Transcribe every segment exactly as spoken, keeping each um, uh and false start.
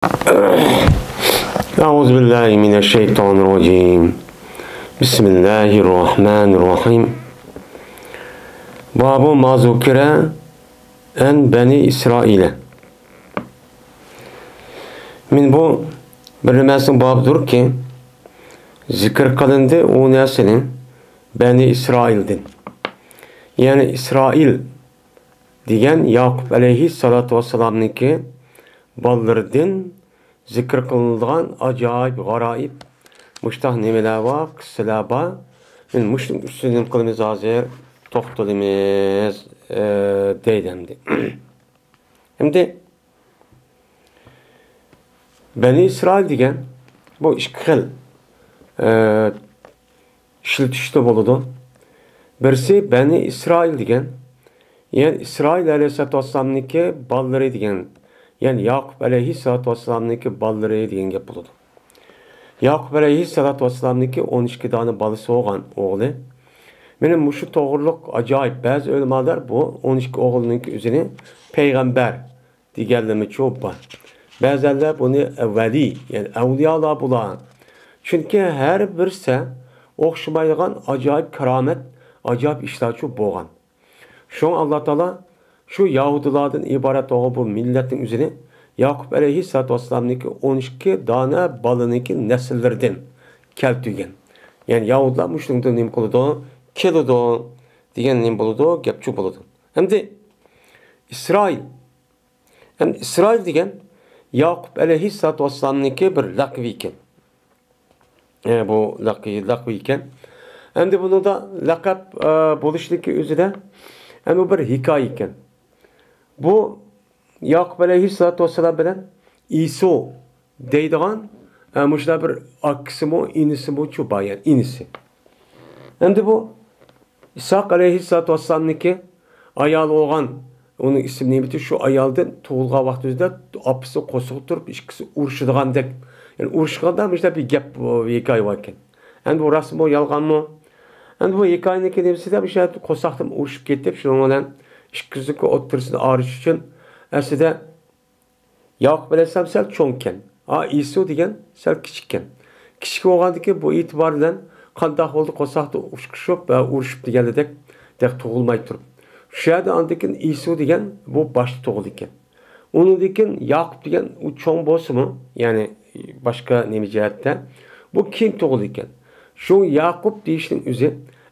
أعوذ بالله من الشيطان الرجيم. بسم الله الرحمن الرحيم. باب ما ذكر عن بني إسرائيل. مانا بۇ بىر نېمىسىنىڭ بابىدۇركى، زىكىر قىلىندى ئۇ نەرسىنى بەنى ئىسرائىلدىن. يەنى ئىسرائىل دېگەن ياقۇپ ئەلەيھىسسالاتۇ ۋەسسالامنىڭكى بالىلىرىدىن زىكىر قىلىنىدىغان ئاجايىپ، غارايىپ مۇشتاق نېمىلەر بار، قىسسىلەر بار. مانا مۇشۇنىڭ ئۈستىدىن قىلىمىز ھازىر، توختىلىمىز، ئە، دەيدۇ ئەمدى. ئەمدى بەنى ئىسرائىل دېگەن بۇ ئىككى خىل، ئە، ئىشلىتىشتە بولىدۇ. بىرسى بەنى ئىسرائىل دېگەن، يەنى ئىسرائىل ئەلەيھىسسالاتۇ ۋەسسالامنىڭكى بالىلىرى دېگەن، يەنى ياقۇپ ئەلەيھىسسالاتۇ ۋەسسالامنىڭكى بالىلىرى دېگەن گەپ بولىدۇ. ياقۇپ ئەلەيھىسسالاتۇ ۋەسسالامنىڭكى ئون ئىككى دانە بالىسى بولغان ئوغلى. مانا مۇشۇ توغرۇلۇق ئاجايىپ بەزى ئۆلىمالار بۇ ئون ئىككى ئوغلىنىڭكى ئۆزىنى پەيغەمبەر دېگەنلىرىمۇچۇ بار. بەزەنلەر بۇنى ۋەلىي، يەنى ئەۋلىيالار بۇلار. چۈنكى ھەر بىرسى ئوخشىمايدىغان ئاجايىپ كارامەت، ئاجايىپ ئىشلارچۇ بولغان. شۇڭا ئاللا تائالا شۇ يەھۇدىيلاردىن ئىبارەت بولغان بۇ مىللەتنىڭ ئۆزىنى ياقۇپ ئەلەيھىسسالاتۇ ۋەسسالامنىڭكى ئون ئىككى دانە بالىنىڭكى نەسىللىرىدىن كەلتۈرگەن. يەنى يەھۇدىيلار مۇشۇنىڭدىن نېمە قىلىدۇ؟ كېلىدۇ دېگەن نېمە بولىدۇ؟ گەپچۇ بولىدۇ. ئەمدى ئىسرائىل. ئەمدى ئىسرائىل دېگەن ياقۇپ ئەلەيھىسسالاتۇ ۋەسسالامنىڭكى بىر لەقىبى ئىكەن. ئە، بۇ لەقى-، لەقىبى ئىكەن. ئەمدى بۇنىڭدا لەقەب، ئە، بولۇشنىڭكى ئۆزىدە، ئەمدى بۇ بىر ھېكايە ئىكەن. بۇ ياقۇپ ئەلەيھىسسالاتۇ ۋەسسالام بىلەن ئىسو دەيدىغان، ئە، مۇشۇنداق بىر ئاكىسىمۇ، ئىنىسىمۇچۇ بار، يەنى ئىنىسى. ئەمدى بۇ ئىسھاق ئەلەيھىسسالاتۇ ۋەسسالامنىڭكى ئايالى بولغان، ئۇنىڭ ئىسمى نېمىتى، شۇ ئايالدىن تۇغۇلغان ۋاقتىمىزدا ئاپىسى قورسىقىدا تۇرۇپ ئىككىسى ئۇرۇشىدىغاندەك، يەنى ئۇرۇشقاندا مۇشۇنداق بىر گەپ، ھېكايە بار ئىكەن. ئەمدى بۇ راستمۇ، يالغانمۇ؟ ئەمدى بۇ ھېكايىنىڭكى نېمىسىدە مۇشۇ قورساقتىن ئۇرۇشۇپ كېتىپ، شۇنىڭ بىلەن ئىككىسىنىڭكى ئوتتۇرىسىنى ئايرىش ئۈچۈن ئەسلىدە ياقۇپ ئەلەيھىسسالام سەل چوڭكەن. ئا، ئىسو دېگەن سەل كىچىككەن. كىچىك بولغاندىكىن بۇ ئېتىبار بىلەن قانداق بولدى، قورساقتا ئۇچقۇشۇپ ۋە ئۇرۇشۇپ دېگەندەك، دەك تۇغۇلماي تۇرۇپ. شۇ يەردە ئاندىن كېيىن ئىسو دېگەن بۇ باشتا تۇغۇلىدىكەن. ئۇنىڭدىن كېيىن ياقۇپ دېگەن ئۇ چوڭ بولسىمۇ، يەنى باشقا نېمە جەھەتتە، بۇ كېيىن تۇغۇلىدىكەن. شۇ ياقۇپ دېيىشنىڭ ئۆزى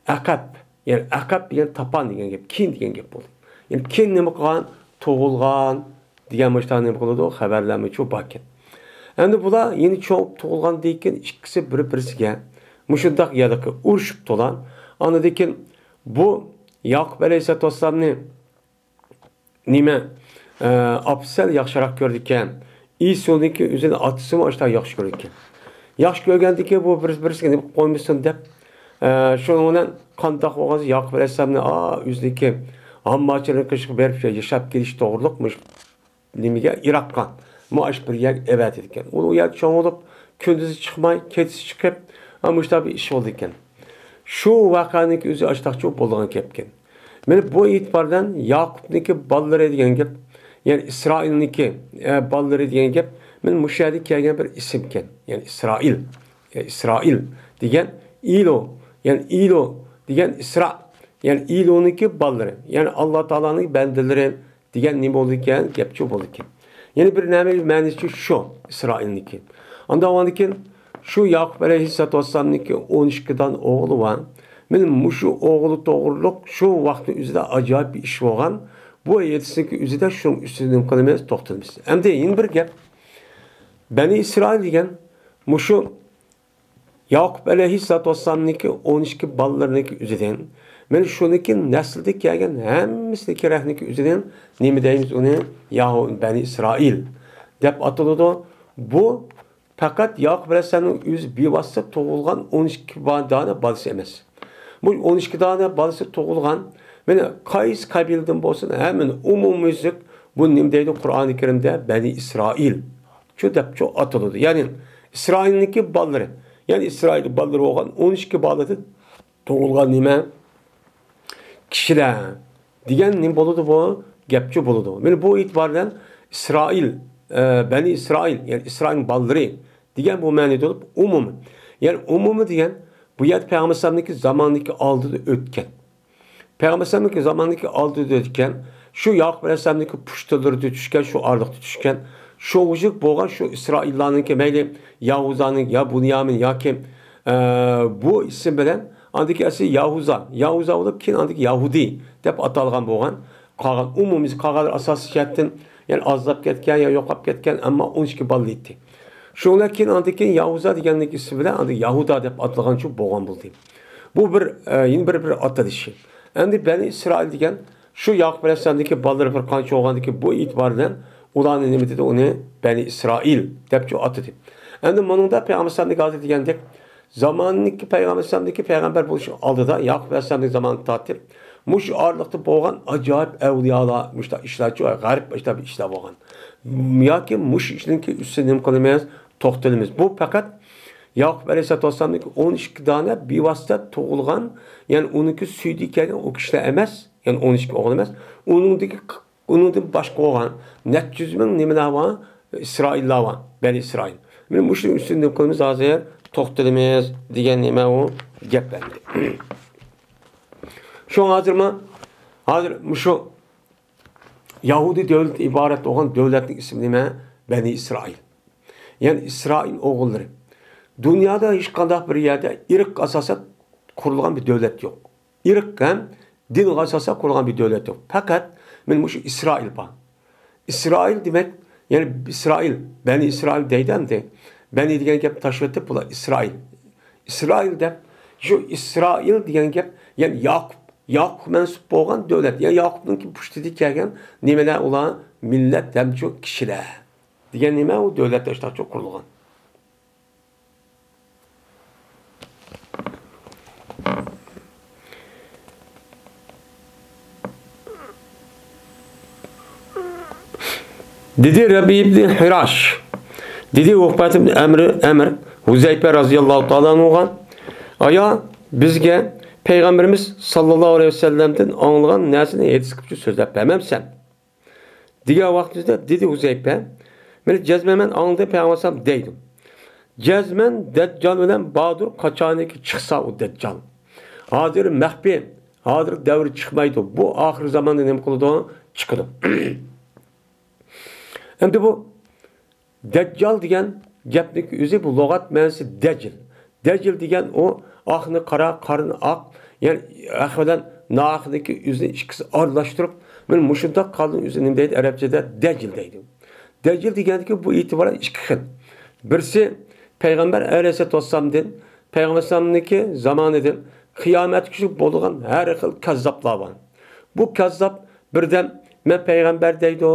ئەقەب، يەنى ئەقەب دېگەن تاپان دېگەن گەپ، كېيىن دېگەن گەپ بولدى. يەنى كېيىن نېمە قىلغان؟ تۇغۇلغان دېگەن مۇشۇنداق نېمە قىلىدۇ؟ خەۋەرلەرمۇچۇ باركەن. ئەمدى بۇلار يەنە چوڭ تۇغۇلغاندىن كېيىن ئىككىسى بىر-بىرسىگە مۇشۇنداق يەرلىككە ئۇرۇشۇپتۇلا. ئاندىن كېيىن بۇ ياقۇپ ئەلەيھىسسالاتۇ ۋەسسالامنى نېمە، ئە، ئاپىسى سەل ياخشىراق كۆرىدىكەن. ئىسونىڭكى ئۆزىنى ئاتىسىمۇ ئاشۇنداق ياخشى كۆرىدىكەن. ياخشى كۆرگەندىكىن بۇ بىر-، بىرسىگە نېمە قىلىپ قويمىسۇن دەپ، ئە، شۇنىڭ بىلەن قانداق بولغانسا ياقۇپ ئەلەيھىسسالامنى، ئا، ئۆزىنىڭكى ھامماچىلىق قىلىشقا بېرىپ ياشاپ كېلىش توغرۇلۇق مۇشۇ نېمىگە، ئىراققا، مۇئاش بىر يەرگە ئەۋەتىدىكەن. ئۇ يەردە چوڭ بولۇپ، كۈندۈزى چىقماي، كېچىسى چىقىپ، ئا، مۇشۇنداق بىر ئىش بولىدىكەن. شۇ ۋەقەنىڭكى ئۆزى ئاشتاقچۇ بولىدىغان گەپكەن. مانا بۇ ئېتىبار بىلەن ياقۇپنىڭكى بالىلىرى دېگەن گەپ، يەنى ئىسرائىلنىڭكى، ئە، بالىلىرى دېگەن گەپ، مانا مۇشۇ يەردە كەلگەن بىر ئىسىمكەن. يەنى ئىسرائىل. يەنى ئىسرائىل دېگەن ئىلو، يەنى ئىلو دېگەن ئىسرا، يەنى ئىلونىڭكى بالىلىرى، يەنى ئاللا تائالانىڭ بەندىلىرى دېگەن نېمە بولىدىكەن؟ گەپچۇ بولىدىكەن. يەنى بىر نەمە مەنىسى شۇ ئىسرائىلنىڭكى. ئاندىن ئاندىن كېيىن شۇ ياقۇپ ئەلەيھىسسالاتۇ ۋەسسالامنىڭكى ئون ئىككى دانە ئوغلى بار. مانا مۇشۇ ئوغلى توغرۇلۇق شۇ ۋاقىتنىڭ ئۆزىدە ئاجايىپ بىر ئىش بولغان. بۇ ھەدىسنىڭكى ئۆزىدە شۇنىڭ ئۈستىدىن نېمە قىلىمىز؟ توختىلىمىز. ئەمدى يەنە بىر گەپ. بەنى ئىسرائىل دېگەن مۇشۇ ياقۇپ ئەلەيھىسسالاتۇ ۋەسسالامنىڭكى ئون ئىككى بالىلىرىنىڭكى ئۆزىدىن، مانا شۇنىڭكى نەسلىدىن كەلگەن ھەممىسىنىڭكى رەھنىكى ئۆزىدىن نېمە دەيمىز ئۇنى؟ ياھۇ بەنى ئىسرائىل دەپ ئاتىلىدۇ. بۇ پەقەت ياقۇپ ئەلەيھىسسالامنىڭ ئۆزى بىۋاسىتە تۇغۇلغان ئون ئىككى با-، دانە بالىسى ئەمەس. بۇ ئون ئىككى دانە بالىسى تۇغۇلغان، مانا قايسى قەبىلىدىن بولسۇن، ھەممىنى ئومۇميۈزلۈك بۇ نېمە دەيدۇ؟ قۇرئانى كەرىمدە بەنى ئىسرائىل شۇ دەپچۇ ئاتىلىدۇ. يەنى ئىسرائىلنىڭكى بالىلىرى، يەنى ئىسرائىل بالىلىرى بولغان ئون ئىككى بالىدىن تۇغۇلغان نېمە؟ كىشىلەر دېگەن نېمە بولىدۇ بۇ؟ گەپچۇ بولىدۇ. مانا بۇ ئېتىبار بىلەن ئىسرائىل ئە، بەنى ئىسرائىل، يەنى ئىسرائىلنىڭ بالىلىرى دېگەن بۇ مەنىدە بولۇپ، ئومۇمى. يەنى ئومۇمى دېگەن بۇ يەردە پەيغەمبەر ئەلەيھىسسالامنىڭكى زامانىدىكى ئالدىدا ئۆتكەن. پەيغەمبەر ئەلەيھىسسالامنىڭكى زامانىدىكى ئالدىدا ئۆتكەن، شۇ ياقۇپ ئەلەيھىسسالامنىڭكى پۇشتىلىرىدا چۈشكەن، شۇ ئارىلىقتا چۈشكەن، شۇ بولغان شۇ ئىسرائىللارنىڭكى مەيلى ياھۇزانىڭ يا بۇنيامىن ياكى، ئە، بۇ ئىسىم بىلەن ئاندىكى ئەسلى ياھۇزا، ياھۇزا بولۇپ كېيىن ئاندىكى ياھۇدىي دەپ ئاتالغان بولغان. قالغان ئومۇمىي قالغانلار ئاساسىي جەھەتتىن، يەنى ئازلاپ كەتكەن يا يوقاپ كەتكەن، ئەمما ئون ئىككى بالا ئىدى. شۇنىڭ كېيىن ئاندىن كېيىن ياھۇزا دېگەننىڭ ئىسمى بىلەن ئاندىن ياھۇدا دەپ ئاتالغانچۇ بولغان بولدى. بۇ بىر، ئە، يەنە بىر، بىر ئاتىلىشى. ئەمدى بەنى ئىسرائىل دېگەن شۇ ياقۇپ ئەلەيھىسسالامدىكى بالىلىرى بىر قانچە بولغاندىكى بۇ ئېتىبار بىلەن ئۇلارنى نېمە دېدى؟ ئۇنى بەنى ئىسرائىل دەپچۇ ئاتىدى. ئەمدى مۇنىڭدا پەيغەمبەر ئەلەيھىسسالامدىكى ھازىر دېگەندەك زامانىنىڭكى پەيغەمبەر ئەلەيھىسسالامدىكى پەيغەمبەر بولۇش ئالدىدا ياقۇپ ئەلەيھىسسالامدىكى زامانىدىن تارتىپ مۇشۇ ئارىلىقتا بولغان ئاجايىپ ئەۋلىيالار، مۇشۇنداق ئىشلارچۇ، غەرب مۇشۇنداق بىر ئىشلار بولغان. ياكى مۇشۇ ئىشنىڭكى ئۈستىدە نېمە قىلىمىز؟ توختىلىمىز. بۇ پەقەت ياقۇپ ئەلەيھىسسالاتۇ ۋەسسالامنىڭكى ئون ئىككى دانە بىۋاسىتە تۇغۇلغان، يەنى ئۇنىڭكى سۈيىدە كەلگەن ئۇ كىشىلەر ئەمەس، يەنى ئون ئىككى ئوغۇل ئەمەس، ئۇنىڭدىكى، ئۇنىڭدىن باشقا بولغان نەچچە يۈز مىڭ نېمىلەر بار؟ ئىسرائىللار بار، بەنى ئىسرائىل. مانا مۇشۇنىڭ ئۈستىدە نېمە قىلىمىز؟ ھازىر توختىلىمىز دېگەن نېمە ئۇ گەپ ئەمدى. شۇڭا ھازىرمۇ، ھازىر مۇشۇ يەھۇدىي دۆلىتى ئىبارەت بولغان دۆلەتنىڭ ئىسمى نېمە؟ بەنى ئىسرائىل. يەنى ئىسرائىل ئوغۇللىرى. دۇنيادا ھېچقانداق بىر يەردە ئىرق ئاساسەن قۇرۇلغان بىر دۆلەت يوق. ئىرق ھەم دىنغا ئاساسەن قۇرۇلغان بىر دۆلەت يوق. پەقەت مانا مۇشۇ ئىسرائىل بار. ئىسرائىل دېمەك، يەنى ئىسرائىل، بەنى ئىسرائىل دەيدۇ ئەمدى. بەنى دېگەن گەپنى تاشلىۋېتىپ، بۇلار ئىسرائىل. ئىسرائىل دەپ، شۇ ئىسرائىل دېگەن گەپ، يەنى ياقۇپ، ياقۇپقا مەنسۇپ بولغان دۆلەت، يەنى ياقۇپنىڭكى پۇشتىدا كەلگەن نېمىلەر ئۇلار؟ مىللەت ھەم شۇ كىشىلەر دېگەن نېمە؟ ئۇ دۆلەت ئاشتاقچە قۇرۇلغان. دېدى رەبىئ ئىبنى ھىراش. دېدى ئۇقبەت ئىبنى ئەمر، ئەمر، ھۇزەيپە رەزىياللاھۇ تائالا ئەنھۇغا، ئايا، بىزگە پەيغەمبىرىمىز ساللاللاھۇ ئەلەيھى ۋەسەللەمدىن ئاڭلىغان نەرسىنى ھەدىس قىلىپ سۆزلەپ بەرمەمسەن؟ دېگەن ۋاقتىمىزدا دېدى ھۇزەيپە، مانا جەزمەن مەن ئاڭلىدىم پەيغەمبەر ئەلەيھىسسالام دەيدۇ. جەزمەن دەججال بىلەن باردۇر، قاچانكى چىقسا ئۇ دەججال. ھازىر مەخپىي، ھازىر دەۋر چىقمايدۇ. بۇ ئاخىر زاماندا نېمە قىلىدۇ؟ چىقىدۇ. ئەمدى بۇ دەججال دېگەن گەپنىڭ ئۆزى بۇ لۇغەت مەنىسى دەجىل. دەجىل دېگەن ئۇ ئاقنى قارا، قارىنى ئاق، يەنى ھەق بىلەن ناھەقنىڭكى ئۆزىنى ئىككىسى ئارىلاشتۇرۇپ، مانا مۇشۇنداق قالدىن ئۆزى نېمە دەيدۇ؟ ئەرەبچىدە دەجىل دەيدۇ. دەجىل دېگەندىكى بۇ ئېتىبارەن ئىككى خىل. بىرسى پەيغەمبەر ئەلەيھىسسالاتۇ ۋەسسالامدىن، پەيغەمبەر ئەلەيھىسسالامنىڭكى زامانىدىن قىيامەتكىچە بولىدىغان ھەر خىل كاززاپلار بار. بۇ كاززاپ بىردەم مەن پەيغەمبەر دەيدۇ،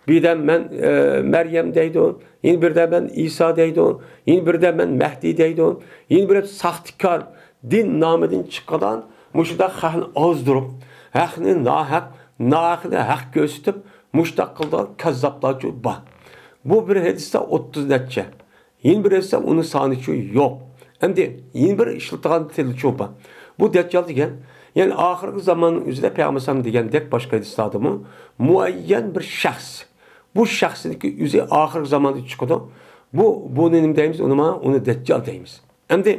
بىردەم مەن، ئە، مەريەم دەيدۇ، يەنە بىردەم مەن ئىسا دەيدۇ، يەنە بىردەم مەن مەھدى دەيدۇ، يەنە بىر ساختىكار، دىن نامىدىن چىقىدىغان، مۇشۇنداق خەقنى ئازدۇرۇپ، ھەقنى ناھەق، ناھەقنى ھەق كۆرسىتىپ، مۇشۇنداق قىلىدىغان كاززاپلارچۇ بار. بۇ بىر ھەدىستە ئوتتۇز نەچچە. يەنە بىر ئېيتسام، ئۇنىڭ سانىچۇ يوق. ئەمدى يەنە بىر ئىشلىتىدىغان تىلچۇ بار. بۇ دەججال دېگەن، يەنى ئاخىرقى زاماننىڭ ئۆزىدە پەيغەمبەر ئەلەيھىسسالام دېگەندەك باشقا ھەدىسلاردىمۇ مۇئەييەن بىر شەخس. بۇ شەخسنىڭكى ئۆزى ئاخىرقى زاماندا چىقىدۇ. بۇ، بۇنى نېمە دەيمىز؟ ئۇنىما، ئۇنى دەججال دەيمىز. ئەمدى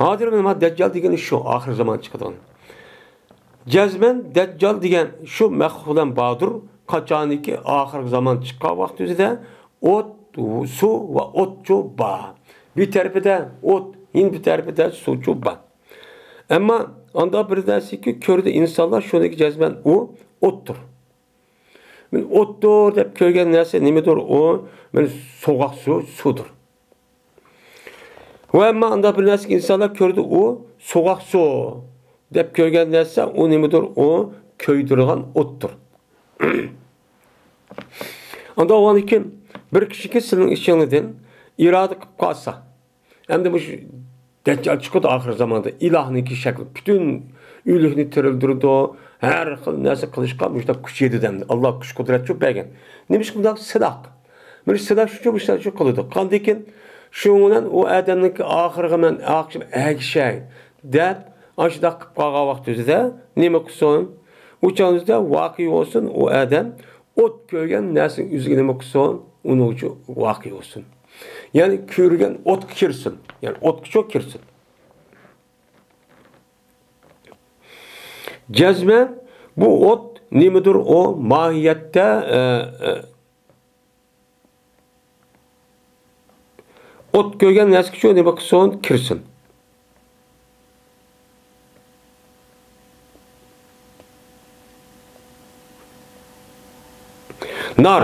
ھازىر مانا دەججال دېگىنى شۇ، ئاخىرقى زامان چىقىدىغان. جەزمەن دەججال دېگەن شۇ مەخلۇق بىلەن باردۇر، قاچانكى ئاخىرقى زامان چىققان ۋاقتى ئۆزىدە ئوت، سۇ ۋە ئوتچۇ بار. بىر تەرىپىدە ئوت، يەنە بىر تەرىپىدە سۇچۇ بار. ئەمما ئاندا بىر نەرسىكى كۆردى ئىنسانلار، شۇنىڭكى جەزمەن ئۇ ئوتتۇر. مەن ئوتتۇر دەپ كۆرگەن نەرسە نېمىدۇر ئۇ؟ مەن سوغۇق سۇ، سۇدۇر. ۋە ئەمما ئاندا بىر نەرسە ئىنسانلار كۆردى، ئۇ سوغۇق سۇ دەپ كۆرگەن نەرسە ئۇ نېمىدۇر؟ ئۇ كۆيدۈرىدىغان ئوتتۇر. ئاندا ئۇنىڭكى بىر كىشىكى سىلىنىڭ ئىچىڭلاردىن ئىرادە قىلىپ قالسا، ئەمدى مۇشۇ دەججال چىقىدۇ ئاخىر زاماندا، ئىلاھنىڭكى شەكلى، پۈتۈن ئۆلۈكنى تىرىلدۈرىدۇ، ھەر خىل نەرسە قىلىشقا مۇشۇنداق كۈچ يېتىدۇ ئەمدى. ئاللا كۈچ قۇدرەت چوپ بەرگەن. نېمىشقا بۇنداق سىناق؟ مانا سىناق شۇ، مۇشۇنداق شۇ قىلىدۇ. قاندىكىن شۇنىڭ بىلەن ئۇ ئادەمنىڭكى ئاخىرىغا مەن ئاخشام ئەگىشەي دەپ، ئاشۇنداق قىلىپ قالغان ۋاقتىدا نېمە قىلسۇن؟ ئۇ چاغدا ۋاقىئ بولسۇن، ئۇ ئادەم ئوت كۆرگەن نەرسىنىڭ ئۆزىگە نېمە قىلسۇن؟ ئۇنىڭ ئۈچۈن ۋەقە بولسۇن. يەنى كۆرگەن ئوتقا كىرسۇن. يەنى ئوتقىچۇ كىرسۇن. جەزمەن بۇ ئوت نېمىدۇر؟ ئۇ ماھىيەتتە، ئە، ئە، ئوت كۆرگەن نەرسىگىچۇ نېمە قىلسۇن؟ كىرسۇن. نار.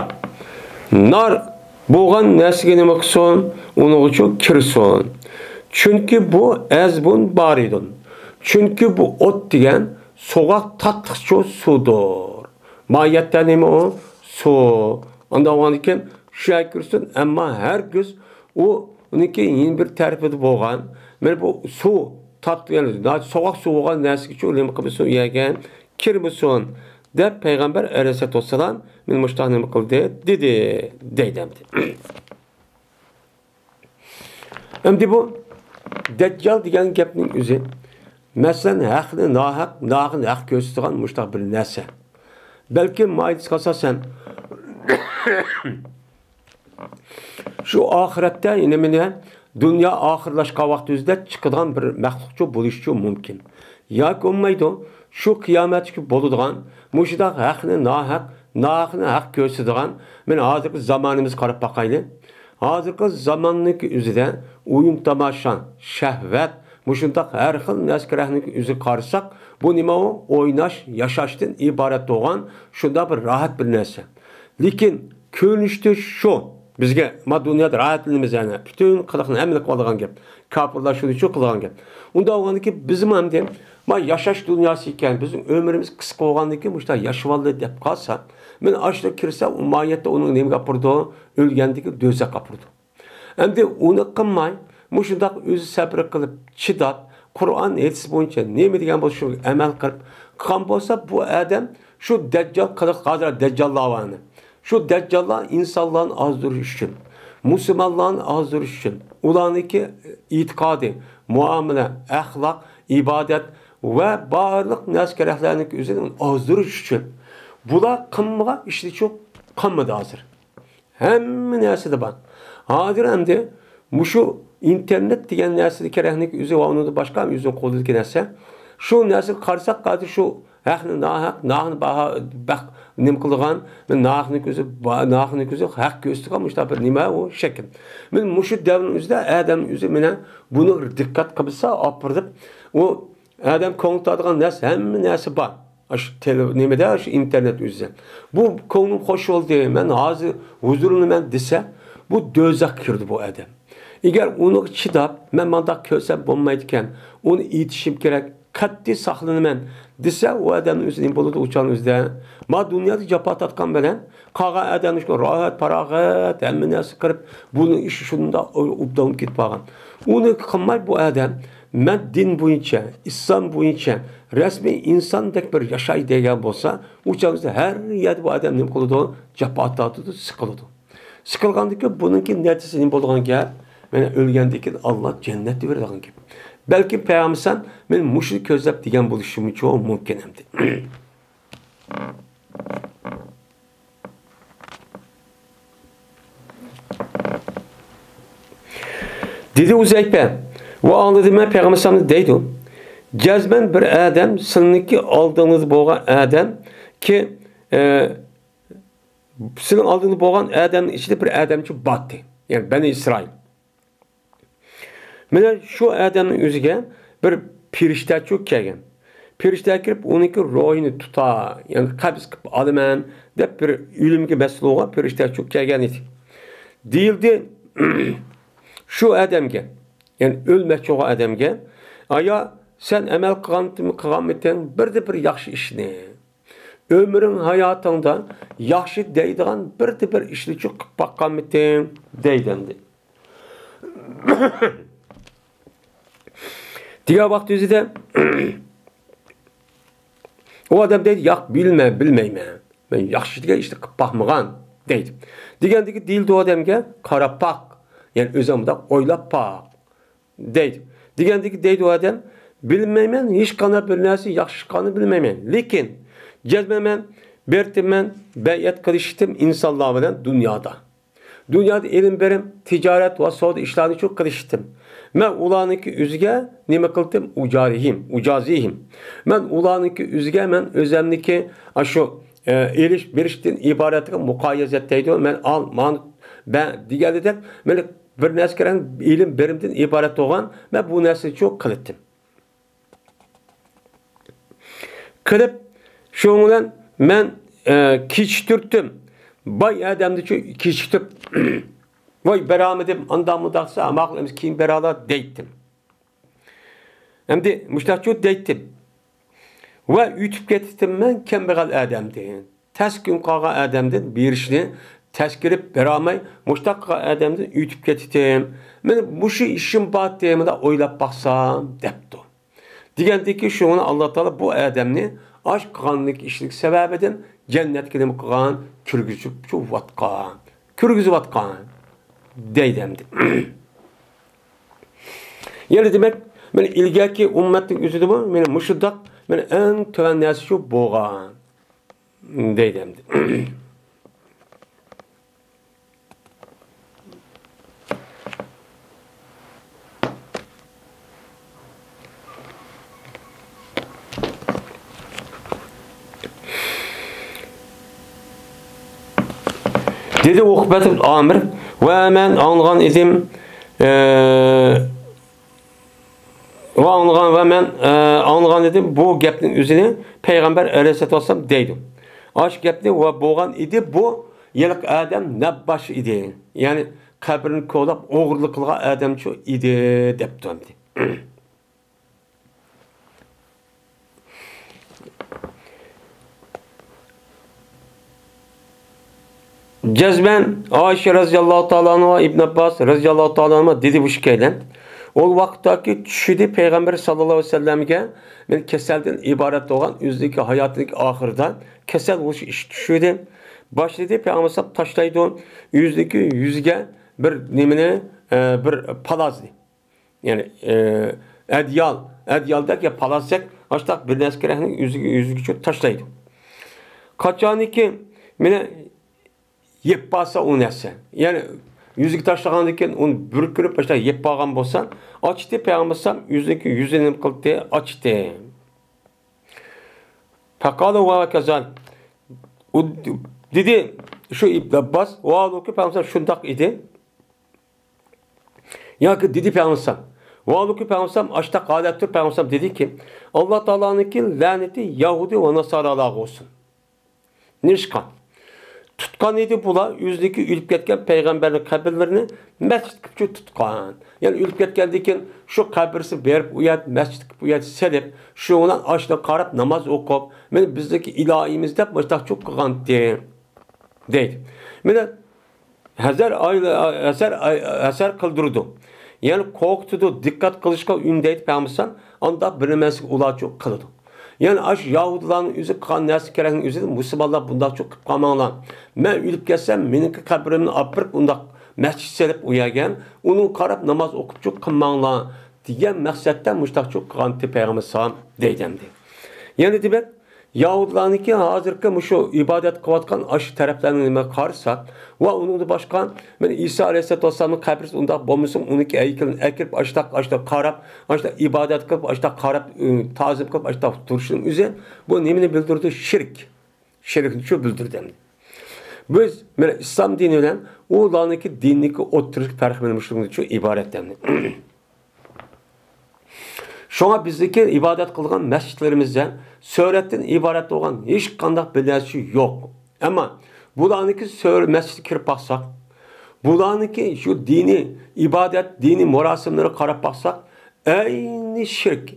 نار بولغان نەرسىگە نېمە قىلسۇن؟ ئۇنىڭغىچۇ كىرسۇن. چۈنكى بۇ ئەزبۇن بارىدۇن. چۈنكى بۇ ئوت دېگەن سوغۇق تاتلىقچۇ سۇدۇر. ماھىيەتتە نېمە ئۇ؟ سۇ. ئانداق بولغاندىكىن شۇ يەرگە كىرسۇن، ئەمما ھەرگىز ئۇ، ئۇنىڭكى يەنە بىر تەرىپىدە بولغان، مانا بۇ سۇ تاتلىق، يەنى سوغۇق سۇ بولغان نەرسىگىچۇ نېمە قىلمىسۇن، ئۇ يەرگە كىرمىسۇن، دەپ پەيغەمبەر ئەلەيھىسسالاتۇ ۋەسسالام مانا مۇشۇنداق نېمە قىلدى، دېدى، دەيدۇ ئەمدى. ئەمدى بۇ دەججال دېگەن گەپنىڭ ئۆزى، مەسىلەن، ھەقنى ناھەق، ناھەقنى ھەق كۆرسىتىدىغان مۇشۇنداق بىر نەرسە. بەلكىم مايدىسىغا ئاساسەن، شۇ ئاخىرەتتە يەنە مانا دۇنيا ئاخىرلاشقان ۋاقتىمىزدا چىقىدىغان بىر مەخلۇقچۇ بولۇشىچۇ مۇمكىن. ياكى بولمايدۇ، شۇ قىيامەتتىكى بولىدىغان مۇشۇنداق ھەقنى ناھەق، ناھەقنى ھەق كۆرسىتىدىغان، مانا ھازىرقى زامانىمىزغا قاراپ باقايلى. ھازىرقى زاماننىڭكى ئۆزىدە ئويۇن تاماشا، شەھۋەت، مۇشۇنداق ھەر خىل نەرسە كېرەكنىڭكى ئۆزىگە قارىساق، بۇ نېمە ئۇ؟ ئويناش، ياشاشتىن ئىبارەت بولغان شۇنداق بىر راھەت بىر نەرسە. لېكىن كۆرۈنۈشتە شۇ، بىزگە ما دۇنيادا راھەتلىنىمىز، يەنى پۈتۈن قىلىقنى ھەممىنى قىلىدىغان گەپ. كاپىرلار شۇنىچۇ قىلغان گەپ. ئۇنداق بولغاندىكىن بىزمۇ ئەمدى ما ياشاش دۇنياسى ئىكەن، بىزنىڭ ئۆمرىمىز قىسقا بولغاندىكىن مۇشۇنداق ياشىۋالدى دەپ قالسا، مانا ئاشۇ كىرسە، ئۇ ماھىيەتتە ئۇنىڭ نېمىگە ئاپىرىدۇ؟ ئۆلگەندىكى دۆزەخكە ئاپىرىدۇ. ئەمدى ئۇنى قىلماي، مۇشۇنداق ئۆزى سەبرى قىلىپ چىداپ، قۇرئان، ھەدىس بويىچە نېمە دېگەن بولسا شۇ ئەمەل قىلىپ قىلغان بولسا، بۇ ئادەم شۇ دەججال قىلىق، ھازىر دەججاللار بار ئەنە. شۇ دەججاللار ئىنسانلارنى ئازدۇرۇش ئۈچۈن، مۇسۇلمانلارنى ئازدۇرۇش ئۈچۈن، ئۇلارنىڭكى ئېتىقادى، مۇئامىلە، ئەخلاق، ئىبادەت ۋە بارلىق نەرسە كېرەكلەرنىڭكى ئۆزىنى ئازدۇرۇش ئۈچۈن بۇلار قىلمىغان ئىشلىرى قىلمىدى ھازىر. ھەممە نەرسىدە بار. ھازىر ئەمدى مۇشۇ ئىنتېرنېت دېگەن نەرسىدە كېرەكلىك ئۆزى ۋە ئۇنىڭدىن باشقا ئۆزىنىڭ قولىدىكى نەرسە. شۇ نەرسىگە قارىساق، ھازىر شۇ ھەقنى ناھەق، ناھەقنى باھا، بەق-، نېمە قىلىدىغان، ناھەقنى كۆزى، ناھەقنى كۆزى ھەق كۆرسىتىدىغان مۇشۇنداق بىر نېمە ئۇ شەكىل. مانا مۇشۇ دەۋرنىڭ ئۆزىدە ئادەم ئۆزى مانا بۇنى دىققەت قىلسا، ئاپىرىپ، ئۇ ئادەم كۆڭۈل تارتىدىغان نەرسە، ھەممە نەرسە بار. ئاشۇ تېلې-، نېمىدە، ئاشۇ ئىنتېرنېت ئۆزى. بۇ كۆڭلۈم خوش بولدى، مەن ھازىر ھۇزۇرلىنىمەن دېسە، بۇ دۆزەخكە كىردى بۇ ئادەم. ئەگەر ئۇنىڭغا چىداپ، مەن مانداق كۆرسەم بولمايدىكەن، ئۇنى ئېيتىشىم كېرەك، قەتئىي ساقلىنىمەن دېسە، ئۇ ئادەمنىڭ ئۆزى نېمە بولىدۇ؟ ئۇ چاغنىڭ ئۆزىدە، ما دۇنيادا جاپا تارتقان بىلەن قالغان ئادەمنىڭ شۇ راھەت، پاراغەت، ھەممە نەرسە قىلىپ، بۇنىڭ ئىشى شۇنداق ئوبدان كېتىپ قالغان. ئۇنى قىلماي بۇ ئادەم، مەن دىن بويىچە، ئىسلام بويىچە رەسمىي ئىنساندەك بىر ياشاي دېگەن بولسا، ئۇ چاغدا ھەر يەردە بۇ ئادەم نېمە قىلىدۇ؟ جاپا تارتىدۇ، سىقىلىدۇ. سىقىلغاندىكىن بۇنىڭكى نەتىجىسى نېمە بولىدىغان گەپ؟ مانا ئۆلگەندىن كېيىن ئاللا جەننەتتە بېرىدىغان گەپ. بەلكىم پەيغەمبەر مەن مۇشۇنى كۆزلەپ دېگەن بولۇشىمۇ مۇمكىن ئەمدى. دېدى ئۇزەيپە، ۋە ئاڭلىدىم مەن پەيغەمبەر ئەلەيھىسسالامنى دەيدۇ. جەزمەن بىر ئادەم سىلىنىڭكى ئالدىڭىزدا بولغان ئادەمكى، ئە، سىلىنىڭ ئالدىڭىزدا بولغان ئادەمنىڭ ئىچىدە بىر ئادەمچۇ باتتى. يەنى بەنى ئىسرائىل. مانا شۇ ئادەمنىڭ ئۆزىگە بىر پىرىشتەچۇ كەلگەن. پىرىشتە كىرىپ، ئۇنىڭكى روھىنى تۇتا، يەنى قەبز قىلىپ ئالىمەن دەپ بىر ئۆلۈمگە مەسئۇل بولغان پىرىشتەچۇ كەلگەن ئىدى. دېيىلدى، شۇ ئادەمگە، يەنى ئۆلمەكچى بولغان ئادەمگە، ئايا، سەن ئەمەل قىلغانتىم-، قىلغانمىتىڭ بىردە بىر ياخشى ئىشنى؟ ئۆمرۈڭ ھاياتىڭدا ياخشى دەيدىغان بىردە بىر ئىشنىچۇ قىلىپ باققانمىتىڭ؟ دەيدۇ ئەمدى. دېگەن ۋاقتى ئۆزىدە ئۇ ئادەم دەيدۇ، ياق، بىلمە-، بىلمەيمەن. مەن ياخشى دېگەن ئىشنى قىلىپ باقمىغان، دەيدۇ. دېگەندىكى دېيىلدى ئۇ ئادەمگە، قاراپ باق. يەنى ئۆزۈڭ مۇنداق ئويلاپ باق، دەيدۇ. دېگەندىكى دەيدۇ ئۇ ئادەم، بىلمەيمەن، ھېچقانداق بىر نەرسە ياخشى چىققاننى بىلمەيمەن. لېكىن، جەزمەن مەن بېرىتتىم مەن، بەيئەت قىلىشتىم ئىنسانلار بىلەن دۇنيادا. دۇنيادا ئېلىم بېرىم، تىجارەت ۋە سودا ئىشلارنى شۇ قىلىشتىم. مەن ئۇلارنىڭكى ئۆزىگە نېمە قىلدىم؟ ئۇجارىھىم، ئۇجازىھىم. مەن ئۇلارنىڭكى ئۆزىگە مەن ئۆزەمنىكى ئاشۇ، ئە، ئېلىش بېرىشتىن ئىبارەتلىك مۇقايەزەت دەيدۇ. مەن ئال، مان، بە دېگەندەك، مەن بىر نەرسە كېرەك، ئېلىم بېرىمدىن ئىبارەت بولغان، مەن بۇ نەرسىنى شۇ قىلىتتىم. قىلىپ، شۇنىڭ بىلەن مەن، ئە، كېچىكتۈرتتۈم. باي ئادەمنىچۇ كېچىكتۈرۈپ، ۋاي، بېرەلمىدىم، ئانداق مۇنداق دېسە، ماقۇل ئەمەس، كېيىن بېرەلا دەيتتىم. ئەمدى مۇشتاقچۇ دەيتتىم. ۋە ئۆتۈپ كېتىتتىم مەن كەمبەغەل ئادەمدىن. تەس كۈن قالغان ئادەمدىن بېرىشنى تەس كېلىپ بېرەلمەي، مۇشتاق قالغان ئادەمدىن ئۆتۈپ كېتىتتىم. مېنىڭ مۇشۇ ئىشىم بارتى، مۇنداق ئويلاپ باقسام، دەپتۇ. دېگەندىكى شۇڭا ئاللا تائالا بۇ ئادەمنى ئاش قىلغانلىق ئىشلىك سەۋەبىدىن جەننەتكە نېمە قىلغان؟ كىرگۈزۈپ شۇ ۋاتقان. كىرگۈزۈۋاتقان. دەيدۇ ئەمدى. يەنە دېمەك، مەن ئىلگەركى ئۈممەتنىڭ ئۆزىدىمۇ مېنىڭ مۇشۇنداق، مېنىڭ ئەڭ تۆۋەن نەرسە شۇ بولغان. دەيدۇ ئەمدى. دېدى ئوقبەت ئامىر، ۋە مەن ئاڭلىغان ئىدىم، ئە، ۋە ئاڭلىغان، ۋە مەن، ئە، ئاڭلىغان ئىدىم بۇ گەپنىڭ ئۆزىنى پەيغەمبەر ئەلەيھىسسالاتۇ ۋەسسالام دەيدۇ. ئاش گەپنى ۋە بولغان ئىدى، بۇ ھېلىقى ئادەم نەبباش ئىدى. يەنى قەبرىنى كولاپ ئوغرىلىق قىلغان ئادەمچۇ ئىدى، دەپتۇ ئەمدى. جەزمەن ئائىشە رەزىياللاھۇ تائالا ئەنھا ۋە ئىبن ئابباس رەزىياللاھۇ تائالا ئەنھۇما دېدى بۇ ئىككىيلەن. ئۇ ۋاقىتتاكى چۈشىدى پەيغەمبەر ساللاللاھۇ ئەلەيھى ۋەسەللەمگە، مەن كېسەلدىن ئىبارەت بولغان ئۆزىدىكى ھاياتىنىڭ ئاخىرىدا كېسەل بولۇش ئىش چۈشىدى. باشلىدى پەيغەمبەر ساللاللاھۇ ئەلەيھى ۋەسەللەم تاشلايدۇ، ئۆزىدىكى يۈزىگە بىر نېمىنى، ئە، بىر پالازنى. يەنى، ئە، ئەدىيال، ئەدىيالدەك يا پالازدەك، ئاشتاق بىر نەرسە كېرەكنى ئۆزىگە، ئۆزىگىچە تاشلايدۇ. قاچانكى مېنى يەپ بارسا ئۇ نەرسە. يەنى يۈزىگە تاشلىغاندىن كېيىن ئۇنى بۈركۈرۈپ، ئاشتاق يەپ بارغان بولسا، ئاچتى پەيغەمبەر ئەلەيھىسسالام ئۆزىنىڭكى يۈزىنى نېمە قىلدى؟ ئاچتى. پەقالە ۋە كەزال. ئۇ دېدى، شۇ ئىبن ئابباس، ۋاھالۇكى پەيغەمبەر شۇنداق ئىدى. ياكى دېدى پەيغەمبەر ئەلەيھىسسالام. ۋاھالۇكى پەيغەمبەر ئەلەيھىسسالام ئاشتاق ھالەتتە پەيغەمبەر ئەلەيھىسسالام دېدىكى، ئاللا تائالانىڭكى لەنىتى يەھۇدىي ۋە ناسارالارغا بولسۇن. نېمىشقا؟ تۇتقان ئىدى بۇلار ئۆزىنىڭكى ئۆلۈپ كەتكەن پەيغەمبەرنىڭ قەبرىلىرىنى مەسچىت قىلىپ تۇتقان. يەنى ئۆلۈپ كەتكەندىن كېيىن شۇ قەبرىسىگە بېرىپ، ئۇ يەردە مەسچىت قىلىپ، ئۇ يەردە سېلىپ، شۇ بىلەن ئاشۇنى قاراپ ناماز ئوقۇپ، مانا بىزنىڭكى ئىلاھىمىز دەپ مۇشۇنداق چوق قىلغانتى. دەيدۇ. مانا ھەزەر ئاي-، ھەزەر ئاي-، ھەزەر قىلدۇرىدۇ. يەنى قورقۇتىدۇ، دىققەت قىلىشقا ئۈندەيدۇ پەيغەمبەر ئەلەيھىسسالام، ئانداق بىر نەرسىگە ئۇلار چوق قىلىدۇ. يەنى ئاشۇ يەھۇدىيلارنىڭ ئۆزى قىلغان نەرسە كېرەكنىڭ ئۆزىدە مۇسۇلمانلار بۇنداق چوق قىلىپ قالماڭلار. مەن ئۆلۈپ كەتسەم، مېنىڭكى قەبرىمنى ئاپىرىپ ئۇنداق مەسچىت سېلىپ ئۇ يەرگە، ئۇنىڭغا قاراپ ناماز ئوقۇپ چوق قىلماڭلار دېگەن مەقسەتتە مۇشۇنداق چوق قىلغانتى پەيغەمبەر ئەلەيھىسسالام دەيدۇ ئەمدى. يەنى دېمەك، يەھۇدىيلارنىڭكى ھازىرقى مۇشۇ ئىبادەت قىلىۋاتقان ئاشۇ تەرەپلەرنى نېمە قارىساق، ۋە ئۇنىڭدىن باشقا، مانا ئىسا ئەلەيھىسسالاتۇ ۋەسسالامنىڭ قەبرىسى ئۇنداق بولمىسۇن، ئۇنىڭكى ھەيكىلىنى ئەكىرىپ، ئاشتاق، ئاشتاق قاراپ، ئاشتاق ئىبادەت قىلىپ، ئاشتاق قاراپ، ئى، تازىم قىلىپ، ئاشتاق تۇرۇشنىڭ ئۆزى، بۇ نېمىنى بىلدۈرىدۇ؟ شىرك. شىركنى شۇ بىلدۈرىدۇ ئەمدى. بىز، مانا ئىسلام دىنى بىلەن ئۇلارنىڭكى دىنىنىڭكى ئوتتۇرىسىدىكى پەرق مانا مۇشۇنىڭدىن شۇ ئىبارەت ئەمدى. شۇڭا بىزنىڭكى ئىبادەت قىلىدىغان مەسچىتلىرىمىزدە سۈرەتتىن ئىبارەت بولغان ھېچقانداق بىر نەرسە يوق. ئەمما بۇلارنىڭكى سۈر-، مەسچىتىگە كىرىپ باقساق، بۇلارنىڭكى شۇ دىنىي ئىبادەت، دىنىي مۇراسىملىرىغا قاراپ باقساق، ئەينى شىرك.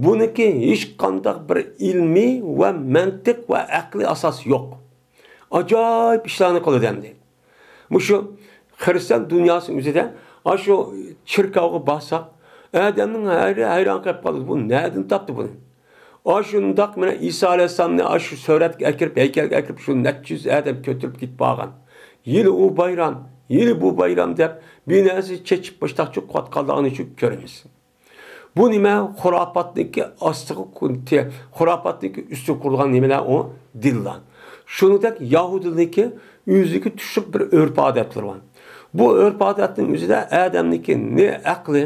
بۇنىڭكى ھېچقانداق بىر ئىلمىي ۋە مەنتىق ۋە ئەقلىي ئاساسى يوق. ئاجايىپ ئىشلارنى قىلىدۇ ئەمدى. مۇشۇ خىرىستىيان دۇنياسىنىڭ ئۆزىدە ئاشۇ چېركاۋغا بارساق، ئادەمنىڭ ھەيران، ھەيران قېلىپ قالىدۇ. بۇ نەدىن تاپتى بۇنى؟ ئاشۇنداق مانا ئىسا ئەلەيھىسسالامنى ئاشۇ سۈرەتكە ئەكىرىپ، ھەيكەلگە ئەكىرىپ، شۇ نەچچە يۈز ئادەم كۆتۈرۈپ كېتىپ بارغان. يىلى ئۇ بايرام، يىلى بۇ بايرام دەپ، بىر نەرسە چېچىپ، مۇشتاق چوق قىلىۋاتقانلىقىنى شۇ كۆرىمىز. بۇ نېمە؟ خۇراپاتنىڭكى ئاستىغا كۇ-، تە-، خۇراپاتنىڭكى ئۈستىگە قۇرۇلغان نېمىلەر ئۇ؟ دىنلار. شۇنىڭدەك يەھۇدىيلىكى ئۆزىگە تۇشلۇق بىر ئۆرپ-ئادەتلىرى بار. بۇ ئۆرپ-ئادەتنىڭ ئۆزىدە ئادەمنىڭكى نە ئەقلى،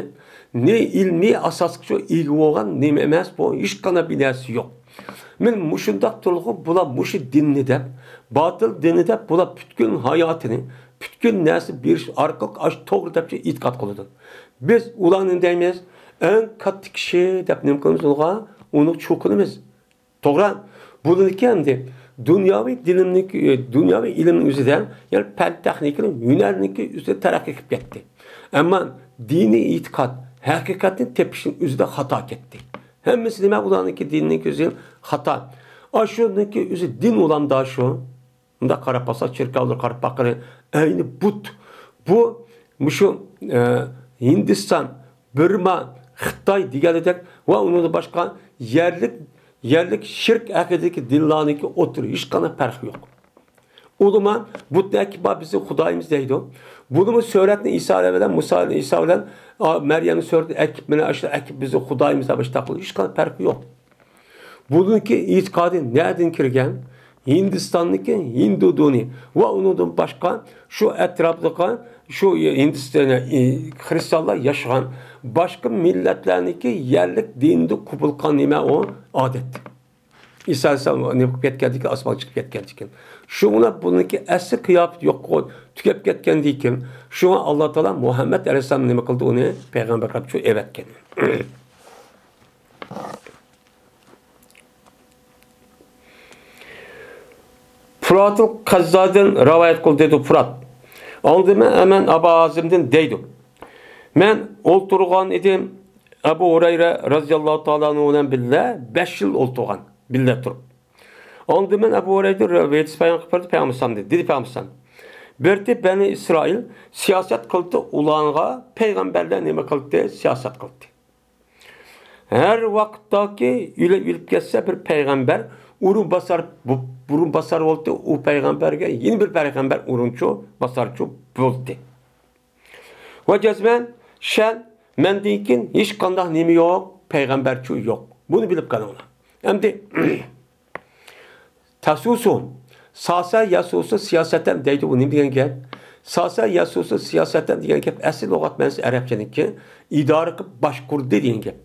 نە ئىلمىي ئاساسقا ئىگە بولغان نېمە ئەمەس، بۇ ھېچقانداق بىر نەرسە يوق. مەن مۇشۇنداق تۇرغۇ، بۇلار مۇشۇ دىننى دەپ، باتىل دىننى دەپ، بۇلار پۈتكۈل ھاياتىنى، پۈتكۈل نەرسە بېرىش ئارقىلىق ئاشۇ توغرا دەپ ئېتىقاد قىلىدۇ. بىز ئۇلارنى دەيمىز، ئەڭ كاتتا كىشى دەپ نېمە قىلىمىز ئۇلارغا؟ ئۇنى چوقۇنىمىز. توغرا. بۇنىڭكى ئەمدى دۇنياۋى دىلىمنىڭكى، دۇنياۋى ئىلىمنىڭ ئۆزىدە، يەنى پەن تېخنىكىنىڭ، ھۈنەرنىڭكى ئۆزىدە تەرەققىي قىلىپ كەتتى. ئەمما دىنىي ئېتىقاد، ھەقىقەتنى تېپىشنىڭ ئۆزىدە خاتا كەتتى. ھەممىسى نېمە؟ ئۇلارنىڭكى دىنىنىڭكى ئۆزى خاتا. ئاشۇنىڭكى ئۆزى دىن ئۇلامدا شۇ. مۇنداق قاراپ باقساق، چېركاۋلار قاراپ باققىلى، ئەينى بۇت. بۇ، مۇشۇ، ئە، ھىندىستان، بىرما، خىتاي دېگەنلىدەك ۋە ئۇنىڭدىن باشقا يەرلىك، يەرلىك شىرك ئەقىدىدىكى دىنلارنىڭكى ئوتتۇرا ھېچقانداق پەرقى يوق. ئۇلىما بۇتنى ئەكىپ بار بىزنىڭ خۇدايىمىز دەيدۇ. بۇنىمۇ سۆرەتنى ئىسا بىلەن، مۇسا، ئىسا بىلەن، ئا، مەريەمنىڭ سۆرىتىنى ئەكىپ، مانا ئاشۇ ئەكىپ بىزنىڭ خۇدايىمىز دەپ ئاشۇنداق قىلىدۇ. ھېچقانداق پەرقى يوق. بۇنىڭكى ئېتىقادى نەدىن كىرگەن؟ ھىندىستاندىكى ھىندۇ دىنى ۋە ئۇنىڭدىن باشقا شۇ ئەتراپلىقى، شۇ ھىندىستان، ئى، خرىستىيانلار ياشىغان باشقا مىللەتلەرنىڭكى يەرلىك دىنىدا قوبۇل قىلغان نېمە ئۇ؟ ئادەت. ئىسا ئەلەيھىسسالام نېمە قىلىپ كەتكەندىكىن، ئاسمانغا چىقىپ كەتكەندىكىن. شۇڭا بۇنىڭكى ئەسلى قىياپىتى يوق، تۈگەپ كەتكەندىكىن، شۇڭا ئاللا تائالا مۇھەممەد ئەلەيھىسسالام نېمە قىلدى؟ ئۇنى پەيغەمبەر قىلىپ شۇ ئەۋەتكەن. پۇراتىل قەززادىن رىۋايەت قىلدى، دېدى پۇرات. ئاڭلىدىم مەن ئەمەن ئابا ھازىمدىن دەيدۇ. مەن ئولتۇرغان ئىدىم ئەبۇ ھۇرەيرە رەزىياللاھۇ تائالا ئەنھۇ بىلەن بىللە بەش يىل ئولتۇرغان، بىللە تۇرۇپ. ئاڭلىدىم مەن ئەبۇ ھۇرەيرە ھەدىس بايان قىلىپ بەردى پەيغەمبەر ئەلەيھىسسالام دېدى، دېدى پەيغەمبەر ئەلەيھىسسالام. بىر بەنى ئىسرائىل سىياسەت قىلدى، ئۇلارغا پەيغەمبەرلەر نېمە قىلدى؟ سىياسەت قىلدى. ھەر ۋاقىتتاكى ئۆلۈپ، ئۆلۈپ كەتسە بىر پەيغەمبەر ئورۇن باسار، بۇ، ئورۇن باسار بولدى، ئۇ پەيغەمبەرگە يەنە بىر پەيغەمبەر ئورۇنچۇ، باسارچۇ بولدى. ۋە جەزمەن شەن مەندىن كېيىن ھېچقانداق نېمە يوق، پەيغەمبەرچۇ يوق. بۇنى بىلىپ قېلىڭلار. ئەمدى تەسۇسۇ، ساسە يەسۇسۇ سىياسەتەن دەيدۇ، بۇ نېمە دېگەن گەپ؟ ساسە يەسۇسۇ سىياسەتەن دېگەن گەپ ئەسلى لۇغەت مەنىسى ئەرەبچىنىڭكى ئىدارە قىلىپ باشقۇردى دېگەن گەپ.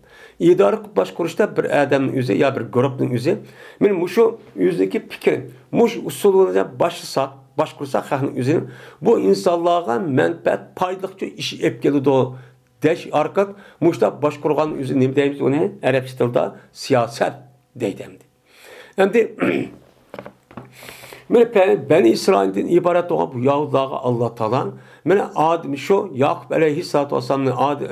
ئىدارە قىلىپ باشقۇرۇشتا بىر ئادەمنىڭ ئۆزى يا بىر گۇرۇپنىڭ ئۆزى، مانا مۇشۇ ئۆزىنىڭكى پىكرى، مۇشۇ ئۇسۇل بىلەن باشلىساق، باشقۇرساق خەقنىڭ ئۆزىنى، بۇ ئىنسانلارغا مەنپەئەت، پايدىلىق ئىش ئېلىپ كېلىدۇ دەش ئارقىلىق مۇشۇنداق باشقۇرغان ئۆزى نېمە دەيمىز ئۇنى؟ ئەرەبچە تىلدا سىياسەت دەيدۇ ئەمدى. ئەمدى مانا بەنى ئىسرائىلدىن ئىبارەت بولغان بۇ يەھۇدىيلارغا ئاللا تائالا مانا ئادەم شۇ ياقۇپ ئەلەيھىسسالاتۇ ۋەسسالامنىڭ ئاد-،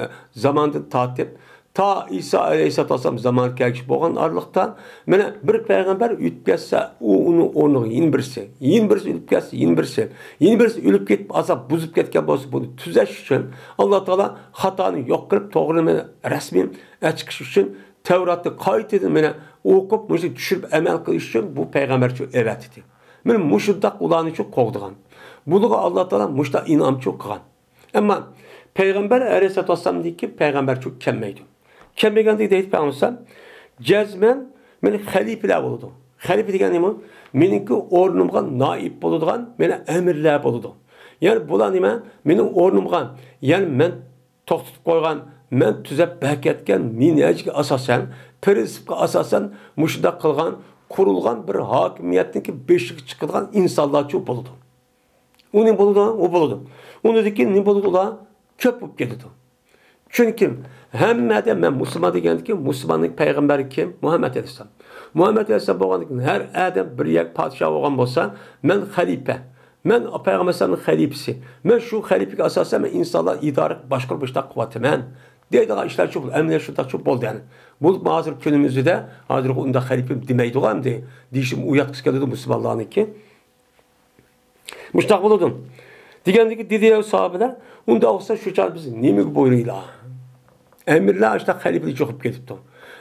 زامانىدىن تارتىپ تا ئىسا ئەلەيھىسسالاتۇ ۋەسسالام زامانى كەلگۈچى بولغان ئارىلىقتا مانا بىر پەيغەمبەر ئۆتۈپ كەتسە، ئۇ ئۇنىڭ ئورنىغا يەنە بىرسى، يەنە بىرسى ئۆلۈپ كەتسە، يەنە بىرسى، يەنە بىرسى ئۆلۈپ كېتىپ ئازاب بۇزۇپ كەتكەن بولسا، بۇنى تۈزەش ئۈچۈن ئاللا تائالا خاتانى يوق قىلىپ، توغرىنى رەسمىي ئاچىقىش ئۈچۈن تەۋراتنى قايتىدىن مانا ئوقۇپ، مۇشۇ چۈشۈرۈپ ئەمەل قىلىش ئۈچۈن بۇ پەيغەمبەرچۇ ئەۋەتتى. مانا مۇشۇنداق ئۇلارنىچۇ قوغدىغان. بۇلارغا ئاللا تائالا مۇشۇنداق ئىنئامچۇ قىلغان. ئەمما پەيغەمبەر ئەلەيھىسسالاتۇ ۋەسسالامدىن كېيىن پەيغەمبەرچۇ كەلمەيدۇ. كەلمىگەندىكىن دەيدۇ پەيغەمبەر ئەلەيھىسسالام، جەزمەن مانا خەلىپىلەر بولىدۇ. خەلىپە دېگەن نېمە؟ مېنىڭكى ئورنۇمغا نائىب بولىدىغان مانا ئەمىرلەر بولىدۇ. يەنى بۇلار نېمە؟ مېنىڭ ئورنۇمغا، يەنى مەن توختىتىپ قويغان، مەن تۈزەپ بەركەتكەن مىنھەجگە ئاساسەن، پىرىنسىپقا ئاساسەن مۇشۇنداق قىلغان، قۇرۇلغان بىر ھاكىمىيەتنىڭكى بېشىغا چىقىدىغان ئىنسانلارچۇ بولىدۇ. ئۇ نېمە بولىدۇ؟ ئۇ بولىدۇ. ئۇنىڭدىن كېيىن نېمە بولىدۇ؟ ئۇلار كۆپ بولۇپ كېتىدۇ. چۈنكى ھەممە ئادەم مەن مۇسۇلمان دېگەندىكىن مۇسۇلماننىڭ پەيغەمبىرى كىم؟ مۇھەممەد ئەلەيھىسسالام. مۇھەممەد ئەلەيھىسسالام بولغاندىن كېيىن ھەر ئادەم بىر يەرگە پادىشاھ بولغان بولسا، مەن خەلىپە. مەن پەيغەمبەر ئەلەيھىسسالامنىڭ خەلىپىسى. مەن شۇ خەلىپىگە ئاساسەن مەن ئىنسانلار ئىدارە باشقۇرۇپ مۇشۇنداق قىلىۋاتىمەن دەيدىغان ئىشلارچۇ بولدى. ئەمەلىيەت شۇنداقچۇ بولدى يەنى. بولۇپمۇ ھازىر كۈنىمىزدە ھازىرغۇ ئۇنداق خەلىپىم دېمەيدىغۇ ئەمدى. دېيىشىم ئۇياتقۇسى كېلىدۇ مۇسۇلمانلارنىڭكى. مۇشۇنداق بولىدۇ. دېگەندىكى دېدى يا ساھابىلەر، ئۇنداق بولسا شۇ چاغدا بىز نېمىگە بۇيرۇيلا؟ ئەمىرلەر ئاشۇنداق خەلىپىلەر چوقۇپ كېتىپتۇ.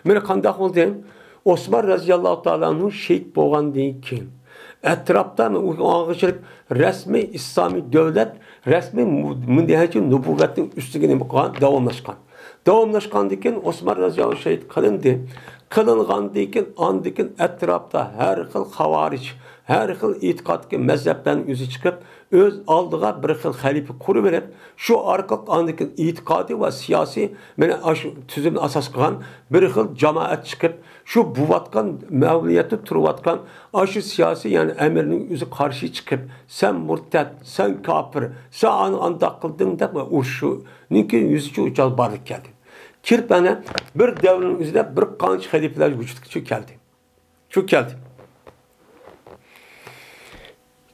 مانا قانداق بولدى؟ ئوسمان رەزىياللاھۇ تائالا ئەنھۇ شېھىت بولغاندىن كېيىن، ئەتراپتا ئاڭغىچىلىك رەسمىي ئىسلامىي دۆلەت، رەسمىي مۇ-، مىنھەجى نۇبۇۋۋەتنىڭ ئۈستىگە نېمە قىلغان؟ داۋاملاشقان. داۋاملاشقاندىن كېيىن ئوسمان رەزىياللاھۇ شېھىت قىلىندى. قىلىنغاندىن كېيىن، ئاندىن كېيىن ئەتراپتا ھەر خىل خاۋارىج، ھەر خىل ئېتىقادتىكى مەزھەپلەرنىڭ ئۆزى چىقىپ، ئۆز ئالدىغا بىر خىل خەلىپە قۇرۇۋېلىپ، شۇ ئارقىلىق ئاندىن كېيىن ئېتىقادىي ۋە سىياسىي، مانا ئاشۇ تۈزۈمنى ئاساس قىلغان بىر خىل جامائەت چىقىپ، شۇ بوۋاتقان، مەۋلىيەتتە تۇرۇۋاتقان ئاشۇ سىياسىي، يەنى ئەمىرنىڭ ئۆزى قارشى چىقىپ، «سەن مۇرتەت، سەن كاپىر، سەن ئانى ئانداق قىلدىڭ» دەپ ئۇرۇشنىڭكى يۈزىچە ئۇچال بارلىققا كەلدى. كېلىپ، مانا بىر دەۋرنىڭ ئۆزىدە بىر قانچە خەلىپىلەر ۋۇجۇدقا كەلدى. شۇ كەلدى.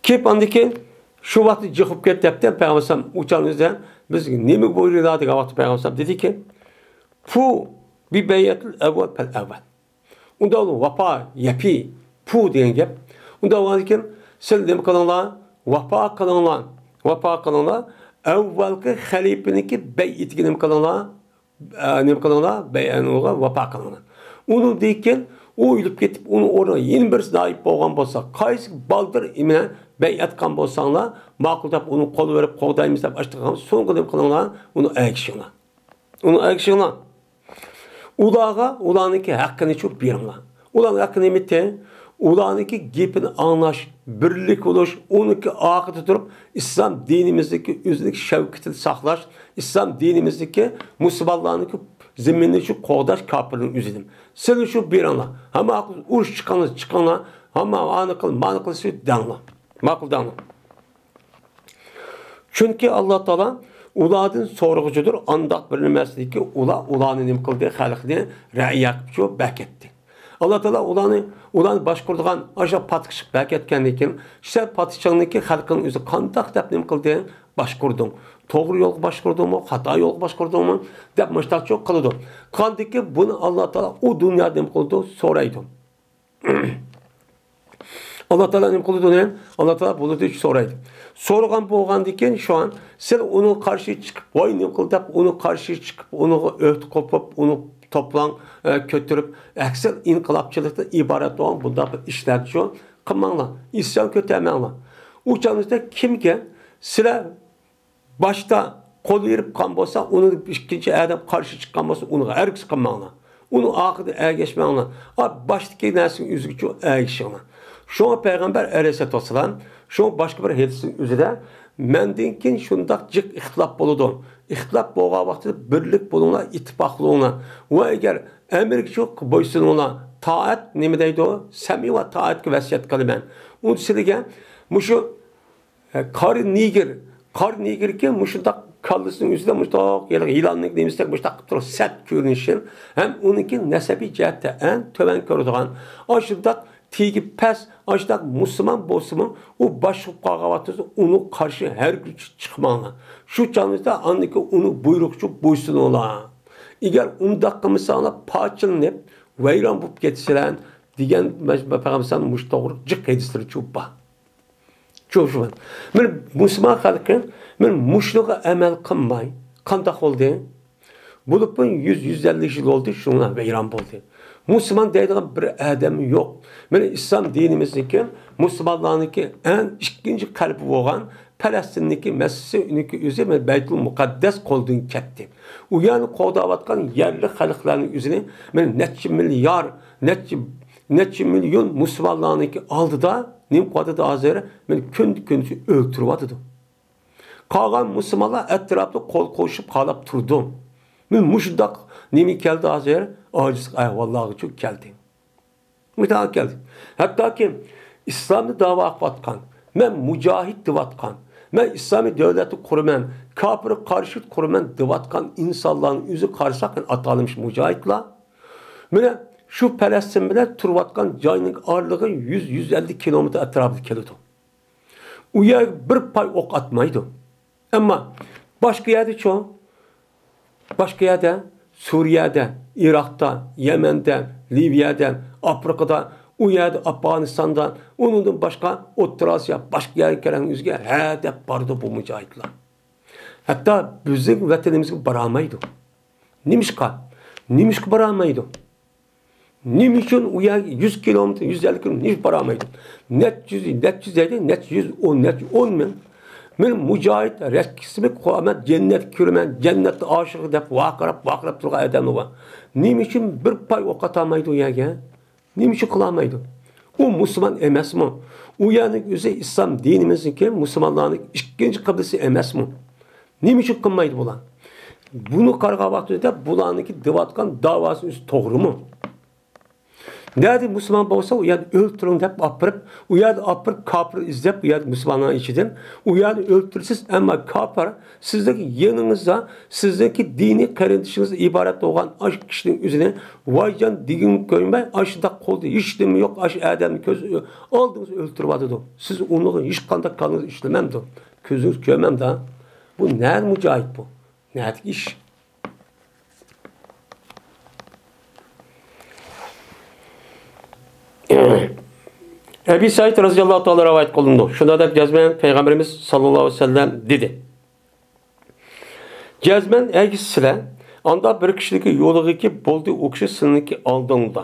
كېلىپ ئاندىن كېيىن شۇ ۋاقىتتا جىق بولۇپ كەتتى دەپتۇ پەيغەمبەر ئەلەيھىسسالام. ئۇ چاغنىڭ ئۆزىدە بىز نېمە بۇيرۇيلا دېگەن ۋاقىتتا پەيغەمبەر ئەلەيھىسسالام دېدىكى، «فۇ بىبەيئەتىل ئەۋۋەل پەل ئەۋۋەل.» ئۇندا ئۇ ۋاپا يەپى پۇ دېگەن گەپ. ئۇندا بولغاندىن كېيىن سىلەر نېمە قىلىڭلار؟ ۋاپا قىلىڭلار. ۋاپا قىلىڭلار. ئەۋۋەلقى خەلىپىنىڭكى بەيئىتىگە نېمە قىلىڭلار؟ ئە، نېمە قىلىڭلار؟ بەيئەنۇغا ۋاپا قىلىڭلار. ئۇنىڭدىن كېيىن ئۇ ئۆلۈپ كېتىپ، ئۇنىڭ ئورنىغا يەنە بىرسى نائىب بولغان بولسا، قايسى بالدۇر مېنى بەيئەت قىلغان بولساڭلار، ماقۇل دەپ ئۇنى قول بېرىپ قوغدايمىز دەپ ئاشتىغان، سوڭغا نېمە قىلىڭلار؟ ئۇنى ئەگىشىڭلار. ئۇنى ئەگىشىڭلار. ئۇلارغا ئۇلارنىڭكى ھەققىنى چوپ بېرىڭلار. ئۇلارنىڭ ھەققى نېمىتى؟ ئۇلارنىڭكى گېپىنى ئاڭلاش، بىرلىك بولۇش، ئۇنىڭكى ئارقىدا تۇرۇپ، ئىسلام دىنىمىزدىكى ئۆزىنىڭكى شەۋكىتىنى ساقلاش، ئىسلام دىنىمىزدىكى مۇسۇلمانلارنىڭكى زېمىنىنى شۇ قوغداش كاپىرنىڭ ئۆزىدىن. سىلەر شۇ بېرىڭلار. ھەممە ئۇرۇش چىقىڭلار، چىقىڭلار. ھەممە ئانى قىل، مانى قىل، شۇ دەڭلار. ماقۇل دەڭلار. چۈنكى ئاللا تائالا ئۇلاردىن سورىغۇچىدۇر، ئانداق بىر نېمە ئەمەسلىكى، ئۇلار ئۇلارنى نېمە قىلدى؟ خەلقنى رەئىيە قىلىپ شۇ بەكەتتى. ئاللا تائالا ئۇلارنى، ئۇلارنى باشقۇرىدىغان ئاشۇ پادىشاھ بەكەتكەندىن كېيىن، سەن پادىشاھنىڭكى خەلقىنىڭ ئۆزى قانداق دەپ نېمە قىلدى؟ باشقۇردۇڭ. توغرا يولغا باشقۇردۇڭمۇ، خاتا يولغا باشقۇردۇڭمۇ؟ دەپ مۇشتاقچۇ قىلىدۇ. قىلغاندىن كېيىن بۇنى ئاللا تائالا ئۇ دۇنيادا نېمە قىلىدۇ؟ سورايدۇ. ئاللا تائالا نېمە قىلىدۇ ئۇنى؟ ئاللا تائالا بۇلىدىن سورايدۇ. سورىغان بولغاندىن كېيىن شۇ ئان سىلەر ئۇنىڭغا قارشى چىقىپ، ۋاي نېمە قىلدى دەپ ئۇنىڭغا قارشى چىقىپ، ئۇنىڭغا ئۆھدە قوپۇپ، ئۇنى توپلاڭ، ئە، كۆتۈرۈپ، ئەكسىل ئىنقىلابچىلىقتىن ئىبارەت بولغان بۇنداق بىر ئىشلارنى شۇ قىلماڭلار. ئىسيان كۆتەرمەڭلار. ئۇ چاغنىڭىزدا كىمگە سىلەر باشتا قول بېرىپ قالغان بولسا، ئۇنىڭ ئىككىنچى ئادەم قارشى چىققان بولسا، ئۇنىڭغا ھەرگىز قىلماڭلار. ئۇنىڭ ئارقىدىن ئەگەشمەڭلار. ئا، باشتىكى نەرسىنىڭ ئۆزىگىچۇ ئەگىشىڭلار. شۇڭا پەيغەمبەر ئەلەيھىسسالاتۇ ۋەسسالام، شۇ باشقا بىر ھەدىسنىڭ ئۆزىدە، مەندىن كېيىن شۇنداق جىق ئىختىلاپ بولىدۇ. ئىختىلاپ بولغان ۋاقتىدا بىرلىك بولۇڭلار، ئىتتىپاق بولۇڭلار. ۋە ئەگەر ئەمرگە شۇ بويسۇنۇڭلار. تائەت نېمە دەيدۇ؟ سەمئى ۋە تائەتكە ۋەسىيەت قىلىمەن. ئۇ سىلىگە مۇشۇ قارا نېگىر، قارا نېگىركى مۇشۇنداق كاللىسىنىڭ ئۈستىدە مۇشۇنداق يىلاننىڭ نېمىسىدەك مۇشۇنداق قىلىپ تۇرۇپ سەت كۆرۈنۈشى ھەم ئۇنىڭكى نەسەبىي جەھەتتە ئەڭ تۆۋەن كۆرىدىغان، ئاشۇنداق تېگى پەس، ئاشۇنداق مۇسۇلمان بولسىمۇ، ئۇ باشقا قالغان ۋاقتىدا ئۇنىڭغا قارشى ھەرگىز چىقماڭلار. شۇ چاغنىڭىزدا ئاندىكى ئۇنىڭ بۇيرۇقىچە بويسۇنۇڭلار. ئەگەر ئۇنداق قىلمىساڭلار، پارچىلىنىپ ۋەيران بولۇپ كېتىسىلەر دېگەن پەيغەمبەر مۇشۇ توغرا جىق ھەدىسلىرى چوپ بار. چوشۇمەن. مانا مۇسۇلمان خەلقى مانا مۇشۇنىڭغا ئەمەل قىلماي قانداق بولدى؟ بولۇپمۇ يۈز، يۈز ئەللىك يىل بولدى، شۇنىڭ بىلەن ۋەيران بولدى. مۇسۇلمان دەيدىغان بىر ئادەم يوق. مانا ئىسلام دىنىمىزنىڭكى مۇسۇلمانلارنىڭكى ئەڭ ئىككىنچى قەلبى بولغان پەلەستىندىكى مەسچىتى ئۆزى مانا بەيتۇل مۇقەددەس قولدىن كەتتى. ئۇ يەرنى قوغداۋاتقان يەرلىك خەلقلەرنىڭ ئۆزىنى مانا نەچچە مىليار، نەچچە، نەچچە مىليون مۇسۇلمانلارنىڭكى ئالدىدا نېمە قىلىۋاتىدۇ ھازىر؟ مانا كۈندە كۈندە ئۆلتۈرۈۋاتىدۇ. قالغان مۇسۇلمانلار ئەتراپتا قول قوشۇپ قاراپ تۇرىدۇ. مانا مۇشۇنداق نېمە كەلدى ھازىر؟ ئاجىزلىق ئەھۋاللارغىچۇ كەلدى. مۇشۇنداق كەلدى. ھەتتاكى ئىسلامنى داۋا قىلىۋاتقان، مەن مۇجاھىد دەۋاتقان، مەن ئىسلامىي دۆلەتنى قۇرىمەن، كاپىرغا قارشى قۇرىمەن دەۋاتقان ئىنسانلارنىڭ ئۆزى قارىساق، ئاتا-ئانىمىز مۇجاھىدلار. مانا شۇ پەلەستىن بىلەن تۇرۇۋاتقان جاينىڭ ئارىلىقى يۈز، يۈز ئەللىك كىلومېتىر ئەتراپىدا كېلىدۇ. ئۇ يەرگە بىر پاي ئوق ئاتمايدۇ. ئەمما باشقا يەردىچۇ؟ باشقا يەردە، سۈرىيەدە، ئىراقتا، يەمەندە، لىۋىيەدە، ئافرىقىدا، ئۇ يەردە، ئافغانىستاندا، ئۇنىڭدىن باشقا ئوتتۇرا ئاسىيا، باشقا يەرگە كەلگەن ئۆزىگە ھە دەپ بارىدۇ بۇ مۇجاھىدلار. ھەتتا بىزنىڭ ۋەتىنىمىزگە بارالمايدۇ. نېمىشقا؟ نېمىشقا بارالمايدۇ؟ نېمە ئۈچۈن ئۇ يەرگە يۈز كىلومېتىر، يۈز ئەللىك كىلومېتىر نېمىشقا بارالمايدۇ؟ نەچچە يۈز، نەچچە يۈز دەيدۇ، نەچچە يۈز ئون، نەچچە ئون مىڭ. مانا مۇجاھىد رەسمىي قۇرئان جەننەتكە كىرىمەن، جەننەتتە ئاشىق دەپ ۋارقىراپ، ۋارقىراپ تۇرغان ئادەملەر بار. نېمە ئۈچۈن بىر پاي ئوق ئاتالمايدۇ ئۇ يەرگە؟ نېمە ئۈچۈن قىلالمايدۇ؟ ئۇ مۇسۇلمان ئەمەسمۇ؟ ئۇ يەرنىڭ ئۆزى ئىسلام دىنىمىزنىڭكى، مۇسۇلمانلارنىڭ ئىككىنچى قىبلىسى ئەمەسمۇ؟ نېمە ئۈچۈن قىلمايدۇ بۇلار؟ بۇنى قارىغان ۋاقتىدا بۇلارنىڭكى دەۋاتقان داۋاسىنىڭ ئۆزى توغرىمۇ؟ نەدە مۇسۇلمان بولسا، ئۇ يەردە ئۆلتۈرۈڭ دەپ ئاپىرىپ، ئۇ يەردە ئاپىرىپ كاپىر ئىزدەپ، ئۇ يەردە مۇسۇلمانلارنىڭ ئىچىدىن ئۇ يەردە ئۆلتۈرىسىز، ئەمما كاپىر سىزنىڭ يېنىڭىزدا سىزنىڭكى دىنىي قېرىندىشىڭىز ئىبارەت بولغان ئاشۇ كىشىنىڭ ئۆزىنى ۋايجان دېگىنى كۆيمەي، ئاشۇنداق قولدا ھېچنېمە يوق، ئاشۇ ئادەمنى كۆز ئالدىڭىزدا ئۆلتۈرۈۋاتىدۇ. سىز ئۇنىڭغا ھېچقانداق كاللىڭىز ئىشلىمەمدۇ؟ كۆزىڭىز كۆرمەمدۇ؟ بۇ نەدە مۇجاھىد بۇ؟ نەدىكى ئىش؟ ئەبى سەئىد رەزىياللاھۇ تائالا رىۋايەت قىلىنىدۇ. شۇنداق دەپ جەزمەن پەيغەمبىرىمىز ساللاللاھۇ ئەلەيھى ۋەسەللەم دېدى. جەزمەن ئەگىشسىلەر، ئاندا بىر كىشىلىكى يولىغىكى بولدى، ئۇ كىشى سىلىنىكى ئالدىڭدا.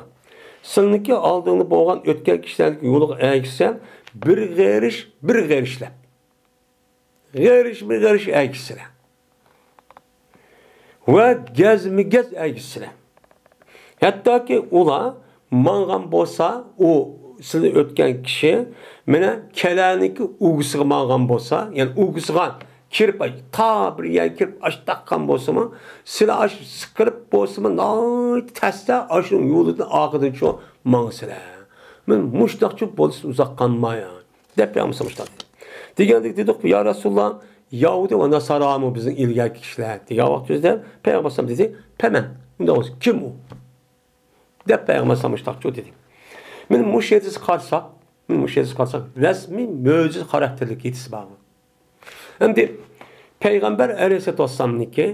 سىلىنىكى ئالدىڭدا بولغان ئۆتكەن كىشىلەرنىڭ يولىغا ئەگىشسە، بىر غېرىش، بىر غېرىشلەپ. غېرىشمۇ غېرىش ئەگىشسىلە. ۋە گەزمۇ گەز ئەگىشسىلە. ھەتتاكى ئۇلار ماڭغان بولسا، ئۇ سىلى ئۆتكەن كىشى مانا كەلەنىڭكى ئۇگىسىغا ماڭغان بولسا، يەنى ئۇگىسىغا كىرىپ، تا بىر يەرگە كىرىپ ئاش تاققان بولسىمۇ، سىلى ئاش سىقىرىپ بولسىمۇ، ناھايىتى تەستە ئاشۇنىڭ يولىدىن ئارقىدىن شۇ ماڭسىلە. مەن مۇشتاقچۇ بولسا ئۇزاق قالماي. دەپ پەيغەمبەر مۇشۇنداق دېدى. دېگەندەك دېدۇق، يا رەسۇلاللا، يەھۇدىي ۋە ناسارامۇ بىزنىڭ ئىلگەركى كىشىلەر؟ دېگەن ۋاقتىمىزدا پەيغەمبەر دېدى، پەمەن، ئۇنداق بولسا كىم ئۇ؟ دەپ پەيغەمبەر مۇشۇنداقچۇ دېدى. مانا مۇشۇ ھەدىسكە قارىساق، مانا مۇشۇ ھەدىسكە قارىساق، رەسمىي مۆجىزە خاراكتېرلىك ھەدىس بار. ئەمدى پەيغەمبەر ئەلەيھىسسالاتۇ ۋەسسالامنىڭكى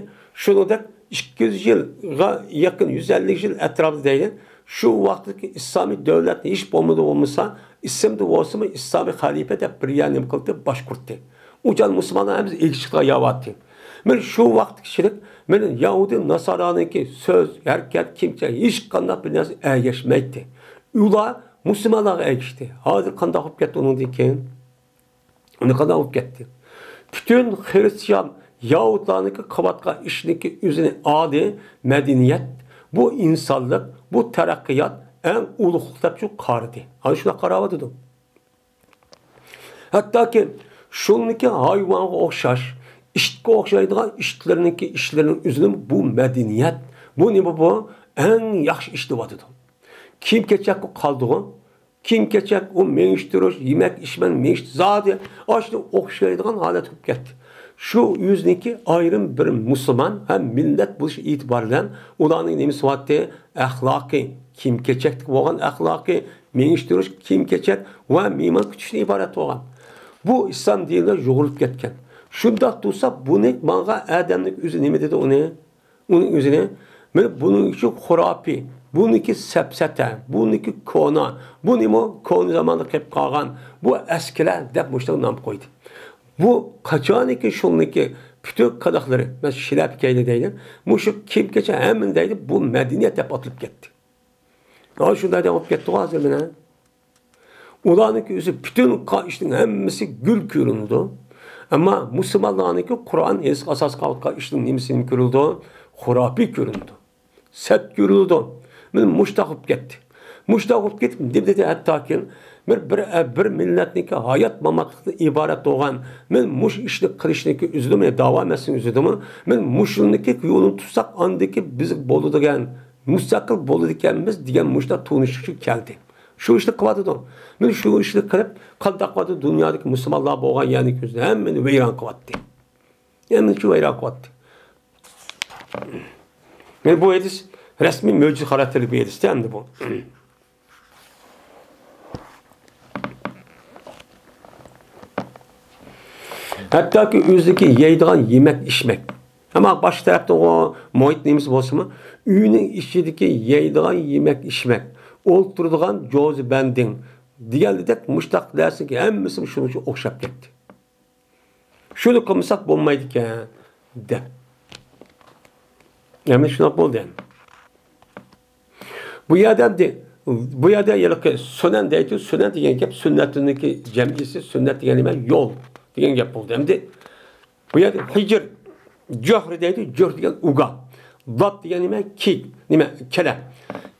شۇنىڭدەك ئىككى يۈز يىلغا يېقىن، يۈز ئەللىك يىل ئەتراپىدا دەيلى، شۇ ۋاقىتتىكى ئىسلامىي دۆلەتنى ھېچ بولمىدى بولمىسا، ئىسىمدا بولسىمۇ ئىسلامىي خەلىپە دەپ بىر يەرنى نېمە قىلدى، باشقۇرتتى. ئۇ چاغدا مۇسۇلمانلار ھەممىسى ئېگىز چىقىدىغان يەر بارتى. مانا شۇ ۋاقىتتىكى كىشىلىك، مانا يەھۇدىي ناسارانىڭكى سۆز، ھەرىكەت، كىيىم-كېچەك، ھېچقانداق بىر نەرسە ئەگەشمەيتتى. ئۇلار مۇسۇلمانلارغا ئەگىشتى. ھازىر قانداق بولۇپ كەتتى ئۇنىڭدىن كېيىن؟ ئۇنى قانداق بولۇپ كەتتى؟ پۈتۈن خرىستىيان، يەھۇدلارنىڭكى قىلىۋاتقان ئىشنىڭكى ئۆزىنى ئالدى مەدەنىيەت، بۇ ئىنسانلىق، بۇ تەرەققىيات ئەڭ ئۇلۇغلۇق دەپ شۇ قارىدى. ئانا شۇنداق قاراۋاتىدۇ. ھەتتاكى شۇنىڭكى ھايۋانغا ئوخشاش، ئىتقا ئوخشايدىغان ئىتلىرىنىڭكى ئىشلىرىنىڭ ئۆزىنىمۇ بۇ مەدەنىيەت. بۇ نېمە بۇ؟ ئەڭ ياخشى ئىش دەۋاتىدۇ. كىيىم-كېچەككە قالدىغۇ. كىيىم-كېچەك، ئۇ مېڭىشتۈرۈش، يېمەك-ئىچمەك، مېڭىش زادى ئاشۇنىڭغا ئوخشايدىغان ھالەتكە كېلىپ كەتتى. شۇ ئۆزىنىڭكى ئايرىم بىر مۇسۇلمان ھەم مىللەت بولۇش ئېتىبارى بىلەن ئۇلارنىڭ نېمىسى بارتى؟ ئەخلاقى، كىيىم-كېچەكتىكى بولغان ئەخلاقى، مېڭىشتۈرۈش، كىيىم-كېچەك ۋە مېھمان كۈتۈشتىن ئىبارەت بولغان. بۇ ئىسلام دىنىدا يۇغۇرۇلۇپ كەتكەن. شۇنداق تۇرسا، بۇنى ماڭغان ئادەمنىڭ ئۆزى نېمە دېدى ئۇنى؟ ئۇنىڭ ئۆزىنى، مانا بۇنىڭ ئۈچۈن خۇراپىي، بۇنىڭكى سەپسەتە، بۇنىڭكى كونا، بۇنىمۇ كونا زاماندا قېلىپ قالغان، بۇ ئەسكىلەر دەپ مۇشۇنداق نام قويدى. بۇ قاچانكى شۇنىڭكى پۈتۈن قىلىقلىرى، مەسىلەن، شىلەپە كىيدى دەيدۇ، مۇشۇ كىيىم-كېچەك ھەممىنى دەيدۇ، بۇ مەدەنىيەت دەپ ئاتىلىپ كەتتى. ھە، شۇنداق دەپ ئاتىلىپ كەتتىغۇ ھازىر مانا. ئۇلارنىڭكى ئۆزى پۈتۈن قىلغان ئىشنىڭ ھەممىسى گۈل كۆرۈنىدۇ. ئەمما مۇسۇلمانلارنىڭكى قۇرئان، ھەدىسكە ئاساس قىلىۋاتقان ئىشنىڭ نېمىسى نېمە كۆرۈلىدۇ؟ خۇراپىي كۆرۈنىدۇ. سەت كۆرۈلىدۇ. مانا مۇشۇنداق بولۇپ كەتتى. مۇشۇنداق بولۇپ كېتىپ، نېمە دېدى ھەتتاكى بىر، بىر، بىر مىللەتنىڭكى ھايات ماماتلىقتىن ئىبارەت بولغان، مانا مۇشۇ ئىشنى قىلىشنىڭكى ئۆزىدىمۇ، داۋا مەسىلىنىڭ ئۆزىدىمۇ، مانا مۇشۇنىڭكى يولىنى تۇتساق، ئاندىكى بىز بولىدىغان مۇستەقىل بولىدىكەنمىز دېگەن مۇشۇنداق تونۇشۇش كەلدى. شۇ ئىشنى قىلىۋاتىدۇ. مانا شۇ ئىشنى قىلىپ، قانداق قىلىۋاتىدۇ؟ دۇنيادىكى مۇسۇلمانلار بولغان يەرنى كۆزىدە ھەممىنى ۋەيران قىلىۋاتتى. ھەممىنى شۇ ۋەيران قىلىۋاتتى. مانا بۇ ھەدىس رەسمىي مۆجىزە خاراكتېرلىك بىر ھەدىستە ئەمدى بۇ. ھەتتاكى ئۆزىدىكى يەيدىغان يېمەك-ئىچمەك. ئەمما باشقا تەرەپتىنغۇ مۇھىت نېمىسى بولسىمۇ، ئۆينىڭ ئىچىدىكى يەيدىغان يېمەك-ئىچمەك، ئولتۇرىدىغان جوزى بەندىڭ دېگەندەك مۇشتاق نەرسىنىڭكى ھەممىسى شۇنىڭغا ئوخشاپ كەتتى. شۇنى قىلمىساق بولمايدىكەن، دەپ. يەنى شۇنداق بولدى ئەمدى. بۇ يەردە ئەمدى، بۇ يەردە ھېلىقى سۇنەن دەيدۇ، سۇنەن دېگەن گەپ سۈننەتنىڭكى جەمئىيسى، سۈننەت دېگەن نېمە؟ يول دېگەن گەپ بولدى. ئەمدى بۇ يەردە ھىجر، جۆھرە دەيدۇ، جۆھرە دېگەن ئۇگا. دات دېگەن نېمە؟ كىيىك، نېمە؟ كەلە.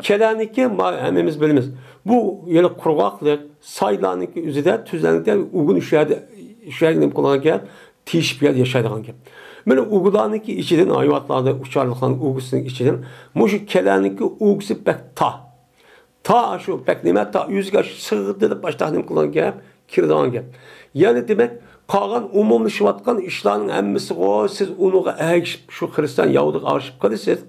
كەلەنىكى ما-، ھەممىمىز بىلىمىز. بۇ يەنە قۇرغاقلىق، سايلارنىڭكى ئۆزىدە، تۈزلەرنىڭكى ئۇگۇن شۇ يەردە، شۇ يەرگە نېمە قىلغان گەپ؟ تېشىپ يەردە ياشايدىغان گەپ. مانا ئۇگۇلارنىڭكى ئىچىدىن، ھايۋانلاردا ئۇچارلىقلارنىڭ ئۇگىسىنىڭ ئىچىدىن مۇشۇ كەلەنىكى ئۇگىسى بەك تا. تا شۇ بەك نېمە، تا يۈزىگە شۇ سىغدىرىپ ئاشتاق نېمە قىلغان گەپ، كىرىدىغان گەپ. يەنى دېمەك، قالغان ئومۇملىشىۋاتقان ئىشلارنىڭ ھەممىسىغۇ سىز ئۇنىڭغا ئەگىشىپ، شۇ خىرىستىيان ياھۇدىيغا ئەگىشىپ قالىسىز.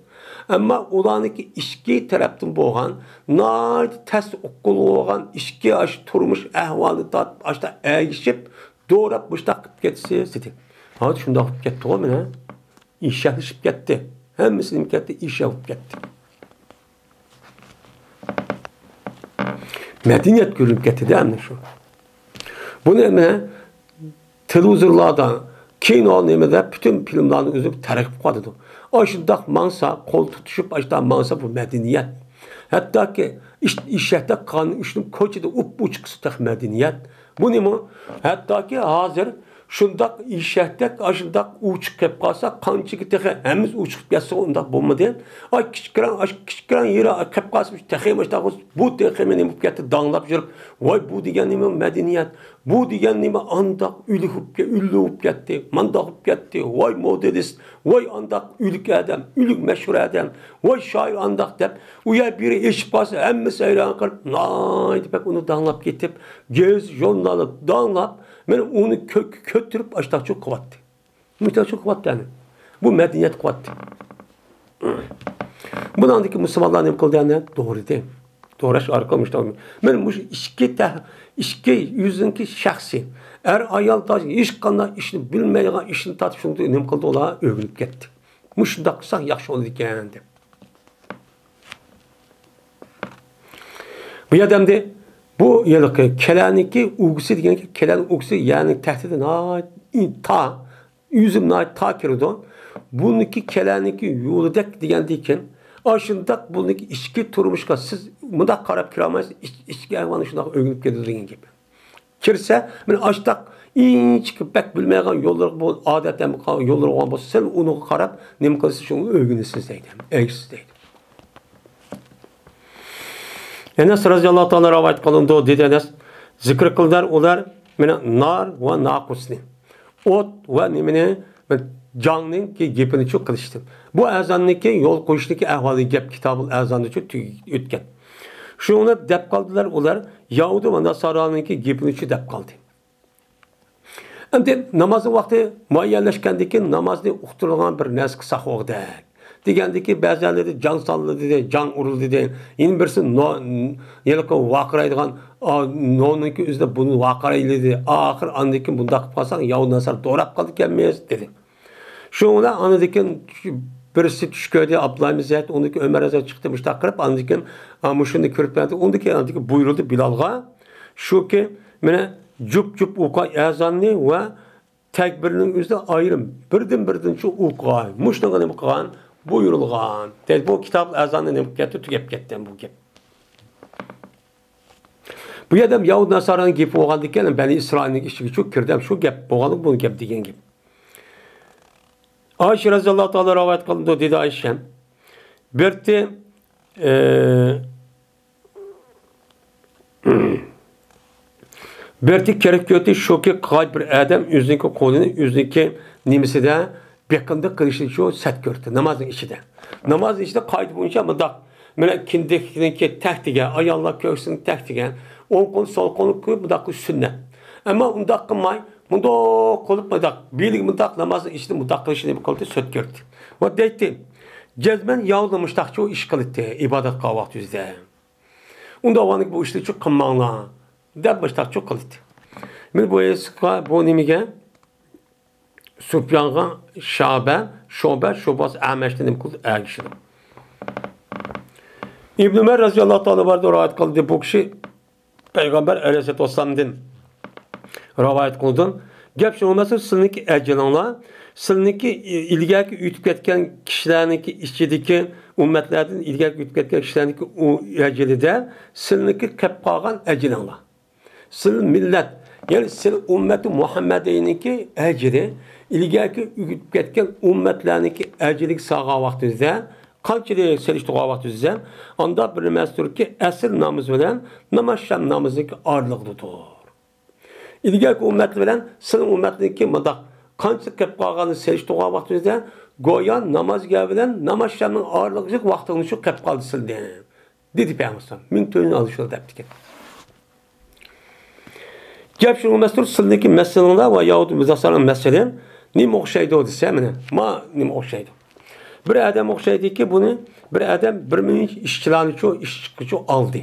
ئەمما ئۇلارنىڭكى ئىچكى تەرەپتىن بولغان، ناھايىتى تەس ئۇققۇلۇق بولغان ئىچكى ئاشۇ تۇرمۇش ئەھۋالىنى تارتىپ، ئاشتا ئەگىشىپ، دوراپ مۇشتاق قىلىپ كەتسىز، دېدى. ھازىر شۇنداق بولۇپ كەتتىغۇ، مانا. ئېشەكلىشىپ كەتتى. ھەممىسى نېمە كەتتى؟ ئېشەك بولۇپ كەتتى. مەدەنىيەت كۆرۈنۈپ كەتتى-دە ئەمدى شۇ. بۇنى مانا تېلېۋىزورلاردا، كىنو نېمىدە پۈتۈن فىلىملارنى ئۆزى تەرغىب قىلىۋاتىدۇ. ئاشۇنداق ماڭسا، قول تۇتۇشۇپ ئاشۇنداق ماڭسا بۇ مەدەنىيەت. ھەتتاكى ئىش-، ئېشەكتەك قان ئۇچۇپ كوچىدا ئۇپ-ئۇچ قىلسا تېخى مەدەنىيەت. بۇنىمۇ ھەتتاكى ھازىر شۇنداق ئېشەكتەك، ئاشۇنداق ئوچۇق كەپ قالسا، قانچىكى تېخى ھەممىسى ئوچۇق كەتسە، ئۇنداق بولمىدى. ئاي، كىچىككىنە، ئاش-، كىچىككىنە يېرى كەپ قالسا، تېخى مۇشۇنداق بولسا، بۇ تېخى نېمە بولۇپ كەتتى، داڭلاپ يۈرۈپ، ۋاي، بۇ دېگەن نېمە مەدەنىيەت، بۇ دېگەن نېمە ئانداق ئۈلۈك بولۇپ كە-، ئۈللە بولۇپ كەتتى، مانداق بولۇپ كەتتى، ۋاي، مودېلىست، ۋاي، ئانداق ئۈلۈك ئادەم، ئۈلۈك مەشھۇر ئادەم، ۋاي، شائىر ئانداق دەپ، ئۇ يەر بىرى ئېشىپ قالسا، ھەممىسى ھەيران قېلىپ، ناھايىتى بەك ئۇنى داڭلاپ كېتىپ، گېزىت، ژۇرنالدا داڭلاپ، مانا ئۇنى كۆككە كۆتۈرۈپ، ئاشتاق چوقۇۋاتتى. مۇشتاق چوقۇۋاتتى، يەنى. بۇ مەدەنىيەت قىلىۋاتتى. بۇنىڭدىكى مۇسۇلمانلار نېمە قىلدى، يەنى؟ دوغرىدى. دوراش ئارقىلىق مۇشتاق. مانا مۇشۇ ئىككى تە-، ئىككى يۈزنىڭكى شەخسى. ئەر ئايال تا-، ھېچقانداق ئىشنى بىلمەيدىغان ئىشنى تارتىپ شۇنى نېمە قىلدى، ئۇلار ئۆگىنىپ كەتتى. مۇشۇنداق قىلساق ياخشى بولىدىكەن، دەپ. بۇ يەردە ئەمدى بۇ ھېلىقى كەلەنىكى ئۇگىسى دېگەن، كەلەن ئۇگىسى، يەنى تەھدىتى ناھايىتى تا، ئۈزۈم ناھايىتى تا كىرىدۇ. بۇنىڭكى كەلەنىكى يولىدەك دېگەندىن كېيىن، ئاشۇنداق بۇنىڭكى ئىچكى تۇرمۇشقا سىز مۇنداق قاراپ كىرەلمەيسىز، ئىچ-، ئىچكى ئەھۋالنى شۇنداق ئۆگىنىپ كېتىدۇ دېگەن گەپ. كىرسە، مانا ئاشتاق ئىنچىكە بەك بىلمەيدىغان يوللىرىغا بۇ ئادەتتە يوللىرىغا بولسا، سەل ئۇنىڭغا قاراپ نېمە قىلسا، شۇنى ئۆگىنىسىز دەيدۇ. ئەگىشىسىز دەيدۇ. ئەنەس رەزىياللاھۇ تائالا رىۋايەت قىلىنىدۇ، دېدى ئەنەس، زىكىر قىلدىلار ئۇلار مانا نار ۋە ناقۇسنى، ئوت ۋە نېمىنى، جاڭنىڭكى گېپىنىچۇ قىلىشتى. بۇ ئەزاننىڭكى يول قويۇشنىڭكى ئەھۋالى گەپ كىتابۇل ئەزاندىچۇ تۈگ-، ئۆتكەن. شۇنى دەپ قالدىلار ئۇلار، يەھۇدىي ۋە ناسارانىڭكى گېپىنىچۇ دەپ قالدى. ئەمدى نامازنىڭ ۋاقتى مۇئەييەنلەشكەندىن كېيىن نامازنى ئۇقتۇرىدىغان بىر نەرسە قىلساق بولغۇدەك. دېگەندىكى بەزىلەر دېدى، جاڭ سالدى دېدى، جاڭ ئۇرۇلدى دېدى. يەنە بىرسى نو-، ھېلىقى ۋارقىرايدىغان، ئا، نونىڭكى ئۆزىدە بۇنى ۋارقىرايلى دېدى. ئاخىر ئاندىن كېيىن بۇنداق قىلىپ قالساق، يەھۇدىي ناسارا دوراپ قالىدىكەنمىز دېدى. شۇڭا ئاندىن كېيىن بىرسى چۈش كۆردى، ئابدۇللا ئىبن زەيد، ئۇندىن كېيىن ئۆمەر رەزىياللاھۇ چىقتى، مۇشۇنداق قىلىپ، ئاندىن كېيىن، ئا، مۇشۇنى كۆرۈپ بەردى. ئۇندىن كېيىن ئاندىن كېيىن بۇيرۇلدى بىلالغا، شۇكى، مانا، جۈپ-جۈپ ئوقۇغاي ئەزاننى ۋە تەكبىرنىڭ ئۆزىدە ئايرىم، بىردىن-بىردىنچە ئوقۇغاي. مۇشۇنىڭغا نېمە قىلغان؟ بۇيرۇلغان. دەيدۇ، بۇ كىتاب ئەزانى نېمە بولۇپ كەتتى؟ تۈگەپ كەتتى بۇ گەپ. بۇ يەردە يەھۇد ناسارانىڭ گېپى بولغاندىكىن، بەنى ئىسرائىلنىڭ ئىچىگە شۇ كىردى، شۇ گەپ بولغانلىق، بۇ گەپ دېگەن گەپ. ئائىشە رەزىياللاھۇ تائالا رىۋايەت قىلىنىدۇ، دېدى ئائىشە. بىرتى، ئى، بىرتى كىرىپ كۆردى، شۇكى قايت بىر ئادەم ئۆزىنىڭكى قولىنى ئۆزىنىڭكى نېمىسىدە بېقىندى قىلىشنى شۇ سەت كۆردى نامازنىڭ ئىچىدە. نامازنىڭ ئىچىدە قائىدە بويىچە مۇنداق، مانا كىندىكنىڭكى تەكتىگە، ئاياللار كۆرسىنىڭ تەكتىگە، ئوڭ قول، سول قولنى قويۇپ مۇنداق قىلىش سۈننەت. ئەمما ئۇنداق قىلماي، مۇنداق قىلىپ مۇنداق، بىلىگە مۇنداق نامازنىڭ ئىچىدە مۇنداق قىلىشنى نېمە قىلدى؟ سەت كۆردى. ۋە دەيتتى، جەزمەن يەھۇدىي مۇشتاقچۇ ئىش قىلىتتى، ئىبادەت قىلغان ۋاقتى ئۆزىدە. ئۇنداق بولغاندىكىن بۇ ئىشنى چۇ قىلماڭلار، دەپ مۇشتاقچۇ قىلىتتى. مانا بۇ ھېسقا، بۇ نېمىگە؟ سۇپيانغا شابە، شوبە، شوباس ئەمەشنى نېمە قىلدى؟ ئەگىشىدۇ. ئىبن ئۆمەر رەزىياللاھۇ تائالا ئەنھۇ رىۋايەت قىلدى، بۇ كىشى پەيغەمبەر ئەلەيھىسسالاتۇ ۋەسسالامدىن رىۋايەت قىلدى. گەپ شۇنىڭ مەقسىتى، سىلىنىڭكى ئەجىلىڭلار، سىلىنىڭكى ئىلگەركى ئۆتۈپ كەتكەن كىشىلەرنىڭكى ئىچىدىكى، ئۈممەتلەردىن ئىلگەركى ئۆتۈپ كەتكەن كىشىلەرنىڭكى ئۇ ئەجىلىدە سىلىنىڭكى قېلىپ قالغان ئەجىلىڭلار. سىل مىللەت، يەنى سىل ئۈممەتى مۇھەممەدىينىڭكى ئەجىلى، ئىلگەركى ئۆتۈپ كەتكەن ئۈممەتلەرنىڭكى ئەجىلىگە سالغان ۋاقتىمىزدا، قانچىلىك سېلىشتۇرغان ۋاقتى دېسە، ئاندا بىر نېمە ئەمەستۇركى، ئەسىر نامىزى بىلەن نامازشام نامىزىنىڭكى ئارىلىقىدىدۇر. ئىلگەركى ئۈممەتلەر بىلەن سىلىڭ ئۈممەتنىڭكى مۇنداق قانچىلىك قېلىپ قالغاننى سېلىشتۇرغان ۋاقتىمىزدا، گويا نامازگەر بىلەن نامازشامنىڭ ئارىلىقىدىكى ۋاقتىڭنى شۇ قېلىپ قالدى سىلدىن، دېدى پەيغەمبەر. مىڭ تۆت يۈز ئالتمىش دەپتىكەن. گەپ شۇ ئەمەستۇر، سىلدىكى مەسىلىڭلار ۋە يەھۇدىي ناسارانىڭ مەسىلىنى نېمە ئوخشايدۇ دېسە، مانا، ما نېمە ئوخشايدۇ. بىر ئادەم ئوخشايدۇكى، بۇنى بىر ئادەم بىر مىڭ ئىشچىلارنىچۇ، ئىشچىغىچۇ ئالدى.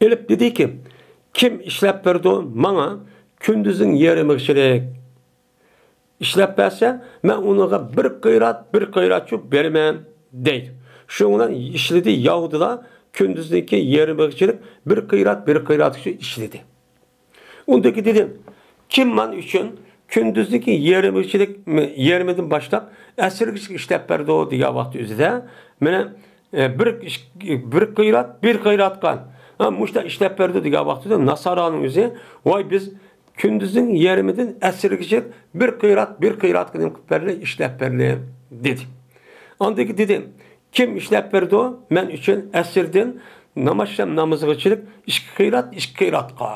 ئېلىپ دېدىكى، كىم ئىشلەپ بېرىدۇ ماڭا كۈندۈزنىڭ يېرىمىغىچىلىك ئىشلەپ بەرسە، مەن ئۇنىڭغا بىر قىرات، بىر قىراتچۇ بېرىمەن، دەيدۇ. شۇنىڭ بىلەن ئىشلىدى يەھۇدىيلار كۈندۈزنىڭكى يېرىمىغىچىلىك بىر قىرات، بىر قىراتچۇ ئىشلىدى. ئۇندىكى دېدى، كىم مەن ئۈچۈن كۈندۈزدىكى يېرىمىچىلىك، يېرىمىدىن باشلاپ ئەسىرگىچە ئىشلەپ بەردى دېگەن ۋاقتى ئۆزىدە، مانا، ئە، بىر ئىش-، بىر قىرات، بىر قىراتقا، ھە، مۇشتا ئىشلەپ بەردى دېگەن ۋاقتىدا ناسارانىڭ ئۆزى، ۋاي، بىز كۈندۈزنىڭ يېرىمىدىن ئەسىرگىچە بىر قىرات، بىر قىراتقا نېمە قىلىپ بەرلى، ئىشلەپ بەرلى، دېدى. ئاندىكى دېدى، كىم ئىشلەپ بەردۇ مەن ئۈچۈن ئەسىردىن نامازشام نامىزىغىچىلىك ئىككى قىرات، ئىككى قىراتقا.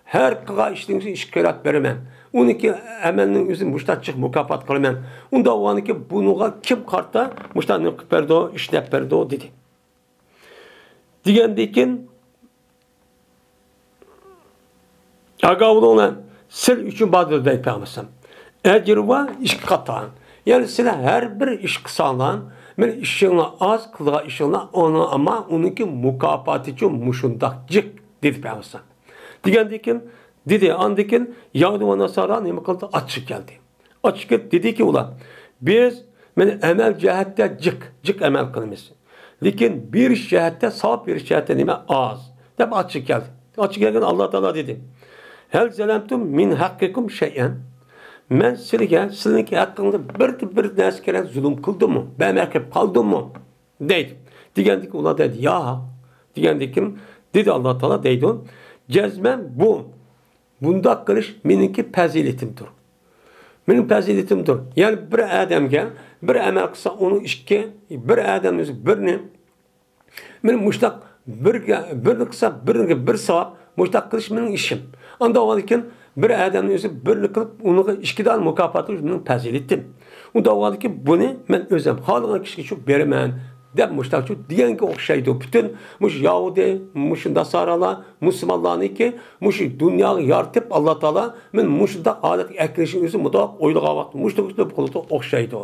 ھەر قىلغان ئىشىڭىزنى ئىككى قىرات بېرىمەن. ئۇنىڭكى ئەمەلنىڭ ئۆزىنى مۇشتاق جىق مۇكاپات قىلىمەن. ئۇنداق بولغاندىكىن بۇنىڭغا كىم قارىتا مۇشتاق نېمە قىلىپ بەردۇ، ئىشلەپ بەردۇ، دېدى. دېگەندىن كېيىن، ئاگاھ بولۇڭلار، سىلەر ئۈچۈن باردۇر دەيدۇ پەيغەمبەر. ئەجرى بار ئىككى قاتار. يەنى سىلەر ھەر بىر ئىش قىلساڭلار، مەن ئىشىڭلار ئاز، قىلىدىغان ئىشىڭلار ئاز، ئەمما ئۇنىڭكى مۇكاپاتىچۇ مۇشۇنداق جىق، دېدى پەيغەمبەر. دېگەندىن كېيىن، دېدى، ئاندىن كېيىن يەھۇدىي ۋە ناسارا نېمە قىلدى؟ ئاچچىق كەلدى. ئاچچىق كەلدى، دېدىكى ئۇلار، بىز، مانا، ئەمەل جەھەتتە جىق، جىق ئەمەل قىلىمىز. لېكىن بېرىش جەھەتتە، ساۋاب بېرىش جەھەتتە نېمە؟ ئاز، دەپ ئاچچىق كەلدى. ئاچچىق كەلگەن ئاللا تائالا دېدى، ھەل زەلەمتۇم مىن ھەققىكۇم شەيئەن. مەن سىلىگە، سىلىنىڭكى ھەققىڭدىن بىر، بىر نەرسە كېرەك زۇلۇم قىلدىممۇ؟ بەرمەي قېلىپ قالدىممۇ؟ دەيدۇ. دېگەندىكىن ئۇلار دەيدۇ، ياق. دېگەندىكىن دېدى ئاللا تائالا دەيدۇ، جەزمەن بۇ، بۇنداق قىلىش مېنىڭكى پەزىلىتىمدۇر. مېنىڭ پەزىلىتىمدۇر. يەنى بىر ئادەمگە بىر ئەمەل قىلسا، ئۇنىڭ ئىككى، بىر ئادەمنىڭ ئۆزى بىرنى، مېنىڭ مۇشتاق بىرگە، بىرنى قىلسا، بىرگە بىر ساۋاب، مۇشتاق قىلىش مېنىڭ ئىشىم. ئانداق بولغاندىكىن بىر ئادەمنىڭ ئۆزى بىرنى قىلىپ، ئۇنىڭغا ئىككى دانە مۇكاپات بېرىش مېنىڭ پەزىلىتىم. ئۇنداق بولغاندىكىن بۇنى مەن ئۆزۈم خالىغان كىشىگە شۇ بېرىمەن، دەپ مۇشتاقچۇ دېگەنگە ئوخشايدۇ. پۈتۈن مۇشۇ يەھۇدىي، مۇشۇ ناسارالار، مۇسۇلمانلارنىڭكى مۇشۇ دۇنياغا يارىتىپ، ئاللا تائالا مەن مۇشۇنداق ھالەتكە ئەكىرىشنى ئۆزى مۇنداق ئويلىغان ۋاقىت مۇشۇنداق قىلىدىغان ئوخشايدۇ.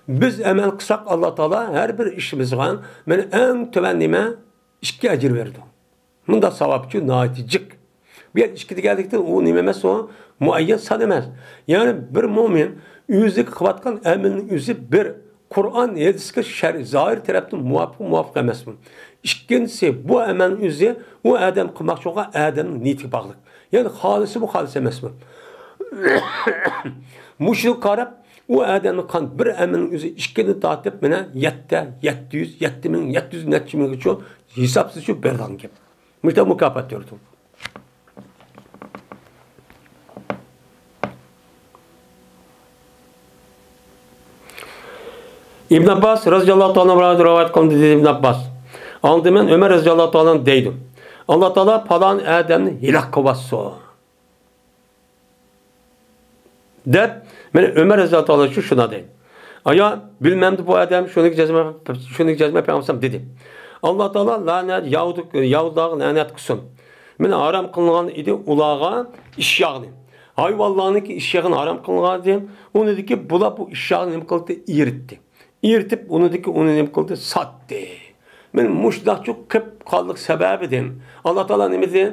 بىز ئەمەل قىلساق، ئاللا تائالا ھەر بىر ئىشىمىزغا مانا ئەڭ تۆۋەن نېمە؟ ئىككى ئەجىر بېرىدۇ. مۇنداق ساۋابچۇ ناھايىتى جىق. بۇ يەر ئىككى دېگەنلىكتىن ئۇ نېمە ئەمەس، ئۇ مۇئەييەن سان ئەمەس. يەنى بىر مۆمىن ئۆزى قىلىۋاتقان ئەمىلنىڭ ئۆزى بىر قۇرئان ھەدىسكە شەرئىي زاھىر تەرەپتىن مۇۋاپىق، مۇۋاپىق ئەمەسمۇ؟ ئىككىنچىسى، بۇ ئەمەلنىڭ ئۆزى ئۇ ئادەم قىلماقچى بولغان ئادەمنىڭ نىيىتىگە باغلىق. يەنى خالىسىمۇ، خالىس ئەمەسمۇ؟ مۇشۇنى قاراپ، ئۇ ئادەمنىڭ قان بىر ئەمەلنىڭ ئۆزى ئىككىدىن تارتىپ، مانا، يەتتە، يەتتە يۈز، يەتتە مىڭ، يەتتە يۈز نەچچە مىڭگىچە ھېسابسىزچۇ بېرىدىغان گەپ. مۇشۇنداق مۇكاپات بېرىدۇ. ئىبن ئابباس رەزىياللاھۇ تائالا رىۋايەت قىلىندى، دېدى ئىبن ئابباس. ئاڭلىدىم مەن ئۆمەر رەزىياللاھۇ تائالا دەيدۇ، ئاللا تائالا پالان ئادەمنى ھېلاك قىلىۋاتسۇن، دەپ، مانا ئۆمەر رەزىياللاھۇ تائالا شۇ شۇنداق دەيدۇ. ئايا، بىلمەمدۇ بۇ ئادەم، شۇنىڭكى جەزمە، شۇنىڭكى جەزمە پەيغەمبەر دېدى. ئاللا تائالا لەنەت، يەھۇدىي، يەھۇدىيلارغا لەنەت قىلسۇن. مانا ھارام قىلىنغان ئىدى ئۇلارغا ئىش ياغنى. ھايۋانلارنىڭكى ئىش ياغنى ھارام قىلىنغان ئىدى. ئۇنىڭدىكى بۇلار بۇ ئىش ياغنى نېمە قىلدى؟ ئېرىتتى. ئېرىتىپ، ئۇنىڭدىكى ئۇنى نېمە قىلدى؟ ساتتى. مانا مۇشۇنداقچۇ قىپ قاللىق سەۋەبىدىن ئاللا تائالا نېمە دېدى؟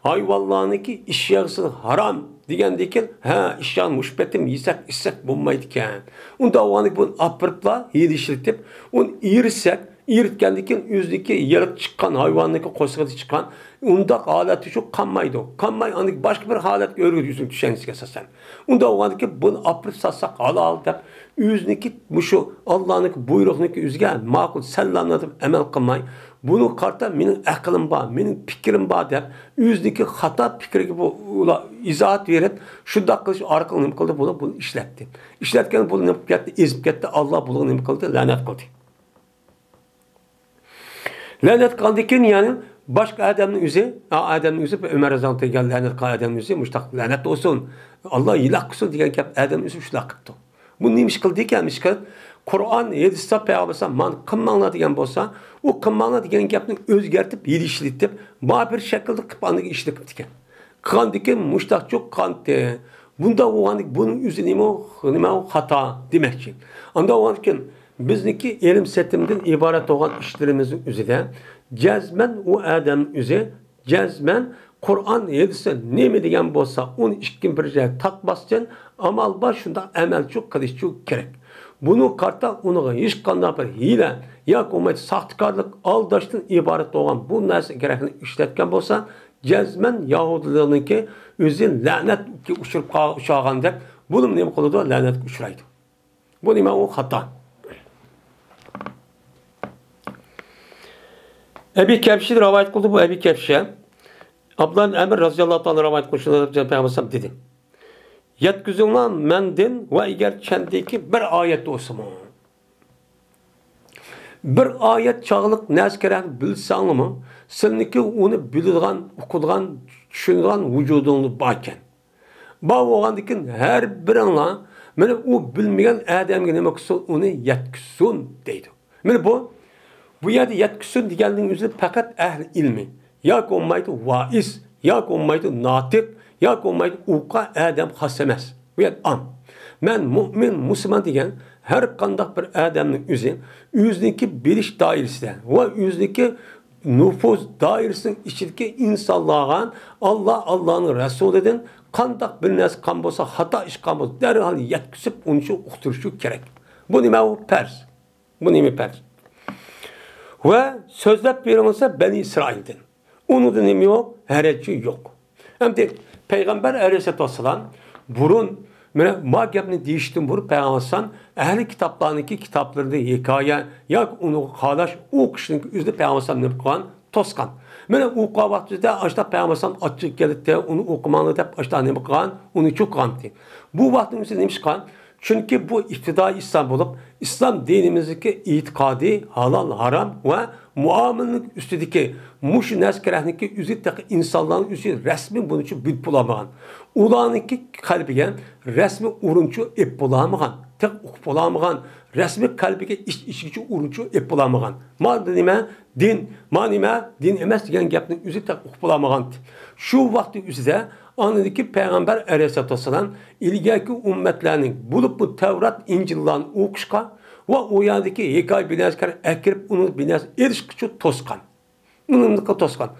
ھايۋانلارنىڭكى ئىش ياغسىز ھارام دېگەندىن كېيىن، ھە، ئىش ياغنى مۇشۇ پېتىم يېسەك، ئىچسەك بولمايدىكەن. ئۇنداق بولغاندىكىن بۇنى ئاپىرىپلا ھىيلە ئىشلىتىپ، ئۇنى ئېرىتسەك، ئېرىتكەندىن كېيىن ئۆزىنىڭكى يىلقى چىققان، ھايۋاننىڭكى قورسىقىدا چىققان، ئۇنداق ھالەتتە شۇ قالمايدۇ. قالماي، ئاندىن باشقا بىر ھالەتكە ئۆرۈلىدۇ ئۆزىنىڭ چۈشەنچىسىگە ئاساسەن. ئۇنداق بولغاندىكىن بۇنى ئاپىرىپ ساتساق ھالال دەپ، ئۆزىنىڭكى مۇشۇ ئاللانىڭكى بۇيرۇقىنىڭكى ئۆزىگە ماقۇل سەللاملا دەپ ئەمەل قىلماي، بۇنىڭغا قارىتا مېنىڭ ئەقلىم بار، مېنىڭ پىكرىم بار دەپ، ئۆزىنىڭكى خاتا پىكرىگە بۇ، ئۇلار ئىزاھات بېرىپ، شۇنداق قىلىش ئارقىلىق نېمە قىلدى؟ بۇنى، بۇنى ئىشلەتتى. ئىشلەتكەن بۇ نېمە قىلىپ كەتتى؟ ئېزىپ كەتتى. ئاللا بۇنىڭغا نېمە قىلدى؟ لەنەت قىلدى. لەنەت قىلغاندىن كېيىن، يەنى باشقا ئادەمنىڭ ئۆزى، ئا، ئادەمنىڭ ئۆزى، ئۆمەر رەزىياللاھۇ تائالا لەنەت قىلغان ئادەمنىڭ ئۆزى مۇشتاق لەنەت بولسۇن، ئاللا ھىلاك قىلسۇن دېگەن گەپ، ئادەمنىڭ ئۆزى شۇنداق قىپتۇ. بۇ نېمە ئىش قىلدىكەن؟ ئىش قىلىپ، قۇرئان، ھەدىستە پەيغەمبەر ئەلەيھىسسالام مانا قىلماڭلار دېگەن بولسا، ئۇ قىلماڭلار دېگەن گەپنى ئۆزگەرتىپ، يېلىشلىتىپ، ما بىر شەكىلدە قىلىپ ئاندىن ئىشنى قىپتىكەن. قىلغاندىكىن مۇشتاقچۇ قىلغانتى. بۇنداق بولغاندىكىن بۇنىڭ ئۆزى نېمە، نېمە خاتا دېمەكچى. ئانداق بولغاندىكىن بىزنىڭكى ئېلىم سېتىمدىن ئىبارەت بولغان ئىشلىرىمىزنىڭ ئۆزىدە جەزمەن ئۇ ئادەمنىڭ ئۆزى جەزمەن قۇرئان ھەدىستە نېمە دېگەن بولسا، ئۇنى ئىككىنچى بىر جايغا تارتماستىن، ئامال بار شۇنداق ئەمەلچۇ قىلىشچۇ كېرەك. بۇنىڭغا قارىتا ئۇنىڭغا ھېچقانداق بىر ھىيلە ياكى بولمايدۇ ساختىكارلىق، ئالداشتىن ئىبارەت بولغان بۇ نەرسە كېرەكنى ئىشلەتكەن بولسا، جەزمەن يەھۇدىيلارنىڭكى ئۆزى لەنەتكە ئۇچراپ قال-، ئۇچرىغاندەك، بۇنىمۇ نېمە قىلىدۇ؟ لەنەتكە ئۇچرايدۇ. بۇ نېمە؟ ئۇ خاتا. ئەبى كەبشە رىۋايەت قىلدى، بۇ ئەبى كەبشە. ئابدۇللا ئىبن ئەمر رەزىياللاھۇ تائالا رىۋايەت قىلىشىدا پەيغەمبەر ئەلەيھىسسالام دېدى، يەتكۈزۈڭلار مەندىن ۋە ئەگەر چەندىكى بىر ئايەت بولسىمۇ. بىر ئايەت چاغلىق نەرسە كېرەكنى بىلسەڭلىمۇ، سىلىنىڭكى ئۇنى بىلىدىغان، ئۇقىدىغان، چۈشىنىدىغان ۋۇجۇدۇڭلار باركەن. بار بولغاندىكىن ھەر بىرىڭلار، مانا ئۇ بىلمىگەن ئادەمگە نېمە قىلسۇن، ئۇنى يەتكۈزسۇن دەيدۇ. مانا بۇ، بۇ يەردە يەتكۈزسۇن دېگەننىڭ ئۆزى پەقەت ئەھلى ئىلمى. ياكى بولمايدۇ ۋائىز، ياكى بولمايدۇ ناتىق، ياكى بولمايدۇ ئوقۇغان ئادەم خاس ئەمەس. بۇ يەردە ئام. مەن مۇئمىن، مۇسۇلمان دېگەن ھەر قانداق بىر ئادەمنىڭ ئۆزى، ئۆزىنىڭكى بىلىش دائىرىسىدە ۋە ئۆزىنىڭكى نوپۇز دائىرىسىنىڭ ئىچىدىكى ئىنسانلارغا ئاللا، ئاللانىڭ رەسۇلىدىن قانداق بىر نەرسە قىلغان بولسا، خاتا ئىش قىلغان بولسا، دەرھال يەتكۈزۈپ، ئۇنى شۇ ئۇقتۇرۇشى كېرەك. بۇ نېمە؟ ئۇ پەرز. بۇ نېمە پەرز؟ ۋە سۆزلەپ بېرىلسە بەنى ئىسرائىلدىن. ئۇنىڭدا نېمە يوق؟ ھەرەج يوق. ئەمدى پەيغەمبەر ئەلەيھىسسالاتۇ ۋەسسالام بۇرۇن، مانا، ما گەپنى دېيىشتىن بۇرۇن پەيغەمبەر ئەلەيھىسسالام ئەھلى كىتابلارنىڭكى كىتابلىرىدا ھېكايە ياكى ئۇنىڭغا قاراش، ئوقۇشنىڭكى ئۆزىدە پەيغەمبەر ئەلەيھىسسالام نېمە قىلغان؟ توسقان. مانا ئوقۇغان ۋاقتىدا ئاشۇنداق پەيغەمبەر ئەلەيھىسسالام ئاچچىقى كېلىدىكەن، ئۇنى ئوقۇماڭلار دەپ ئاشۇنداق نېمە قىلغان؟ ئۇنى چوقۇغانتى. بۇ ۋاقىتنىڭ ئۆزىدە نېمە ئىش قىلغان؟ چۈنكى بۇ ئىپتىدائىي ئىسلام بولۇپ، ئىسلام دىنىمىزدىكى ئېتىقادى، ھالال، ھارام ۋە مۇئامىلىنىڭ ئۈستىدىكى مۇشۇ نەرسە كېرەكنىكى ئۆزى تېخى ئىنسانلارنىڭ ئۆزى رەسمىي بۇنىچە بىلىپ بولالمىغان. ئۇلارنىڭكى قەلبىگە رەسمىي ئورۇنچۇ ئېلىپ بولالمىغان. تېخى ئۇقۇپ بولالمىغان. رەسمىي قەلبىگە ئىچ-، ئىچكىچە ئورۇنچۇ ئېلىپ بولالمىغان. مانا نېمە؟ دىن، ما نېمە؟ دىن ئەمەس دېگەن گەپنىڭ ئۆزى تېخى ئۇقۇپ بولالمىغانتى. شۇ ۋاقىتنىڭ ئۆزىدە ئاندىكى پەيغەمبەر ئەلەيھىسسالاتۇ ۋەسسالام ئىلگەركى ئۈممەتلەرنىڭ، بولۇپمۇ تەۋرات، ئىنجىللارنى ئوقۇشقا ۋە ئۇ يەردىكى ھېكايە بىنەسىكار ئەكىرىپ ئۇنىڭ بىنەس ئېلىشقىچە توسقان. ئۇنىڭغا توسقان.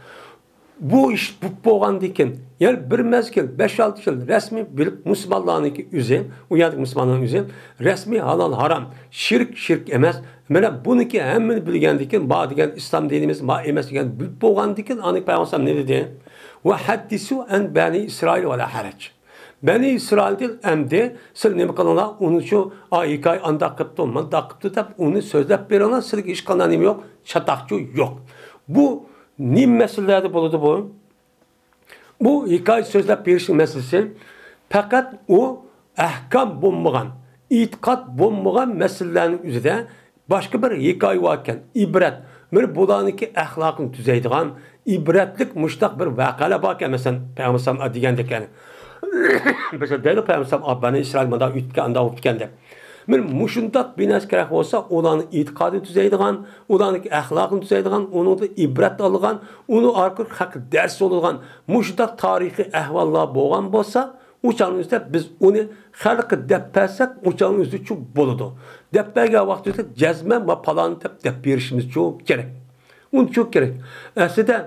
بۇ ئىش بولۇپ بولغاندىن كېيىن، يەنە بىر مەزگىل، بەش-ئالتە يىل رەسمىي بىلىپ مۇسۇلمانلارنىڭكى ئۆزى، ئۇ يەردىكى مۇسۇلمانلارنىڭ ئۆزى رەسمىي ھالال ھارام، شىرك شىرك ئەمەس. مانا بۇنىڭكى ھەممىنى بىلگەندىن كېيىن، بار دېگەن ئىسلام دىنىمىز بار ئەمەس دېگەن بىلىپ بولغاندىن كېيىن، ئاندىن پەيغەمبەر ئەلەيھىسسالام نېمە دېدى؟ ۋە ھەددىسۇ ئەن بەنى ئىسرائىل ۋە لا ھەرەج. بەنى ئىسرائىلدىن ئەمدى سىلەر نېمە قىلىڭلار، ئۇنى شۇ، ئا، ھېكايە ئانداق قىپتۇ، مۇنداق قىپتۇ دەپ ئۇنى سۆزلەپ بېرىڭلار، سىلەرگە ھېچقانداق نېمە يوق، چاتاقچۇ يوق. بۇ نېمە مەسىلىلەردە بولىدۇ بۇ؟ بۇ ھېكايە سۆزلەپ بېرىشنىڭ مەسىلىسى پەقەت ئۇ ئەھكام بولمىغان، ئېتىقاد بولمىغان مەسىلىلەرنىڭ ئۆزىدە باشقا بىر ھېكايە باركەن، ئىبرەت. مانا بۇلارنىڭكى ئەخلاقىنى تۈزەيدىغان ئىبرەتلىك مۇشۇنداق بىر ۋەقەلەر باركەن، مەسىلەن، پەيغەمبەر ئەلەيھىسسالام دېگەندەك، يەنى. مەسىلەن، دەيدۇ پەيغەمبەر ئەلەيھىسسالام، «ئا، بەنى ئىسرائىل مۇنداق ئۆتكەن، ئانداق بوپتىكەن» دەپ. مانا مۇشۇنداق بىر نەرسە كېرەك بولسا، ئۇلارنىڭ ئېتىقادىنى تۈزەيدىغان، ئۇلارنىڭكى ئەخلاقىنى تۈزەيدىغان، ئۇنىڭدىن ئىبرەت ئالىدىغان، ئۇنىڭ ئارقىلىق خەلققە دەرس بولىدىغان مۇشۇنداق تارىخىي ئەھۋاللار بولغان بولسا، ئۇ چاغنىڭ ئۆزىدە بىز ئۇنى خەلققە دەپ بەرسەك، ئۇ چاغنىڭ ئۆزىچۇ بولىدۇ. دەپ بەرگەن ۋاقتىمىزدا جەزمەن ۋە پالانى دەپ، دەپ بېرىشىمىزچۇ كېرەك. ئۇنچۇ كېرەك. ئەسلىدە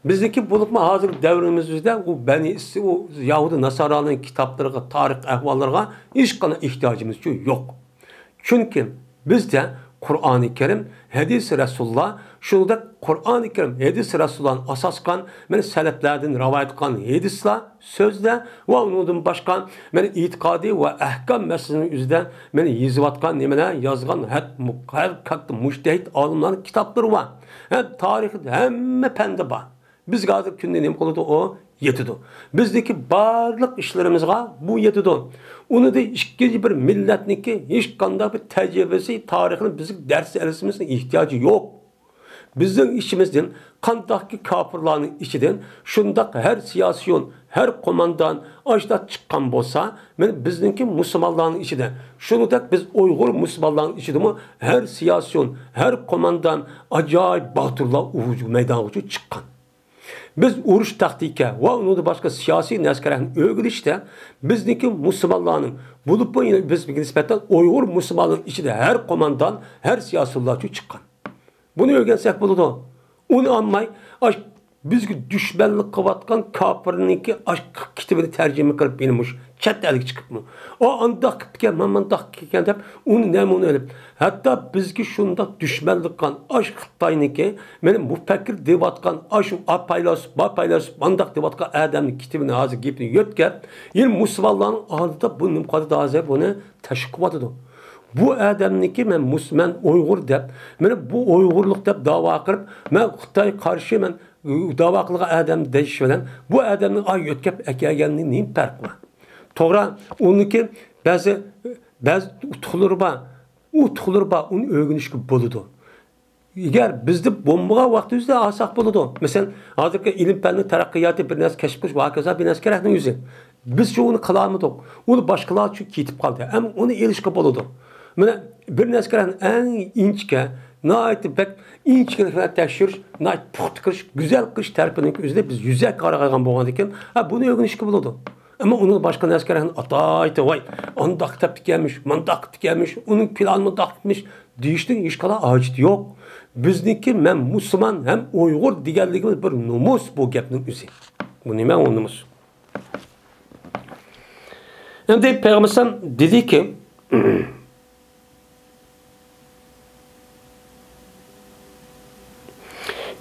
بىزنىڭكى بولۇپمۇ ھازىرقى دەۋرىمىزدە ئۇ بەنى ئىس-، ئۇ يەھۇدىي ناسارالارنىڭ كىتابلىرىغا، تارىخ ئەھۋاللىرىغا ھېچقانداق ئېھتىياجىمىزچۇ يوق. چۈنكى بىزدە قۇرئانى كەرىم، ھەدىس رەسۇلۇللا، شۇنىڭدەك قۇرئانى كەرىم، ھەدىس رەسۇلۇللانى ئاساس قىلغان، مانا سەلەفلەردىن رىۋايەت قىلغان ھەدىسلەر، سۆزلەر ۋە ئۇنىڭدىن باشقا، مانا ئېتىقادى ۋە ئەھكام مەسىلىسىنىڭ ئۆزىدە، مانا يېزىۋاتقان نېمىلەر، يازغان ھەر، ھەر كاتتا مۇجتەھىد ئالىملارنىڭ كىتابلىرى بار. ھەم تارىخىدا ھەممە پەندە بار. بىزگە ھازىر كۈندە نېمە قىلىدۇ ئۇ؟ يېتىدۇ. بىزدىكى بارلىق ئىشلىرىمىزغا بۇ يېتىدۇ. ئۇنىڭدىن ئىككىنچى بىر مىللەتنىڭكى ھېچقانداق بىر تەجرىبىسى، تارىخىنى بىزگە دەرس ئېلىشىمىزنىڭ ئېھتىياجى يوق. بىزنىڭ ئىچىمىزدىن قانداقكى كاپىرلارنىڭ ئىچىدىن شۇنداق ھەر سىياسىيون، ھەر قوماندان ئاشۇنداق چىققان بولسا، مانا بىزنىڭكى مۇسۇلمانلارنىڭ ئىچىدە شۇنىڭدەك بىز ئۇيغۇر مۇسۇلمانلارنىڭ ئىچىدىمۇ ھەر سىياسىيون، ھەر قوماندان ئاجايىپ باتۇرلار ئۇ مەيدانغا چىققان. بىز ئۇرۇش تاكتىكا ۋە ئۇنىڭدىن باشقا سىياسىي نەرسىلەرنى ئۆگىنىشتە بىزنىڭكى مۇسۇلمانلارنىڭ، بولۇپمۇ بىزگە نىسبەتەن ئۇيغۇر مۇسۇلمانلىرىنىڭ ئىچىدە ھەر قوماندان، ھەر سىياسىيونلار چىققان. بۇنى ئۆگەنسەك بولىدۇ. ئۇنى ئالماي، ئاش بىزگە دۈشمەنلىك قىلىۋاتقان كاپىرنىڭكى ئاش كىتابىنى تەرجىمە قىلىپ، يەنە مۇشۇ چەت ئەلگە چىقىپمۇ، ئا، ئانداق قىپتىكەن، مانا مۇنداق قىپتىكەن دەپ، ئۇنى نەمۇنە ئېلىپ، ھەتتا بىزگە شۇنداق دۈشمەنلىك قىلغان ئاش خىتاينىڭكى، مانا مۇپەككىر دەۋاتقان ئاش، ئا پەيلاسوپ، با پەيلاسوپ، مانداق دەۋاتقان ئادەمنىڭ كىتابىنى ھازىر گېپىنى يۆتكەپ، يەنە مۇسۇلمانلارنىڭ ئالدىدا بۇ نېمە قىلىۋاتىدۇ ھازىر بۇنى تەشۋىق قىلىۋاتىدۇ. بۇ ئادەمنىڭكى مەن مۇس-، مەن ئۇيغۇر دەپ، مانا بۇ ئۇيغۇرلۇق دەپ داۋا قىلىپ، مەن خىتاي قارشى مەن داۋا قىلغان ئادەم دېيىش بىلەن بۇ ئادەمنىڭ ئاي يۆتكەپ ئەكەلگەننىڭ نېمە پەرقى بار؟ توغرا، ئۇنىڭكى بەزى، بەزى ئۇتۇقلىرى بار. ئۇتۇقلىرى بار، ئۇنى ئۆگىنىشكە بولىدۇ. ئەگەر بىزدە بولمىغان ۋاقتىمىزدا ئالساق بولىدۇ. مەسىلەن، ھازىرقى ئىلىم-پەننىڭ تەرەققىياتى، بىر نەرسە كەشىپ قىلىش ۋە ھاكازا بىر نەرسە كېرەكنىڭ ئۆزى. بىز شۇ ئۇنى قىلالمىدۇق. ئۇنى باشقىلار شۇ كېتىپ قالدى. ئەمما ئۇنى ئېلىشقا بولىدۇ. مانا بىر نەرسە كېرەكنىڭ ئەڭ ئىنچىكە، ناھايىتى بەك ئىنچىكىلىك بىلەن تەكشۈرۈش، ناھايىتى پۇختا قىلىش، گۈزەل قىلىش تەرىپىنىڭ ئۆزىدە بىز يۈزەككە قارايدىغان بولغاندىكىن، ھە، بۇنى ئۆگىنىشكە بولىدۇ. ئەمما ئۇنىڭ باشقا نەرسە كېرەكنى ئاتايتتى، ۋاي، ئانداق كىتابتىكەنمىش، مانداق كىتابتىكەنمىش، ئۇنىڭ پىلانى مۇنداقمىش دېيىشنىڭ ھېچقانداق ھاجىتى يوق. بىزنىڭكى مەن مۇسۇلمان ھەم ئۇيغۇر دېگەنلىكىمىز بىر نومۇس بۇ گەپنىڭ ئۆزى. بۇ نېمە ئۇ نومۇس؟ ئەمدى پەيغەمبەر ئەلەيھىسسالام دېدىكى،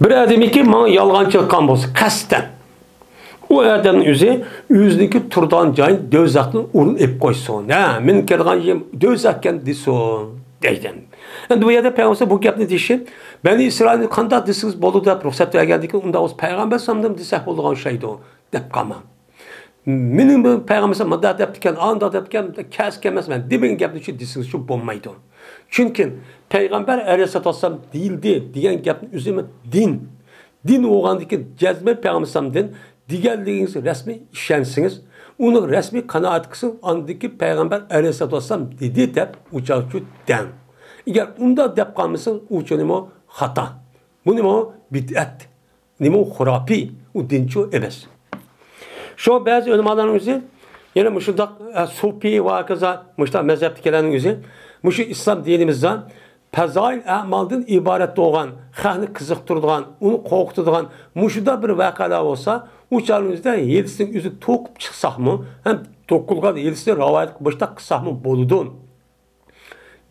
بىر ئادەمكى ماڭا يالغانچىلىق قىلغان بولسا، قەستەن، ئۇ ئادەمنىڭ ئۆزى ئۆزىنىڭكى تۇرىدىغان جايىنى دوزاختىن ئورۇن ئېلىپ قويسۇن. ھە، مېنىڭ كىرىدىغان يېرىم دوزاخكەن دېسۇن، دەيدۇ. ئەمدى بۇ يەردە پەيغەمبەر بۇ گەپنى دېيىشى، بەنى ئىسرائىلنى قانداق دېسىڭىز بولىدۇ دەپ رۇخسەت بەرگەندىكىن، ئۇنداق بولسا پەيغەمبەر ئەلەيھىسسالامدىن دېسەك بولىدىغان ئوخشايدۇ، دەپ قالماڭ. مېنىڭ بۇ پەيغەمبەر مۇنداق دەپتىكەن، ئانداق دەپتىكەن، كەس كەلمەس، مەن دېمىگەن گەپنى شۇ دېسىڭىز شۇ بولمايدۇ. چۈنكى پەيغەمبەر ئەلەيھىسسالاتۇ ۋەسسالام دېيىلدى دېگەن گەپنى ئۆزىمۇ دىن. دىن بولغاندىكىن جەزمەن پەيغەمبەر ئەلەيھىسسالامدىن دېگەنلىكىڭىز رەسمىي ئىشەنسىڭىز، ئۇنىڭ رەسمىي قانائەت قىلسىڭىز، ئاندىكى پەيغەمبەر ئەلەيھىسسالاتۇ ۋەسسالام دېدى دەپ ئۇچارچۇ دەڭ. ئەگەر ئۇنداق دەپ قالمىسىڭىز، ئۇچۇنىمۇ خاتا. بۇنىمۇ بىدئەت. نېمە ئۇ خۇراپىي، ئۇ دىنچۇ ئەمەس. شۇ بەزى ئۆلىمالارنىڭ ئۆزى، يەنە مۇشۇنداق، ئە، سۇپىي ۋە ھاكازا مۇشۇنداق مەزھەپتىكىلەرنىڭ ئۆزى، مۇشۇ ئىسلام دىنىمىزدا پەزائىل ئەمالدىن ئىبارەت بولغان، خەقنى قىزىقتۇرىدىغان، ئۇنى قورقۇتىدىغان مۇشۇنداق بىر ۋەقەلەر بولسا، ئۇ چاغنىڭ ئۆزىدە ھەدىسنىڭ ئۆزى توقۇپ چىقساقمۇ، ھەم توقۇلغان ھەدىسنى رىۋايەت مۇشۇنداق قىلساقمۇ بولىدۇ.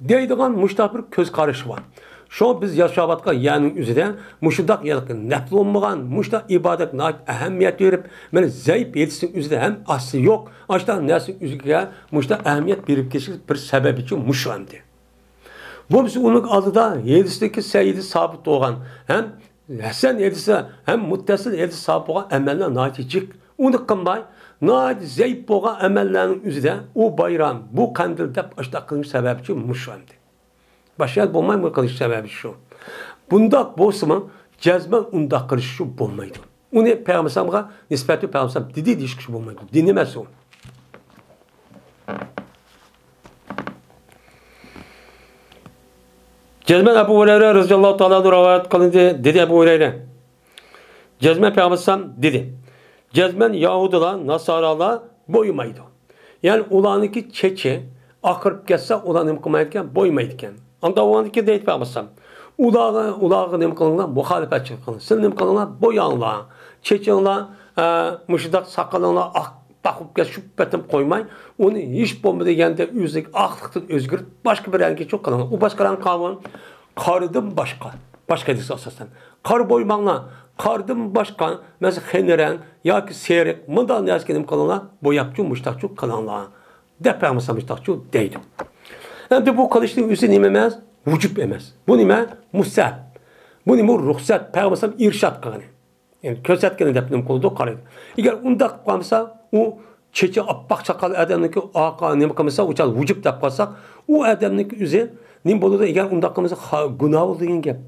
دەيدىغان مۇشۇنداق بىر كۆز قارىشى بار. شۇڭا بىز ياشاۋاتقان يەرنىڭ ئۆزىدە مۇشۇنداق يەرگە نەپلۇنمىغان، مۇشۇنداق ئىبادەتكە ناھايىتى ئەھمىيەت بېرىپ، مانا زەئىپ ھەدىسنىڭ ئۆزىدە ھەم ئاسلى يوق، ئاشۇنداق نەرسىنىڭ ئۆزىگە مۇشۇنداق ئەھمىيەت بېرىپ كېتىشلىك بىر سەۋەبىچۇ مۇشۇ ئەمدى. بولمىسا ئۇنىڭ ئالدىدا ھەدىستىكى سەيىدى سابىت بولغان ھەم ھەسەن ھەدىسى ھەم مۇتتەسىل ھەدىسى سابىت بولغان ئەمەللەر ناھايىتى جىق. ئۇنى قىلماي، ناھايىتى زەئىپ بولغان ئەمەللەرنىڭ ئۆزىدە ئۇ بايرام، بۇ قەندىل دەپ ئاشۇنداق قىلىش سەۋەبى شۇ، مۇشۇ ئەمدى. باشقا يەردە بولماي، بۇنى قىلىش سەۋەبى شۇ. بۇنداق بولسىمۇ، جەزمەن ئۇنداق قىلىش شۇ بولمايدۇ. ئۇنى پەيغەمبەرگە نىسبەتلىك پەيغەمبەر دېدى دېيىشكە بولمايدۇ. دىن ئەمەس ئۇ. جەزمەن ئەبۇ ھۇرەيرە رەزىياللاھۇ تائالا ئەنھۇ رىۋايەت قىلىندى، دېدى ئەبۇ ھۇرەيرە. جەزمەن پەيغەمبەر ئەلەيھىسسالام دېدى. جەزمەن يەھۇدىيلار، ناسارالار بويىمايدۇ. يەنى ئۇلارنىڭكى چېچى ئاقىرىپ كەتسە، ئۇلار نېمە قىلمايدىكەن؟ بويىمايدىكەن. ئانداق بولغاندىكىن دەيدۇ پەيغەمبەر ئەلەيھىسسالام. ئۇلارغا، ئۇلارغا نېمە قىلىڭلار؟ مۇخالىپەتچىلىك قىلىڭ. سىلەر نېمە قىلىڭلار؟ بوياڭلار. چېچىڭلار، ئە، مۇشۇنداق ساقىلىڭلار ئاق تاقىپ كەتسە شۇ پېتىم قويماي، ئۇنى ھېچ بولمىدى دېگەندە ئۆزىگە ئاقلىقتىن ئۆزگىرتىپ، باشقا بىر رەڭگىچۇ قىلىڭ. ئۇ باشقا رەڭ قاۋۇن. قارىدىن باشقا. باشقا ھەدىسكە ئاساسەن. قارا بويىماڭلار. قارىدىن باشقا، مەسىلەن، خېنە رەڭ ياكى سېرىق، مۇنداق نەرسىگە نېمە قىلىڭلار؟ بوياپچۇ، مۇشتاقچۇ قىلىڭلار. دەپ پەيغەمبەر مۇشتاقچۇ دەيدۇ. ئەمدى بۇ قىلىشنىڭ ئۆزى نېمە ئەمەس؟ ۋۇجۇب ئەمەس. بۇ نېمە؟ مۇستەھەب. بۇ نېمە؟ رۇخسەت. پەيغەمبەر ئىرشاد قىلغىنى. يەنى كۆرسەتكىنى دەپ نېمە قىلىدۇ، قارايدۇ. ئەگەر ئۇنداق قىلىپ قالمىسا، ئۇ چېچى ئاپئاق چاققان ئادەمنىڭكى ئاقا نېمە قىلمىسا، ئۇ چاغ ۋۇجۇب دەپ قالساق، ئۇ ئادەمنىڭكى ئۆزى نېمە بولىدۇ؟ ئەگەر ئۇنداق قىلمىسا، خا-، گۇناھ بولىدۇ دېگەن گەپ.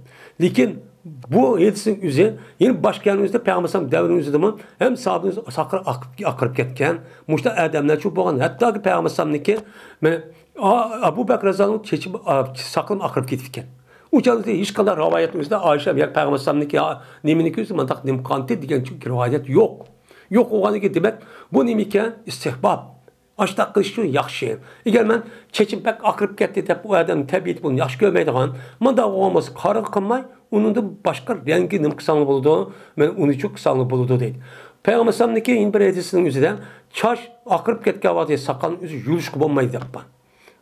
لېكىن بۇ ھەدىسنىڭ ئۆزى، يەنى باشقا يەرنىڭ ئۆزىدە پەيغەمبەر ئەلەيھىسسالام دەۋرىنىڭ ئۆزىدىمۇ ھەم ساھابىنىڭ ئۆزى ساقىلى ئاقىرىپ، ئاقىرىپ كەتكەن. مۇشۇنداق ئادەملەرچۇ بولغان. ھەتتاكى پەيغەمبەر ئەلەيھىسسالامنىڭكى، مانا، ئا-، ئەبۇ بەكرى رەزىياللاھۇ ئەنھۇ چېچى، ئا، ساقىلىمۇ ئاقىرىپ كېتىپكەن. ئۇ چاغدا ھېچقانداق رىۋايەتنىڭ ئۆزىدە ئائىشە يا پەيغەمبەر ئەلەيھىسسالامنىڭكى يا نېمىنىڭكى ئۆزى مۇنداق نېمە قىلغانتى دېگەن چۈنكى رىۋايەت يوق. يوق بولغاندىن كېيىن، دېمەك، بۇ نېمە ئىكەن؟ ئىستىھباب. ئاشۇنداق قىلىش ئۈچۈن ياخشى. ئەگەر مەن چېچىم بەك ئاقىرىپ كەتتى دەپ، ئۇ ئادەمنىڭ تەبىئىتى بۇنى ياخشى كۆرمەيدىغان، مۇنداق بولغان بولسا، قارىغا قىلماي، ئۇنىڭدىن باشقا رەڭگى نېمە قىلساڭلار بولىدۇ، مەن ئۇنىچۇ قىلساڭلار بولىدۇ، دەيدۇ. پەيغەمبەر ئەلەيھىسسالامنىڭكى يەنە بىر ھەدىسىنىڭ ئۆزىدە، چاچ ئاقىرىپ كەتكەن ۋاقتىدا ساقالنى ئۆزى يۇلۇشقا بولمايدۇ، دەپ بار.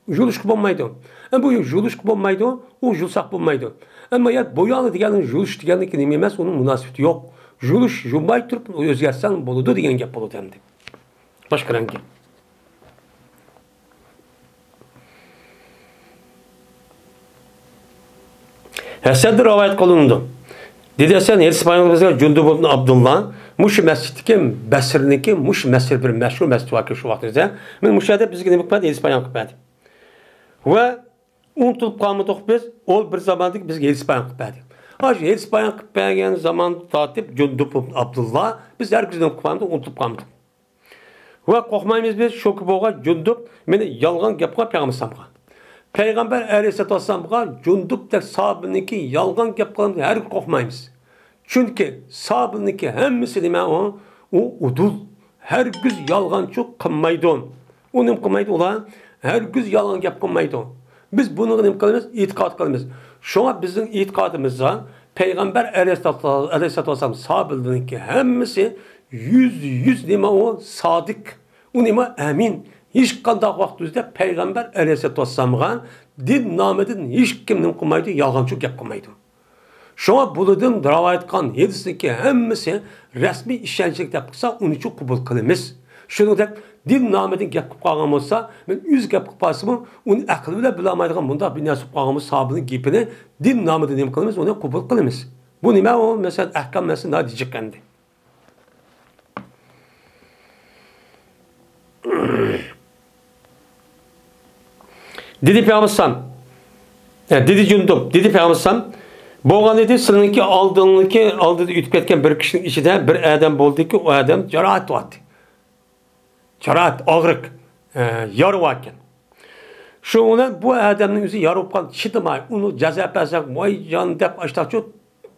يۇلۇشقا بولمايدۇ. ئە، بۇ يۇلۇشقا بولمايدۇ، ئۇ يۇلساق بولمايدۇ. ئەمما يا بوياڭلار دېگەننىڭ يۇلۇش دېگەننىڭكى نېمە ئەمەس، ئۇنىڭ مۇناسىۋىتى يوق. يۇلۇش، يۇماي تۇرۇپ ئۆزگەرتسەڭ بولىدۇ دېگەن گەپ بولىدۇ ئەمدى. باشقا رەڭگى. ھەسەندىن رىۋايەت قىلىنىدۇ. دېدى ھەسەن، ھەدىس بايان قىلىپ بىزگە جۇندۇب ئىبن ئابدۇللا، مۇشۇ مەسچىتتىكى، بەسرىنىڭكى، مۇشۇ مەسچىت بىر مەشھۇر مەسچىت باركەن شۇ ۋاقتىمىزدا. مانا مۇشۇ يەردە بىزگە نېمە قىلىپ بەردى؟ ھەدىس بايان قىلىپ بەردى. ۋە ئۇنتۇلۇپ قالمىدۇق بىز، ئۇ بىر زاماندا بىزگە ھەدىس بايان قىلىپ بەردى. ئاشۇ ھەدىس بايان قىلىپ بەرگەن زامان تارتىپ جۇندۇب ئىبن ئابدۇللا، بىز ھەرگىز نېمە قىلىپ قالمىدۇق، ئۇنتۇلۇپ قالمىدۇق. ۋە قورقمايمىز بىز، شۇ بولغان جۇندۇب مانا يالغان گەپ قىلغان پەيغەمبەر ئەلەيھىسسالامغا. پەيغەمبەر ئەلەيھىسسالاتۇ ۋەسسالامغا جۇندۇبتەك ساھابىنىڭكى يالغان گەپ قىلغىنىدىن ھەرگىز قورقمايمىز. چۈنكى ساھابىنىڭكى ھەممىسى نېمە ئۇ؟ ئۇ ئۇدۇل. ھەرگىز يالغانچۇ قىلمايدۇ. ئۇ نېمە قىلمايدۇ ئۇلار؟ ھەرگىز يالغان گەپ قىلمايدۇ. بىز بۇنىڭغا نېمە قىلىمىز؟ ئېتىقاد قىلىمىز. شۇڭا بىزنىڭ ئېتىقادىمىزدا پەيغەمبەر ئەلەيھىسسالاتۇ، ئەلەيھىسسالاتۇ ۋەسسالام ساھابىلىرىنىڭكى ھەممىسى يۈزدە يۈز نېمە ئۇ؟ سادىق. ئۇ نېمە؟ ئەمىن. ھېچقانداق ۋاقىت ئۆزىدە پەيغەمبەر ئەلەيھىسسالاتۇ ۋەسسالامغا دىن نامىدىن ھېچكىم نېمە قىلمايدۇ؟ يالغانچۇ گەپ قىلمايدۇ. شۇڭا بۇلاردىن رىۋايەت قىلغان ھەدىسنىڭكى ھەممىسى رەسمىي ئىشەنچلىك دەپ قىلسا، ئۇنىچۇ قوبۇل قىلىمىز. شۇنىڭدەك دىن نامىدىن گەپ قىلىپ قالغان بولسا، مەن ئۆزى گەپ قىلىپ قالسىمۇ، ئۇنى ئەقىل بىلەن بىلەلمەيدىغان مۇنداق بىر نەرسە بولۇپ قالغان بولسا، ساھابىنىڭ گېپىنى دىن نامىدىن نېمە قىلىمىز؟ ئۇنى قوبۇل قىلىمىز. بۇ نېمە ئۇ؟ مەسىلەن، ئەھكام مەسىلە ناھايىتى جىق ئەمدى. دېدى پەيغەمبەر ئەلەيھىسسالام، ئە، دېدى جۇندۇب، دېدى پەيغەمبەر ئەلەيھىسسالام، بولغان ئىدى، سىلىنىڭكى ئالدىڭدىكى، ئالدىدا ئۆتۈپ كەتكەن بىر كىشىنىڭ ئىچىدە بىر ئادەم بولدىكى، ئۇ ئادەم جاراھەت بارتى. جاراھەت، ئاغرىق، ئە، يارا باركەن. شۇنىڭ بىلەن بۇ ئادەمنىڭ ئۆزى يارا بولۇپ قالدى، چىدىماي، ئۇنى جازا بەرسەك، ۋايجان دەپ ئاشتاقچۇ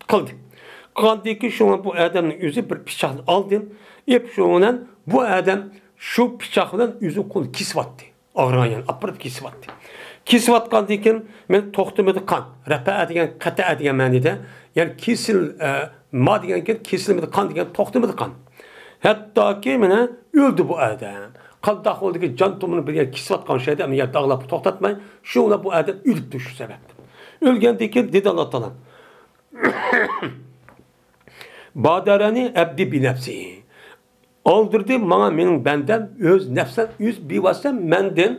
قىلدى. قىلغاندىن كېيىن شۇڭا بۇ ئادەمنىڭ ئۆزى بىر پىچاقنى ئالدى. ئېلىپ شۇنىڭ بىلەن بۇ ئادەم شۇ پىچاق بىلەن ئۆزىنىڭ قولىنى كېسىۋەتتى. ئاغرىغان يەرنى ئاپىرىپ كېسىۋەتتى. كېسىۋەتكەندىن كېيىن مانا توختىمىدى قان. رەپەئە دېگەن، قەتەئە دېگەن مەنىدە. يەنى كېسىل، ئە، ما دېگەن گەپ كېسىلمىدى، قان دېگەن توختىمىدى قان. ھەتتاكى مانا ئۆلدى بۇ ئادەم. قانداق بولدىكى جان تومۇرىنى بىر يەر كېسىۋاتقان شەيدە، ئەمما يەر داغلاپ توختاتماي، شۇ بىلەن بۇ ئادەم ئۆلۈپتۇ شۇ سەۋەبتىن. ئۆلگەندىن كېيىن دېدى ئاللا تائالا، بادەرەنى ئەبدى بىنەپسىھى. ئالدىردى ماڭا مېنىڭ بەندەم ئۆز نەپسەن، ئۆز بىۋاسىتە مەندىن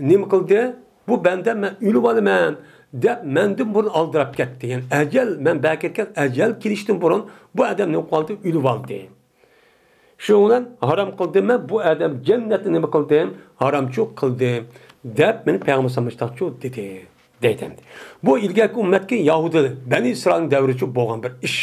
نېمە قىلدى؟ بۇ بەندەم مەن ئۆلۈۋالىمەن دەپ مەندىن بۇرۇن ئالدىراپ كەتتى. يەنى ئەجەل، مەن بەرگەن ئەجەل كېلىشتىن بۇرۇن بۇ ئادەم نېمە قىلدى؟ ئۆلۈۋالدى. شۇنىڭ بىلەن ھارام قىلدىم مەن، بۇ ئادەم جەننەتنى نېمە قىلدىم؟ ھارامچۇ قىلدىم دەپ مېنى پەيغەمبەر ئەلەيھىسسالام مۇشۇنداقچۇ دېدى. دەيدۇ ئەمدى. بۇ ئىلگەركى ئۈممەتكە يەھۇدىي، بەنى ئىسرائىل دەۋرىچۇ بولغان بىر ئىش.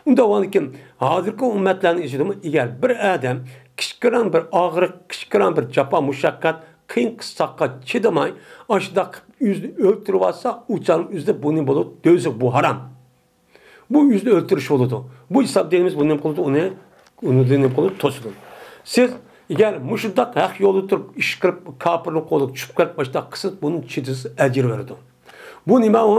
ئۇنداق بولغاندىكىن، ھازىرقى ئۈممەتلەرنىڭ ئىچىدىمۇ ئەگەر بىر ئادەم كىچىككىنە بىر ئاغرىق، كىچىككىنە بىر جاپا مۇشەققەت، قىيىن قىستاققا چىدىماي، ئاشۇنداق قىلىپ ئۆزىنى ئۆلتۈرۈۋالسا، ئۇ چاغنىڭ ئۆزىدە بۇ نېمە بولىدۇ؟ دوزاخ، بۇ ھارام. بۇ ئۆزىنى ئۆلتۈرۈش بولىدۇ. بۇ ئىسلام دىنىمىز بۇنى نېمە قىلىدۇ؟ ئۇنى، ئۇنى نېمە قىلىدۇ؟ توسىدۇ. سىز ئەگەر مۇشۇنداق ھەق يولىدا تۇرۇپ ئىش قىلىپ، كاپىرنىڭ قولىغا چۈشۈپ قېلىپ، مۇشۇنداق قىلسىڭىز، بۇنىڭ چىدىسىز ئەجىر بېرىدۇ. بۇ نېمە ئۇ؟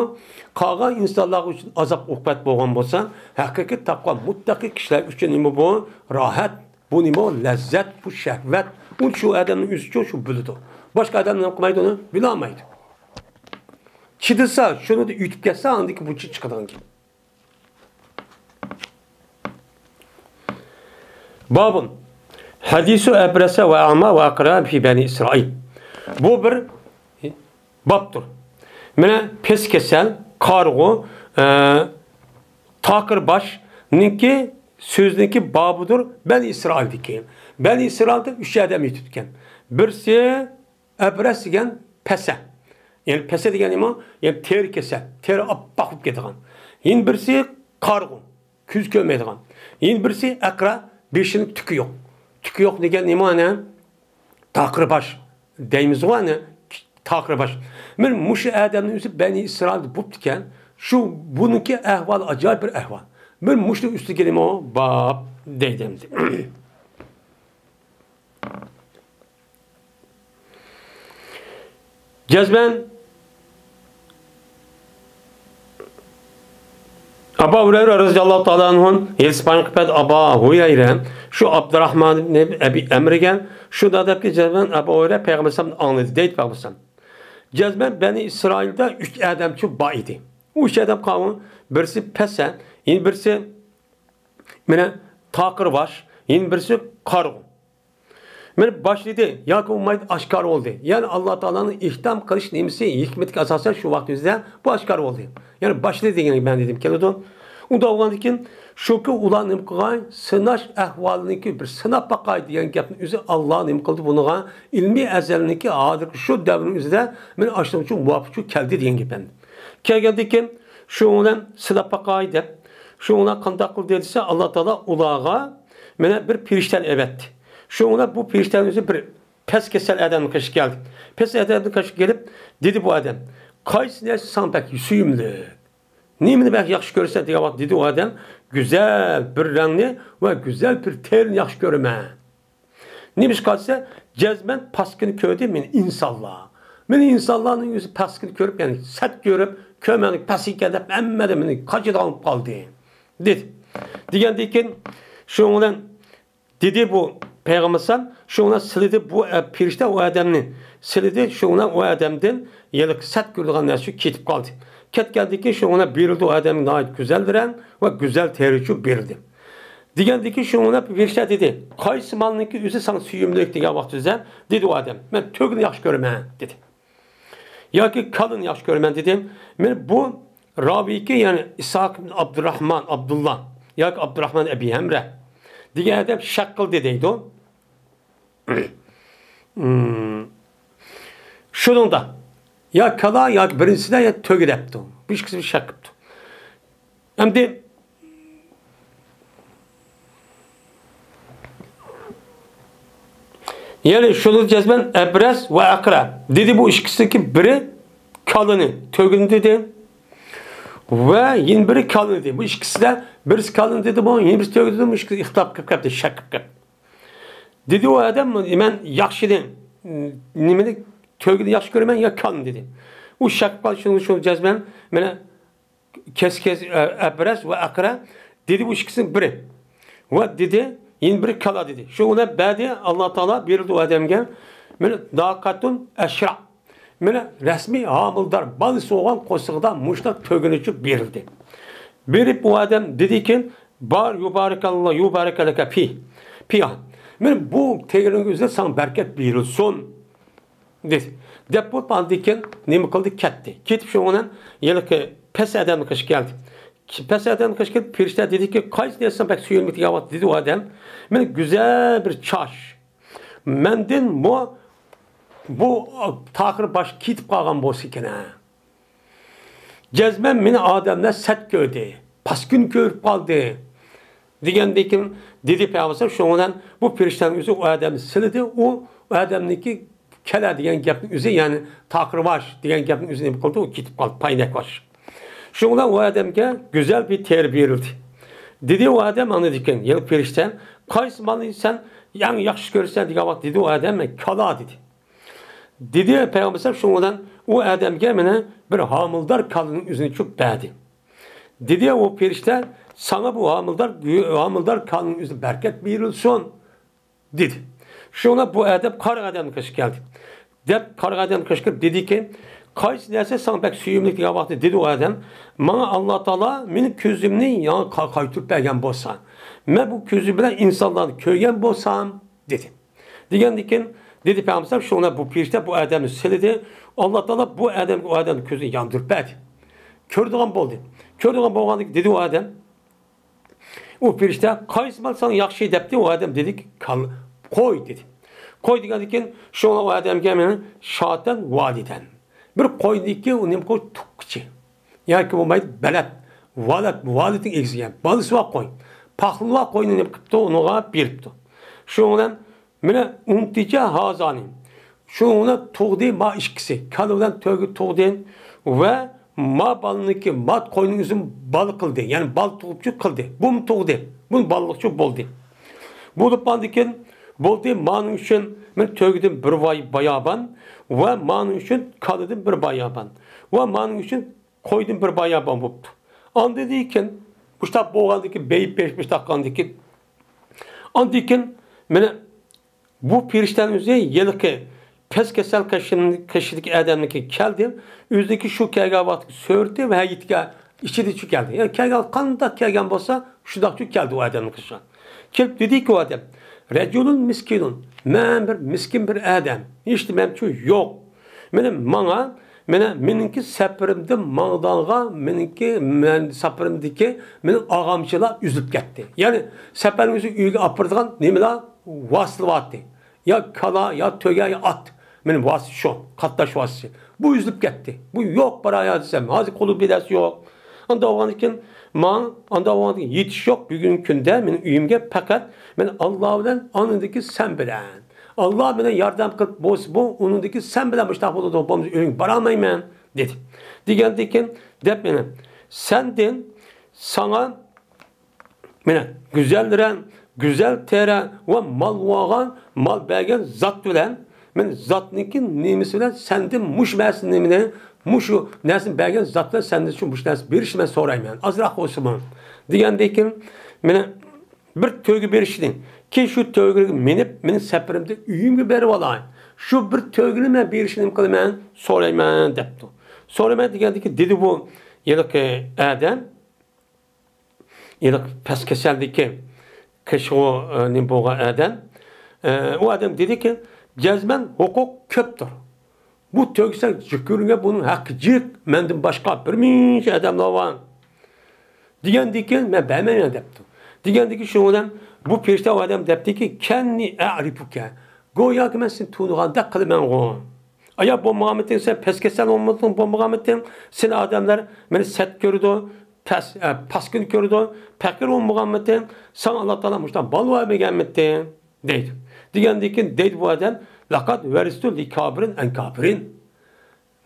قالغان ئىنسانلار ئۈچۈن ئازاب ئوقۇبەت بولغان بولسا، ھەقىقىي تەقۋا مۇتتەقىي كىشىلەر ئۈچۈن نېمە بۇ؟ راھەت. بۇ نېمە ئۇ؟ لەززەت، بۇ شەھۋەت. ئۇنى شۇ ئادەمنىڭ ئۆزىچۇ شۇ بىلىدۇ. باشقا ئادەم نېمە قىلمايدۇ ئۇنى؟ بىلەلمەيدۇ. چىدىسا، شۇنىڭدىن ئۆتۈپ كەتسە، ئاندىن كېيىن بۇ چىقىدىغان گەپ. بابۇن. ھەدىسۇ ئەبرەسە ۋە ئەما ۋە ئەقرا فى بەنى ئىسرائىل. بۇ بىر بابتۇر. مانا پەس كېسەل، قارىغۇ، ئە، تاقىر باشنىڭكى سۆزنىڭكى بابىدۇر بەنى ئىسرائىلدىكى. بەنى ئىسرائىلدا ئۈچ ئادەم يېتىپتىكەن. بىرسى ئەبرەس دېگەن پەسە. يەنى پەسە دېگەن نېمە؟ يەنى تېرە كېسەل، تېرە ئاپئاق بولۇپ كېتىدىغان. يەنە بىرسى قارىغۇ، كۆز كۆرمەيدىغان. يەنە بىرسى ئەقرە، بېشىنىڭ تۈكى يوق. تۈكى يوق دېگەن نېمە ئەنە؟ تاقىر باش دەيمىزغۇ ئەنە، تاقىر باش. مانا مۇشۇ ئادەمنىڭ ئۆزى بەنى ئىسرائىلدا بوپتىكەن. شۇ، بۇنىڭكى ئەھۋالى ئاجايىپ بىر ئەھۋال. مانا مۇشۇنىڭ ئۈستىگە نېمە بار دەيدۇ ئەمدى. جەزمەن ئابا ھۇرەيرە رەزىياللاھۇ تائالا ئەنھۇ، ھەدىس بايان قىلىپ بەردى، ئابا ھۇرەيرە، شۇ ئابدۇراھمان ئىبنى ئەبى ئەمرگە شۇنداق دەپكى، جەزمەن ئابا ھۇرەيرە پەيغەمبەر ئەلەيھىسسالامدىن ئاڭلىدى دەيدۇ پەيغەمبەر ئەلەيھىسسالام. جەزمەن بەنى ئىسرائىلدا ئۈچ ئادەمچۇ بار ئىدى. ئۇ ئۈچ ئادەم قاۋۇ، بىرسى پەسەن، يەنە بىرسى مانا تاقىر باش، يەنە بىرسى قارىغۇ. مانا باشلىدى ياكى بولمايدۇ ئاشكارا بولدى. يەنى ئاللا تائالانىڭ ئېھكام قىلىش نېمىسى، ھېكمىتىگە ئاساسەن شۇ ۋاقىت ئۆزىدە بۇ ئاشكارا بولدى. يەنى باشلىدى دېگەن مەنىدىمۇ كېلىدۇ. ئۇنداق بولغاندىن كېيىن شۇكى ئۇلار نېمە قىلغان؟ سىناش ئەھۋالىنىڭكى بىر سىناپ باقاي دېگەن گەپنىڭ ئۆزى ئاللا نېمە قىلدى بۇنىڭغا؟ ئىلمىي ئەزەلنىڭكى ھازىرقى شۇ دەۋرنىڭ ئۆزىدە مانا ئاشۇنىڭ ئۈچۈن مۇۋاپىق شۇ كەلدى دېگەن گەپ ئەمدى. كەلگەندىن كېيىن شۇنىڭ بىلەن سىناپ باقاي دەپ، شۇنىڭ بىلەن قانداق قىلدى دېسە، ئاللا تائالا ئۇلارغا مانا بىر پېرىشتىنى ئەۋەتتى. شۇنىڭ بىلەن بۇ پېرىشتەنىڭ ئۆزى بىر پەس كېسەل ئادەمنىڭ قېشىغا كەلدى. پەس ئادەمنىڭ قېشىغا كېلىپ دېدى بۇ ئادەم، قايسى نەرسە ساڭا بەك سۆيۈملۈك؟ نېمىنى بەك ياخشى كۆرىسەن دېگەن ۋاقىت دېدى ئۇ ئادەم، گۈزەل بىر رەڭنى ۋە گۈزەل بىر تېرىنى ياخشى كۆرىمەن. نېمىشقا دېسە، جەزمەن پاسكىنا كۆردى مېنى ئىنسانلار. مېنى ئىنسانلارنىڭ ئۆزى پاسكىنا كۆرۈپ، يەنى سەت كۆرۈپ، كۆرمەڭلىك پەس ئىكەن دەپ ھەممىدىن مېنى قاچىدىغان بولۇپ قالدى، دېدى. دېگەندىن كېيىن شۇنىڭ بىلەن دېدى بۇ پەيغەمبەر ئەلەيھىسسالام، شۇنىڭ بىلەن سىلىدى بۇ، ئە، پېرىشتە ئۇ ئادەمنى سىلىدى، شۇنىڭ بىلەن ئۇ ئادەمدىن ھېلىقى سەت كۆرىدىغان نەرسە كېتىپ قالدى. كەتكەندىن كېيىن شۇنىڭ بىلەن بېرىلدى ئۇ ئادەمگە ناھايىتى گۈزەل رەڭ ۋە گۈزەل تېرىچۇ بېرىلدى. دېگەندىن كېيىن شۇنىڭ بىلەن پېرىشتە دېدى، قايسى مالنىڭكى ئۆزى ساڭا سۆيۈملۈك دېگەن ۋاقىت ئۆزى، دېدى ئۇ ئادەم، مەن تۆگىنى ياخشى كۆرىمەن، دېدى. ياكى كالىنى ياخشى كۆرىمەن دېدىم. مانا بۇ راۋىيكى، يەنى ئىسھاق ئىبن ئابدۇراھمان، ئابدۇللا ياكى ئابدۇراھمان ئەبى ھەمرە دېگەن ئادەم شەك قىلدى دەيدۇ. شۇنىڭدا يا كالا ياكى بىرىنچىسىدە يا تۆگە دەپتۇ. بۇ ئىككىسى شەك قىپتۇ. ئەمدى يەنى شۇنى جەزمەن ئەبرەس ۋە ئەقرە دېدى، بۇ ئىككىسىدىكى بىرى كالىنى، تۆگىنى دېدى ۋە يەنە بىرى كالىنى دېدى. بۇ ئىككىسىدە بىرسى كالىنى دېدىمۇ، يەنە بىرسى تۆگە دېدىمۇ، ئىككىسى ئىختىلاپ قىلىپ كەتتى، شەك قىلىپ كەتتى. دېدى ئۇ ئادەم، مەن ياخشىنى، نېمىنى، تۆگىنى ياخشى كۆرىمەن يا كالىنى دېدى. ئۇ شەك قىلىپ قالدى، شۇنى، شۇنى جەزمەن مانا كەس-، كەس-، ئە-، ئەبرەس ۋە ئەقرە دېدى، بۇ ئىككىسىنىڭ بىرى. ۋە دېدى، يەنە بىرى كالا دېدى. شۇ بىلەن بەدى ئاللا تائالا بېرىلدى ئۇ ئادەمگە. مانا ناقەتۇن ئەشرا. مانا رەسمىي ھامىلىدار بالىسى بولغان قورسىقىدا مۇشۇنداق تۆگىنىچۇ بېرىلدى. بېرىپ ئۇ ئادەم دېدىكىن، بار، يۇبارىكاللا، يۇبارىكەلەكە پى، پىيا. مانا بۇ تېرىنىڭ ئۆزىدە ساڭا بەرىكەت بېرىلسۇن. دېدى. دەپ بولۇپ ئاندىن كېيىن نېمە قىلدى؟ كەتتى. كېتىپ شۇنىڭ بىلەن ھېلىقى پەس ئادەمنىڭ قېشىغا كەلدى. پەس ئادەمنىڭ قېشىغا كېلىپ پېرىشتە دېدىكى، قايسى نەرسە ساڭا بەك سۆيۈملۈك دېگەن ۋاقىت دېدى ئۇ ئادەم، مانا گۈزەل بىر چاچ. مەندىن بۇ، بۇ تاقىر باش كېتىپ قالغان بولسا ئىكەن ھە. جەزمەن مېنى ئادەملەر سەت كۆردى، پاسكىنا كۆرۈپ قالدى. دېگەندىن كېيىن دېدى پەيغەمبەر، شۇنىڭ بىلەن بۇ پېرىشتەنىڭ ئۆزى ئۇ ئادەمنى سىلىدى، ئۇ، ئۇ ئادەمنىڭكى كەلە دېگەن گەپنىڭ ئۆزى، يەنى تاقىر باش دېگەن گەپنىڭ ئۆزى نېمە قىلدى؟ ئۇ كېتىپ قالدى، پاينەك باش. شۇنىڭ بىلەن ئۇ ئادەمگە گۈزەل بىر تېرە بېرىلدى. دېدى ئۇ ئادەم ئاندىن كېيىن، يەنى پېرىشتە، قايسى مالنى سەن ئەڭ ياخشى كۆرىسەن دېگەن ۋاقىت دېدى ئۇ ئادەم، مەن كالا دېدى. دېدى پەيغەمبەر، شۇنىڭ بىلەن ئۇ ئادەمگە مانا بىر ھامىلىدار كالىنىڭ ئۆزىنى چۈپ بەردى. دېدى ئۇ پېرىشتە، ساڭا بۇ ھامىلىدار، ھامىلىدار كالىنىڭ ئۆزىدە بەرىكەت بېرىلسۇن، دېدى. شۇڭا بۇ ئادەم قارا ئادەمنىڭ قېشىغا كەلدى. دەپ قارا ئادەم قېشىغا كىرىپ دېدىكى، قايسى نەرسە ساڭا بەك سۆيۈملۈك دېگەن ۋاقىتتا دېدى ئۇ ئادەم، ماڭا ئاللا تائالا مېنىڭ كۆزۈمنى ياڭا قا-، قايتۇرۇپ بەرگەن بولسا، مەن بۇ كۆزۈم بىلەن ئىنسانلارنى كۆرگەن بولسام، دېدى. دېگەندىن كېيىن دېدى پەيغەمبەر، شۇڭا بۇ پېرىشتە بۇ ئادەمنى سىلىدى. ئاللا تائالا بۇ ئادەمگە ئۇ ئادەمنىڭ كۆزىنى ياندۇرۇپ بەردى. كۆرىدىغان بولدى. كۆرىدىغان بولغاندىن كېيىن دېدى ئۇ ئادەم، ئۇ پېرىشتە، قايسى مال ساڭا ياخشى دەپتۇ؟ ئۇ ئادەم دېدى، كال-، قوي دېدى. قوي دېگەندىن كېيىن شۇڭا ئۇ ئادەمگە مېنىڭ شاتەن ۋالىدەن، بىر قوينىڭكى ئۇ نېمە قوي تۇغقۇچى ياكى بولمايدۇ بەلەت، ۋالەت، ۋالىدىنىڭ ئىگىسى، يەنى بالىسى بار قوي. پاخلىنى بار قوينى نېمە قىپتۇ، ئۇنىڭغا بېرىپتۇ. شۇنىڭ بىلەن مېنى ئۇنتىچە ھازانى. شۇنىڭ بىلەن تۇغدى ما ئىككىسى. كالا بىلەن تۆگە تۇغدى ۋە ما بالىنىڭكى، ما قوينىڭ ئۆزىمۇ بالا قىلدى. يەنى بالا تۇغۇپچۇ قىلدى. بۇمۇ تۇغدى. بۇمۇ بالىلىقچۇ بولدى. بولۇپ باردىكىن، بولدى، مانىڭ ئۈچۈن مېنى تۆگىدىن بىر باي-، بايابان ۋە مانىڭ ئۈچۈن كالىدىن بىر بايابان ۋە مانىڭ ئۈچۈن قويدىن بىر بايابان بوپتۇ. ئاندىن كېيىن، مۇشتاق بولغاندىكىن، بېيىپ بېرىش مۇشتاق قىلغاندىكىن، ئاندىن كېيىن مېنى بۇ پېرىشتەنىڭ ئۆزى ھېلىقى پەس كېسەل قېشىم-، قېشىدىكى ئادەمنىڭكى كەلدى. ئۆزىنىڭكى شۇ كەلگەن ۋاقىتتىكى سۈرىتى ۋە ھەيئىتىگە ئىچىدىچۇ كەلدى. يەنى كەلگەن قانداق كەلگەن بولسا، شۇنداقچۇ كەلدى ئۇ ئادەمنىڭ قېشىغا. كېلىپ دېدىكى ئۇ ئادەم، رەجۇلۇن مىسكىنۇن، مەن بىر مىسكىن بىر ئادەم، ھېچنېمەمچۇ يوق. مېنى ماڭا، مېنى، مېنىڭكى سەپىرىمدە ماڭىدىغانغا، مېنىڭكى، مەن سەپىرىمدىكى مېنىڭ ئاغامچىلار ئۈزۈلۈپ كەتتى. يەنى سەپەرنىڭ ئۆزى ئۆيگە ئاپىرىدىغان نېمىلەر، ۋاسىتىلەر بارتى. يا كالا، يا تۆگە، يا ئات. مېنىڭ ۋاسىتە شۇ، قاتناش ۋاسىتىسى. بۇ ئۈزۈلۈپ كەتتى. بۇ يوق، بارايا دېسەم، ھازىر قولىدا بىر نەرسە يوق. ئانداق بولغاندىكىن، ماڭا، ئانداق بولغاندىكىن يېتىش يوق. بۈگۈنكى كۈندە مېنىڭ ئۆيۈمگە پەقەت مەن ئاللا بىلەن ئانىڭدىكى سەن بىلەن. ئاللا مېنىڭ ياردەم قىلىپ بولسا بۇ، ئۇنىڭدىكى سەن بىلەن مۇشتاق بولىدۇ، بولمىسا ئۆيۈڭگە بارالمايمەن، دېدى. دېگەندىكىن، دەپ مېنى، سەندىن ساڭا مانا، گۈزەل رەڭ، گۈزەل تېرە ۋە مال بولغان، مال بەرگەن زات بىلەن، مانا، زاتنىڭكى نېمىسى بىلەن سەندىن مۇشۇ نەرسىنى، مانا، مۇشۇ نەرسىنى بەرگەن زات بىلەن سەندىن شۇ مۇشۇ نەرسە بېرىشنى مەن سورايمەن. ئازراق بولسىمۇ. دېگەندىن كېيىن، مانا، بىر تۆگە بېرىشنى، كېيىن شۇ تۆگىگە مىنىپ، مېنىڭ سەپىرىمدە ئۆيۈمگە بېرىۋالاي. شۇ بىر تۆگىنى مەن بېرىشنى نېمە قىلىمەن؟ سورايمەن، دەپتۇ. سورايمەن دېگەندىن كېيىن دېدى بۇ ھېلىقى ئادەم. ھېلىقى پەس كېسەلدىكى قېشىغۇ، ئە، نېمە بولغان ئادەم. ئە، ئۇ ئادەم دېدىكى، جەزمەن ھوقۇق كۆپتۇر. بۇ تۆگىسەك جۈكۈرگە بۇنىڭ ھەققى جىق، مەندىن باشقا بىر مۇنچە ئادەملەر بار. دېگەندىكىن، مەن بەرمەيمەن دەپتۇ. دېگەندىكىن شۇنىڭ بىلەن بۇ پېرىشتە ئۇ ئادەم دەپتىكى، كەننى ئەرىپۇكە. گوياكى مەن سېنى تونۇغاندەك قىلىمەنغۇ. ئايا بولمىغانمىتىڭ، سەن پەس كېسەل بولمىدىڭ، بولمىغانمىتىڭ، سېنى ئادەملەر مېنى سەت كۆرىدۇ، پەس، ئە، پاسكىنا كۆرىدۇ، پەقىر بولمىغانمىتىڭ، ساڭا ئاللا تائالا مۇشۇنداق بال بەرمىگەنمىتى؟ دەيدۇ. دېگەندىكىن دەيدۇ بۇ ئادەم، لەقەد ۋەرىستۇ لىكابىرىن ئەن كابىرىن.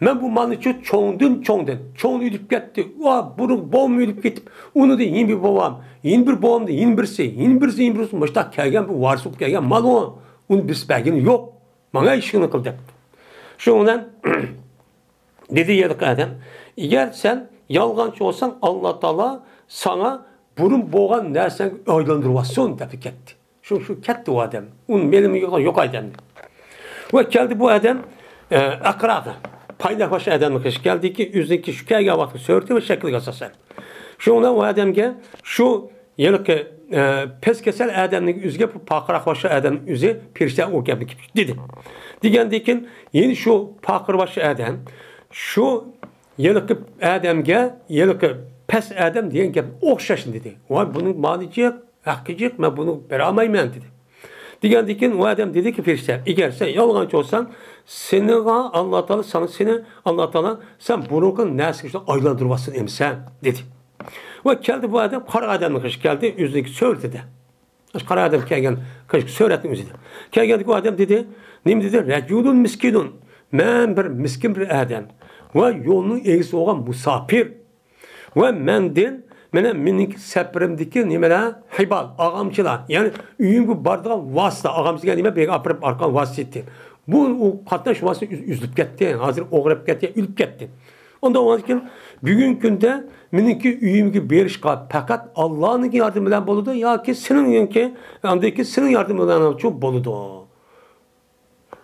مەن بۇ مالنىچۇ چوڭدىن چوڭدىن، چوڭ ئۆلۈپ كەتتى، ۋا بۇرۇن بوۋام ئۆلۈپ كېتىپ، ئۇنىڭدىن يېڭى بىر بوۋام، يېڭى بىر بوۋامدىن يېڭى بىرسى، يېڭى بىرسى، يېڭى بىرسى، مۇشۇنداق كەلگەن بىر ۋارىس بولۇپ كەلگەن مال ئۇ. ئۇنى بىرسى بەرگىنى يوق. ماڭا ئىشىكىنى قىل دەپتۇ. شۇنىڭ بىلەن دېدى ھېلىقى ئادەم، ئەگەر سەن يالغانچى بولساڭ، ئاللا تائالا ساڭا بۇرۇن بولغان نەرسەڭگە ئايلاندۇرۇۋاتسۇن دەپ كەتتى. شۇ، شۇ كەتتى ئۇ ئادەم. ئۇنىڭ مېلىمۇ يوق، يوق ئادەمدە. ۋە كەلدى بۇ ئادەم، ئە، ئەقراغا. پايداق باشقا ئادەمنىڭ قېشىغا كەلدىكى، ئۆزىنىڭكى شۇ كەلگەن ۋاقىتتا سۈرىتى ۋە شەكلىگە ئاساسەن. شۇنىڭ بىلەن ئۇ ئادەمگە شۇ ھېلىقى، ئە، پەس كېسەل ئادەمنىڭ ئۆزىگە بۇ پاقىراق باشقا ئادەمنىڭ ئۆزى پېرىشتە ئۇ گەپنى كېلىپ دېدى. دېگەندىن كېيىن يەنە شۇ پاقىر باشقا ئادەم شۇ ھېلىقى ئادەمگە، ھېلىقى پەس ئادەم دېگەن گەپ ئوخشاشلا دېدى. ۋاي، بۇنىڭ مالى جىق، ھەققى جىق، مەن بۇنى بېرەلمەيمەن دېدى. دېگەندىن كېيىن ئۇ ئادەم دېدىكى، پېرىشتە، ئەگەر سەن يالغانچى بولساڭ، سېنىڭغا ئاللا تائالا، ساڭا سېنى ئاللا تائالا سەن بۇرۇنقى نەرسىگە ئايلاندۇرۇۋاتسۇن ئەمىسە دېدى. ۋە كەلدى بۇ ئادەم، قارا ئادەمنىڭ قېشىغا كەلدى، ئۆزىنىڭكى سۈرىتىدە. قارا ئادەم كەلگەن، سۈرەتنىڭ ئۆزىدە. كەلگەندىكى ئۇ ئادەم دېدى، نېمە دېدى؟ رەجۇلۇن مىسكىنۇن. مەن بىر مىسكىن بىر ئادەم. ۋە يولنىڭ ئىگىسى بولغان مۇساپىر. ۋە مەندىن، مانا مېنىڭكى سەپىرىمدىكى نېمىلەر؟ ھىبال، ئاغامچىلار. يەنى ئۆيۈمگە بارىدىغان ۋاسىتە، ئاغامچىلار نېمە، بىرگە ئاپىرىپ ئارقان ۋاسىتە. بۇ، ئۇ قاتناش ۋاسىتە ئۈز-، ئۈزۈلۈپ كەتتى. ھازىر ئوغرىپ كەتتى، ئۆلۈپ كەتتى. ئۇنداق بولغاندىكىن، بۈگۈنكى كۈندە مېنىڭكى ئۆيۈمگە بېرىشقا پەقەت ئاللانىڭ ياردىمى بىلەن بولىدۇ ياكى سېنىڭكى، ئاندىكى سېنىڭ ياردىمىڭ بىلەن بولىدۇ.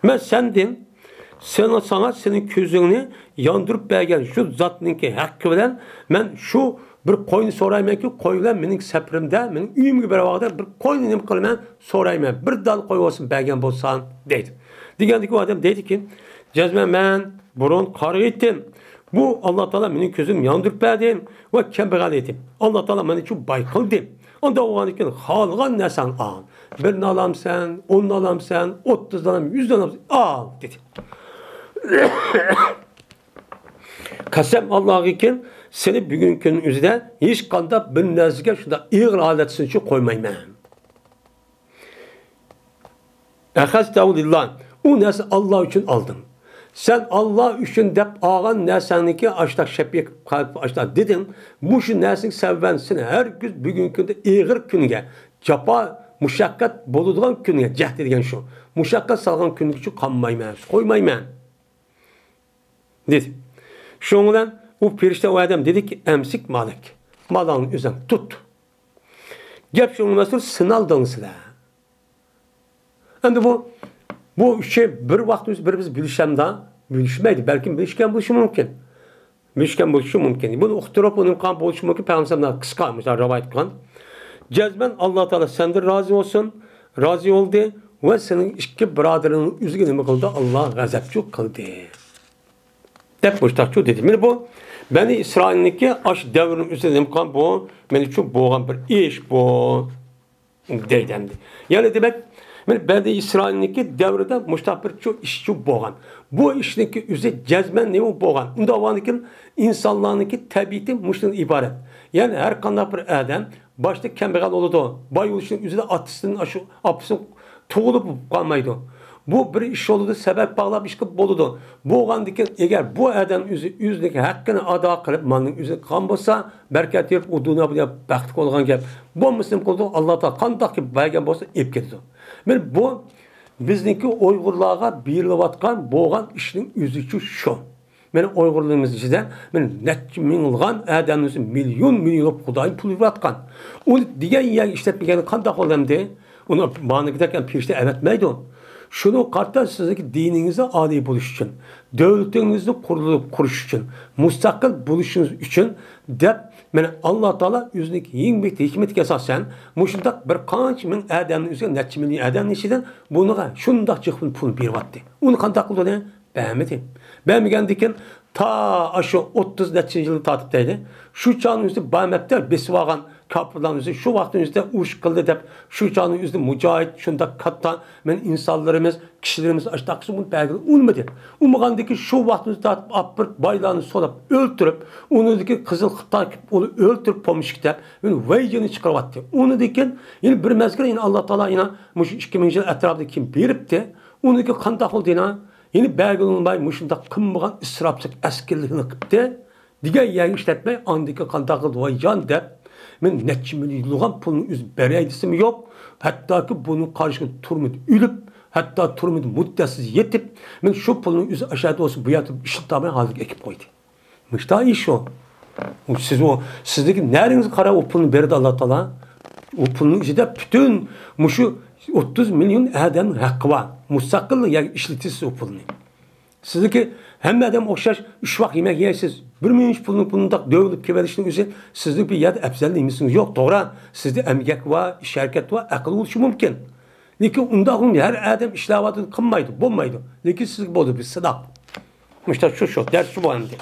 مەن سەندىن، سېنىڭ، ساڭا سېنىڭ كۆزۈڭنى ياندۇرۇپ بەرگەن شۇ زاتنىڭكى ھەققى بىلەن مەن شۇ بىر قوينى سورايمەنكى، قوي بىلەن مېنىڭ سەپىرىمدە، مېنىڭ ئۆيۈمگە بېرىۋالغاندا بىر قوينى نېمە قىلىمەن، سورايمەن. بىر دانە قوي بولسۇن بەرگەن بولساڭ، دەيدۇ. دېگەندىكى ئۇ ئادەم دەيدۇكى، جەزمەن مەن بۇرۇن قارىغىيتتىم. بۇ ئاللا تائالا مېنىڭ كۆزۈمنى ياندۇرۇپ بەردى ۋە كەمبەغەل ئىدىم. ئاللا تائالا مېنى شۇ باي قىلدى. ئانداق بولغاندىكىن خالىغان نەرسەڭنى ئال. بىرنى ئالامسەن، ئوننى ئالامسەن، ئوتتۇزنى ئالام، يۈزنى ئالامسەن، ئال، دېدى. قەسەم ئاللاغىكىن، سېنى بۈگۈنكى كۈننىڭ ئۆزىدە ھېچقانداق بىر نەرسىگە شۇنداق ئېغىر ھالەتتە سېنى قويمايمەن. ئەخەزتەھۇ لىللا. ئۇ نەرسىنى ئاللا ئۈچۈن ئالدىڭ. سەن ئاللا ئۈچۈن دەپ ئالغان نەرسەڭنىكى ئاشتاق شەپىق قەلب ئاشتاق دېدىڭ. مۇشۇ نەرسىنىڭ سەۋەبىدىن سېنى ھەرگىز بۈگۈنكى كۈندە ئېغىر كۈنگە، جاپا، مۇشەققەت بولىدىغان كۈنگە، جەھدى دېگەن شۇ. مۇشەققەت سالغان كۈنگىچە قالمايمەن، قويمايمەن. دېدى. شۇنىڭ بىلەن ئۇ پەرىشتە ئۇ ئادەم دېدىكى، ئەمسىك مالىك، مالىڭنى ئۆزۈڭ تۇت. گەپ شۇنىڭ بىلەن سىنالدىڭ سىلەر. ئەمدى بۇ، بۇ ئىشى بىر ۋاقىت بىر بىز بىلىشەمدا، بىلىشمەيدۇ. بەلكىم بىلىشكەن بولۇشى مۇمكىن. بىلىشكەن بولۇشى مۇمكىن. بۇنى ئۇقتۇرۇپ، ئۇنى قىلغان بولۇشى مۇمكىن. پەيغەمبەر قىسقا مىسال رىۋايەت قىلغان. جەزمەن ئاللا تائالا سەندىن رازى بولسۇن، رازى بولدى ۋە سېنىڭ ئىككى بۇرادىرىڭنىڭ ئۆزىگە نېمە قىلدى؟ ئاللا غەزەپچۇ قىلدى. دەپ مۇشتاقچۇ دېدى. مانا بۇ بەنى ئىسرائىلنىڭكى ئاش دەۋرىنىڭ ئۆزىدە نېمە قىلغان بۇ؟ مەن ئۈچۈن بولغان بىر ئىش بۇ. دەيدۇ ئەمدى. يەنى دېمەك، مانا بەنى ئىسرائىلنىڭكى دەۋرىدە مۇشتاق بىر چۇ ئىشچۇ بولغان. بۇ ئىشنىڭكى ئۆزى جەزمەن نېمە بولغان؟ ئۇنداق بولغاندىكىن ئىنسانلارنىڭكى تەبىئىتى مۇشۇدىن ئىبارەت. يەنى ھەر قانداق بىر ئادەم باشتا كەمبەغەل بولىدۇ، باي بولۇشنىڭ ئۆزىدە ئاتىسىدىن ئاشۇ ئاپىسىدىن تۇغۇلۇپ قالمايدۇ. بۇ بىر ئىش بولىدۇ، سەۋەب باغلاپ ئىش قىلىپ بولىدۇ. بولغاندىكىن ئەگەر بۇ ئادەم ئۆزى ئۆزىنىڭكى ھەققىنى ئادا قىلىپ، مالنىڭ ئۆزىنى قىلغان بولسا، بەرىكەت تېپىپ، ئۇ دۇنيا بۇنيا بەختلىك بولغان گەپ. بولمىسا نېمە قىلىدۇ؟ ئاللا تائالا قانداق بەرگەن بولسا ئېلىپ كېتىدۇ. مانا بۇ بىزنىڭكى ئۇيغۇرلارغا بېرىلىۋاتقان بولغان ئىشنىڭ ئۆزىچۇ شۇ. مانا ئۇيغۇرلىرىمىز ئىچىدە مانا نەچچە مىڭلىغان ئادەمنىڭ ئۆزى مىليون مىليونلاپ خۇدايىم پۇل بېرىۋاتقان. ئۇنى دېگەن يەرگە ئىشلەتمىگەندە قانداق بولامدى؟ ئۇنى مانىكىدەك پېرىشتە ئەۋەتمەيدۇ. شۇنىڭغا قارىتا سىزنىڭكى دىنىڭىزنى ئالىي بولۇش ئۈچۈن، دۆلىتىڭىزنى قۇرۇلۇپ قۇرۇش ئۈچۈن، مۇستەقىل بولۇشىڭىز ئۈچۈن دەپ، مانا ئاللا تائالا ئۆزىنىڭكى ھېكمىتىگە ئاساسەن مۇشۇنداق بىر قانچە مىڭ ئادەمنىڭ ئۆزىگە نەچچە مىليون ئادەمنىڭ ئىچىدىن بۇنىڭغا شۇنداق جىق پۇل بېرىۋاتتى. ئۇنى قانداق قىلدى؟ بەرمىدى. بەرمىگەندىكىن تا ئاشۇ ئوتتۇز نەچچە يىلنى تارتىپ دەيلى، شۇ چاغنىڭ ئۆزىدە بار مەبدە بېسىۋالغان كاپىرلارنىڭ ئۆزى شۇ ۋاقىتنىڭ ئۆزىدە ئۇرۇش قىلدى دەپ، شۇ چاغنىڭ ئۆزىدە مۇجاھىد شۇنداق كاتتا مەن ئىنسانلىرىمىز، كىشىلىرىمىز ئاشتاقىسى بۇنى بەرگىلى ئۇنىمىدى. ئۇمىغاندىكى شۇ ۋاقىتنى تارتىپ ئاپىرىپ بايلارنى سولاپ ئۆلتۈرۈپ، ئۇنىڭدىكى قىزىل خىتاي قىلىپ ئۇنى ئۆلتۈرۈپ پومشىك دەپ، يەنە ۋەيجىنى چىقىرىۋاتتى. ئۇنىدىكىن يەنە بىر مەزگىل يەنە ئاللا تائالا يەنە مۇشۇ ئىككى مىڭ يىل ئەتراپىدا كېيىن بېرىپتى. ئۇنىڭدىكى قانداق بولدى يەنە؟ يەنە بەرگىلى ئۇنىماي مۇشۇنداق قىلمىغان ئىسراپچىلىق ئەسكىلىكنى قىپتى. دېگەن يەرگە ئىشلەتمەي، ئاندىكى قانداق قىلدى ۋايجان دەپ، مەن نەچچە مىليونلىغان پۇلنى ئۆزى بېرەي دېسىمۇ يوق، ھەتتاكى بۇنىڭ قارشىسىدا تۈرمىدە ئۆلۈپ، ھەتتا تۈرمىدە مۇددەتسىز يېتىپ، مەن شۇ پۇلنى ئۆزى ئاشۇ يەردە بولسا بۇ يەردە ئىشلىتالماي ھالەتكە ئەكىپ قويدى. مۇشۇنداق ئىش شۇ. ئۇ سىز ئۇ، سىزنىڭكى نەرىڭىزگە قاراپ ئۇ پۇلنى بېرىدۇ ئاللا تائالا. ئۇ پۇلنىڭ ئىچىدە پۈتۈن مۇشۇ ئوتتۇز مىليون ئادەمنىڭ ھەققى بار. مۇستەقىل يەرگە ئىشلىتىسىز ئۇ پۇلنى. سىزنىڭكى ھەممە ئادەم ئوخشاش، ئۈچ ۋاق يېمەك يەيسىز. بىر مۇنچە پۇلنى بۇنداق دۆۋىلىپ كېلىۋېلىشنىڭ ئۆزى سىزنىڭ بىر يەردە ئەپزەل نېمىسىڭىز يوق، توغرا. سىزدە ئەمگەك بار، ئىش ھەرىكەت بار، ئەقىل بولۇشى مۇمكىن. لېكىن ئۇنداق ھەر ئادەم ئىشلەۋاتىدۇ، قىلمايدۇ، بولمايدۇ. لېكىن سىزگە بولىدۇ بىر سىناق. مۇشۇنداق شۇ، شۇ، دەرس شۇ بولدى.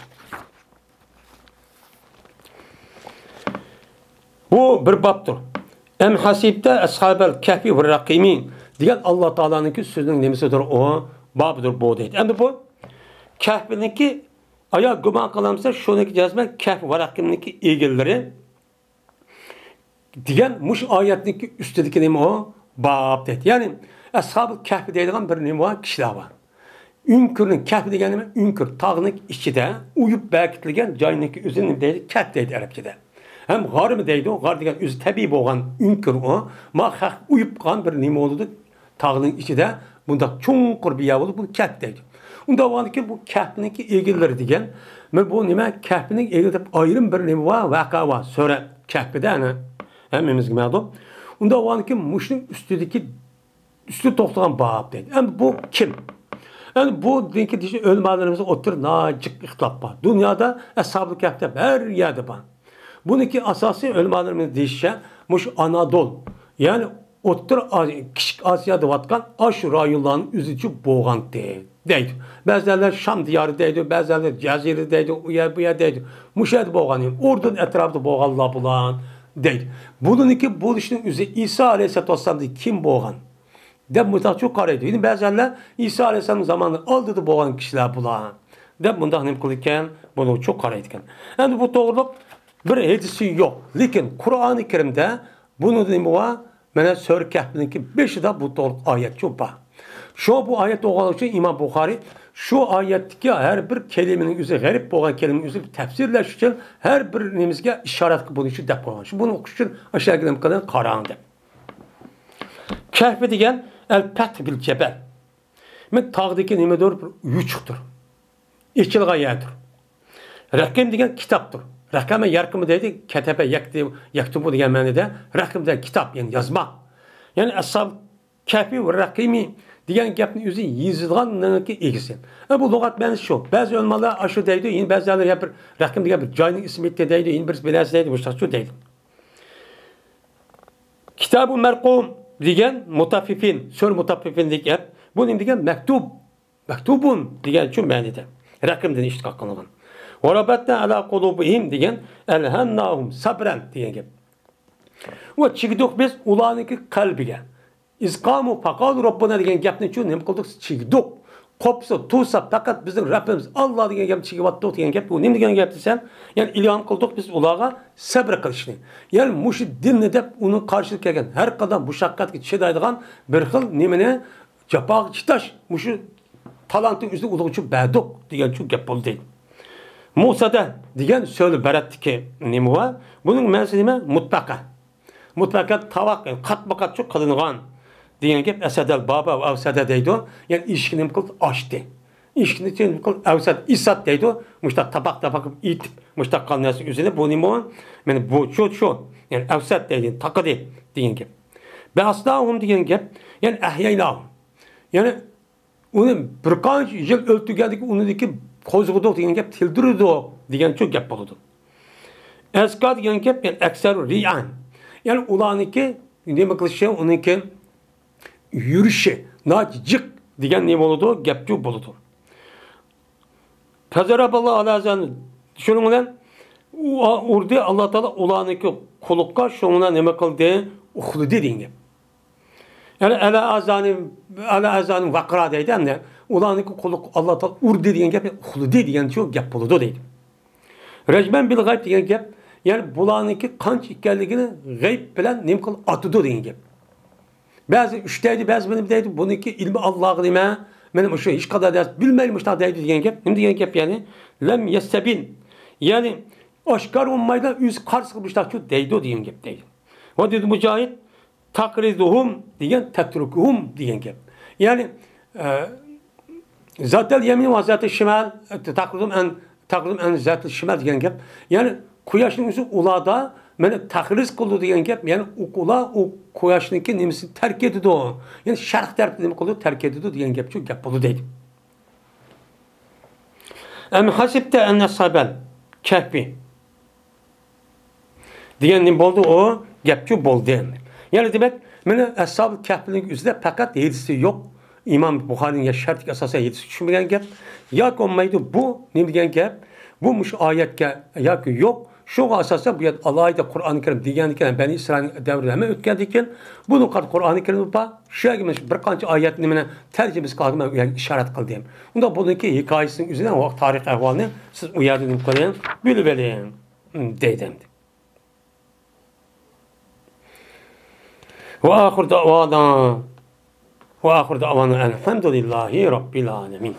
بۇ بىر بابتۇر. ئەم ھەسىبتە ئەسھابەل كەھفى ۋە رەقىمى دېگەن ئاللا تائالانىڭكى سۆزىنىڭ نېمىسىدۇر ئۇ؟ بابىدۇر بۇ دەيدۇ. ئەمدى بۇ كەھپنىڭكى، ئايا گۇمان قىلامسەن، شۇنىڭكى جەزمەن كەھف ۋە رەقىمنىڭكى ئىگىلىرى دېگەن مۇشۇ ئايەتنىڭكى ئۈستىدىكى نېمە ئۇ؟ باب دەيدۇ. يەنى ئەسھابۇل كەھف دەيدىغان بىر نېمە بار؟ كىشىلەر بار. ئۆڭكۈرنىڭ، كەھف دېگەن نېمە؟ ئۆڭكۈر، تاغنىڭ ئىچىدە ئويۇپ بەكىتىلگەن جاينىڭكى ئۆزى نېمە دەيدۇ؟ كەھف دەيدۇ ئەرەبچىدە. ھەم غارمۇ دەيدۇ، غار دېگەن ئۆزى تەبىئىي بولغان ئۆڭكۈر ئۇ. ما خەق ئويۇپ قالغان بىر نېمە بولىدۇ؟ تاغنىڭ ئىچىدە مۇنداق چوڭقۇر بىر يەر بولۇپ، بۇنى كەھف دەيدۇ. ئۇنداق بولغاندىكىن بۇ كەھپنىڭكى ئىگىلىرى دېگەن، مانا بۇ نېمە؟ كەھپنىڭ ئىگىلىرى دەپ ئايرىم بىر نېمە بار؟ ۋەقە بار. سۈرە كەھپىدە ئەنە ھەممىمىزگە مەلۇم. ئۇنداق بولغاندىكىن مۇشۇنىڭ ئۈستىدىكى، ئۈستىدە توختىغان باب دەيدۇ. ئەمدى بۇ كىم؟ ئەمدى بۇ دىنكى دېيىش ئۆلىمالىرىمىزنىڭ ئوتتۇرىدا ناھايىتى جىق ئىختىلاپ بار. دۇنيادا ئەسھابۇل كەھپ دەپ ھەر يەردە بار. بۇنىڭكى ئاساسىي ئۆلىمالىرىمىز دېيىشىچە، مۇشۇ ئانادول، يەنى ئوتتۇرا ئاسىيا، كىچىك ئاسىيا دەۋاتقان ئاشۇ رايونلارنىڭ ئۆزىچۇ بولغانتى دەيدۇ. بەزىلەر شام دىيارى دەيدۇ، بەزىلەر جەزىرە دەيدۇ، ئۇ يەر، بۇ يەر دەيدۇ. مۇشۇ يەردە بولغان، ئۇردۇن ئەتراپىدا بولغانلار بۇلار دەيدۇ. بۇنىڭكى بولۇشىنىڭ ئۆزى ئىسا ئەلەيھىسسالاتۇ ۋەسسالامدىن كېيىن بولغان دەپ مۇنداقچۇ قارايدۇ. يەنە بەزىلەر ئىسا ئەلەيھىسسالام زامانىنىڭ ئالدىدا بولغان كىشىلەر بۇلار دەپ مۇنداق نېمە قىلىدىكەن؟ بۇنىڭچۇ قارايدىكەن. ئەمدى بۇ توغرىلىق بىر ھەدىسى يوق. لېكىن قۇرئانى كەرىمدە بۇنىڭدا نېمە بار؟ مانا سۈرە كەھفنىڭكى بېشىدا بۇ توغرىلىق ئايەتچۇ بار. شۇ بۇ ئايەت ئوقۇغان ئۈچۈن ئىمام بۇخارىي شۇ ئايەتتىكى ھەر بىر كەلىمىنىڭ ئۆزى، غەرىب بولغان كەلىمىنىڭ ئۆزىنى تەپسىرلەش ئۈچۈن ھەر بىر نېمىسىگە ئىشارەت قىلىپ بۇنى شۇ دەپ قويغان. شۇ بۇنى ئوقۇش ئۈچۈن ئاشۇ يەرگە نېمە قىلىڭ، قاراڭ دەپ. كەھفى دېگەن ئەل پەتھ بىل جەبەل. مەن تاغدىكى نېمىدۇر، بىر يوچۇقتۇر. ئېچىلغان يەردۇر. رەقىم دېگەن كىتابتۇر. رەقەمە يەرقىمى دەيدۇ، كەتەبە يەكتى-، يەكتۇبۇ دېگەن مەنىدە. رەقىم دېگەن كىتاب، يەنى يازما. يەنى ئەسھاب كەھفى ۋە رەقىمى دېگەن گەپنى ئۆزى يېزىلغاننىڭكى ئىگىسى. ئە، بۇ لۇغەت مەنىسى شۇ. بەزى ئۆلىمالار ئاشۇ دەيدۇ، يەنە بەزىلەر يا بىر رەقىم دېگەن بىر جاينىڭ ئىسمى دەيدۇ، يەنە بىرسى بىر نەرسە دەيدۇ، مۇشۇنداق شۇ دەيدۇ. كىتابۇ مەرقۇم دېگەن مۇتەففىفىن، سۈرە مۇتەففىفىن دېگەن گەپ. بۇ نېمە دېگەن؟ مەكتۇب. مەكتۇبۇن دېگەن شۇ مەنىدە. رەقىمدىن ئىشتىقاق قىلىنغان. ۋە رابەتنا ئەلا قۇلۇبىھىم دېگەن ئەلھەمناھۇم سەبرەن دېگەن گەپ. ۋە چىگدۇق بىز ئۇلارنىڭكى قەلبىگە. ئىزقامۇ پەقالۇ رەببۇنا دېگەن گەپنىچۇ نېمە قىلدۇق؟ چىگدۇق. قوپسا، تۇرسا، پەقەت بىزنىڭ رەببىمىز ئاللا دېگەن گەپنى چىگىۋاتتۇق دېگەن گەپ. بۇ نېمە دېگەن گەپ دېسەم، يەنى ئىلھام قىلدۇق بىز ئۇلارغا سەبر قىلىشنى. يەنى مۇشۇ دىننى دەپ ئۇنىڭ قارشىلىقى كەلگەن ھەر قانداق مۇشەققەتكە چىدايدىغان بىر خىل نېمىنى، جاپاغا چىداش، مۇشۇ تالانتنى ئۆزىنى ئۇلىغىچۇ بەردۇق دېگەنچۇ گەپ بولدى. مۇسەدە دېگەن سۆلە بەرەتتىكى نېمە بار؟ بۇنىڭ مەنىسى نېمە؟ مۇتبەقە. مۇتبەقە تاۋاق، يەنى قاتمۇ قاتچۇ قىلىنغان دېگەن گەپ. ئەسەدەل بابا ۋە ئەۋسەدە دەيدۇ. يەنى ئىشىكنى نېمە قىلدى؟ ئاچتى. ئىشىكنى نېمە قىلدى؟ ئەۋسەد، ئىسات دەيدۇ. مۇشتاق تاپاق تاپاق قىلىپ ئېتىپ، مۇشتاق قىلغان نەرسە ئۆزىنى. بۇ نېمە ئۇ؟ مانا بۇ شۇ، شۇ. يەنى ئەۋسەد دەيدۇ، تاقىدى دېگەن گەپ. بەئەسناھۇم دېگەن گەپ، يەنى ئەھيەيناھۇم. يەنى ئۇنى بىر قانچە يىل ئۆلتۈرگەندىن كېيىن ئۇنىڭدىكى قوزغىدۇق دېگەن گەپ، تىلدۈرىدۇ دېگەنچۇ گەپ بولىدۇ. ئەزكا دېگەن گەپ، يەنى ئەكسەر رىئان. يەنى ئۇلارنىڭكى نېمە قىلىشى، ئۇنىڭكى يۈرۈشى ناھايىتى جىق دېگەن نېمە بولىدۇ؟ گەپچۇ بولىدۇ. فەزەرەبەللاھۇ ئەلە ئازان، شۇنىڭ بىلەن ئۇ-، ئۇردى ئاللا تائالا ئۇلارنىڭكى قۇلىقىغا، شۇنىڭ بىلەن نېمە قىلدى؟ ئۇخلىدى دېگەن گەپ. يەنى ئەلە ئازانى، ئەلە ئازانى ۋەقرا دەيدۇ ئەمدى. ئۇلارنىڭكى قۇلىقىغا ئاللا تائالا ئۇردى دېگەن گەپ، ئۇخلىدى دېگەنچۇ گەپ بولىدۇ دەيدۇ. رەجمەن بىل غەيب دېگەن گەپ، يەنى بۇلارنىڭكى قانچە ئىكەنلىكىنى غەيب بىلەن نېمە قىلىپ ئاتىدۇ دېگەن گەپ. بەزى ئۈچ دەيدۇ، بەزى بىر نېمە دەيدۇ، بۇنىڭكى ئىلمى ئاللاغا نېمە، مانا مۇشۇ ھېچقانداق نەرسە بىلمەيدۇ مۇشۇنداق دەيدۇ دېگەن گەپ. نېمە دېگەن گەپ يەنى؟ لەم يەستەبىن، يەنى ئاشكارا بولمايدۇ، ئۆزى قارىسىغا مۇشۇنداق شۇ دەيدۇ دېگەن گەپ دەيدۇ. ۋە دېدى مۇجاھىد، تەقرىزۇھۇم دېگەن تەترۇكۇھۇم دېگەن گەپ. يەنى، ئە، زاتەل يەمىن ۋە زاتەل شىمال، تەقرىزۇم ئەن، تەقرىزۇم ئەن زاتەل شىمال دېگەن گەپ. يەنى قۇياشنىڭ ئۆزى ئۇلاردا مانا تەقرىز قىلىدۇ دېگەن گەپ. يەنى ئۇ-، ئۇلار ئۇ قۇياشنىڭكى نېمىسىنى تەرك ئېتىدۇ. يەنى شەرق تەرەپنى نېمە قىلىدۇ؟ تەرك ئېتىدۇ دېگەن گەپ شۇ گەپ بولىدۇ دەيدۇ. ئەم ھەسىبتە ئەن ئەسھابەل كەھفى دېگەن نېمە بولدى؟ ئۇ گەپچۇ بولدى. يەنى دېمەك، مانا ئەسھابۇل كەھپنىڭ ئۆزىدە پەقەت ھەدىسى يوق. ئىمام بۇخارىنىڭ يا شەرتىگە ئاساسەن ھەدىسى چۈشمىگەن گەپ. ياكى بولمايدۇ، بۇ نېمە دېگەن گەپ؟ بۇ مۇشۇ ئايەتكە ياكى يوق. شۇڭا ئاساسەن بۇ يەردە ئالاھىدە قۇرئانى كەرىم دېگەندىكىن، بەنى ئىسرائىل دەۋرىدە ھەممە ئۆتكەندىكىن، بۇنىڭ قارىتا قۇرئانى كەرىم بار. شۇ يەرگە مانا شۇ بىر قانچە ئايەتنى مانا تەرجىمىسى قىلغان، مەن ئۇ يەرگە ئىشارەت قىلدىم. ئۇنداق بۇنىڭكى ھېكايىسىنىڭ ئۆزىنىڭ تارىخىي ئەھۋالىنى سىز ئۇ يەردىن نېمە قىلىڭ، بىلىۋېلىڭ، دەيدۇ ئەمدى. وآخر دعوانا، وآخر دعوانا الحمد لله رب العالمين.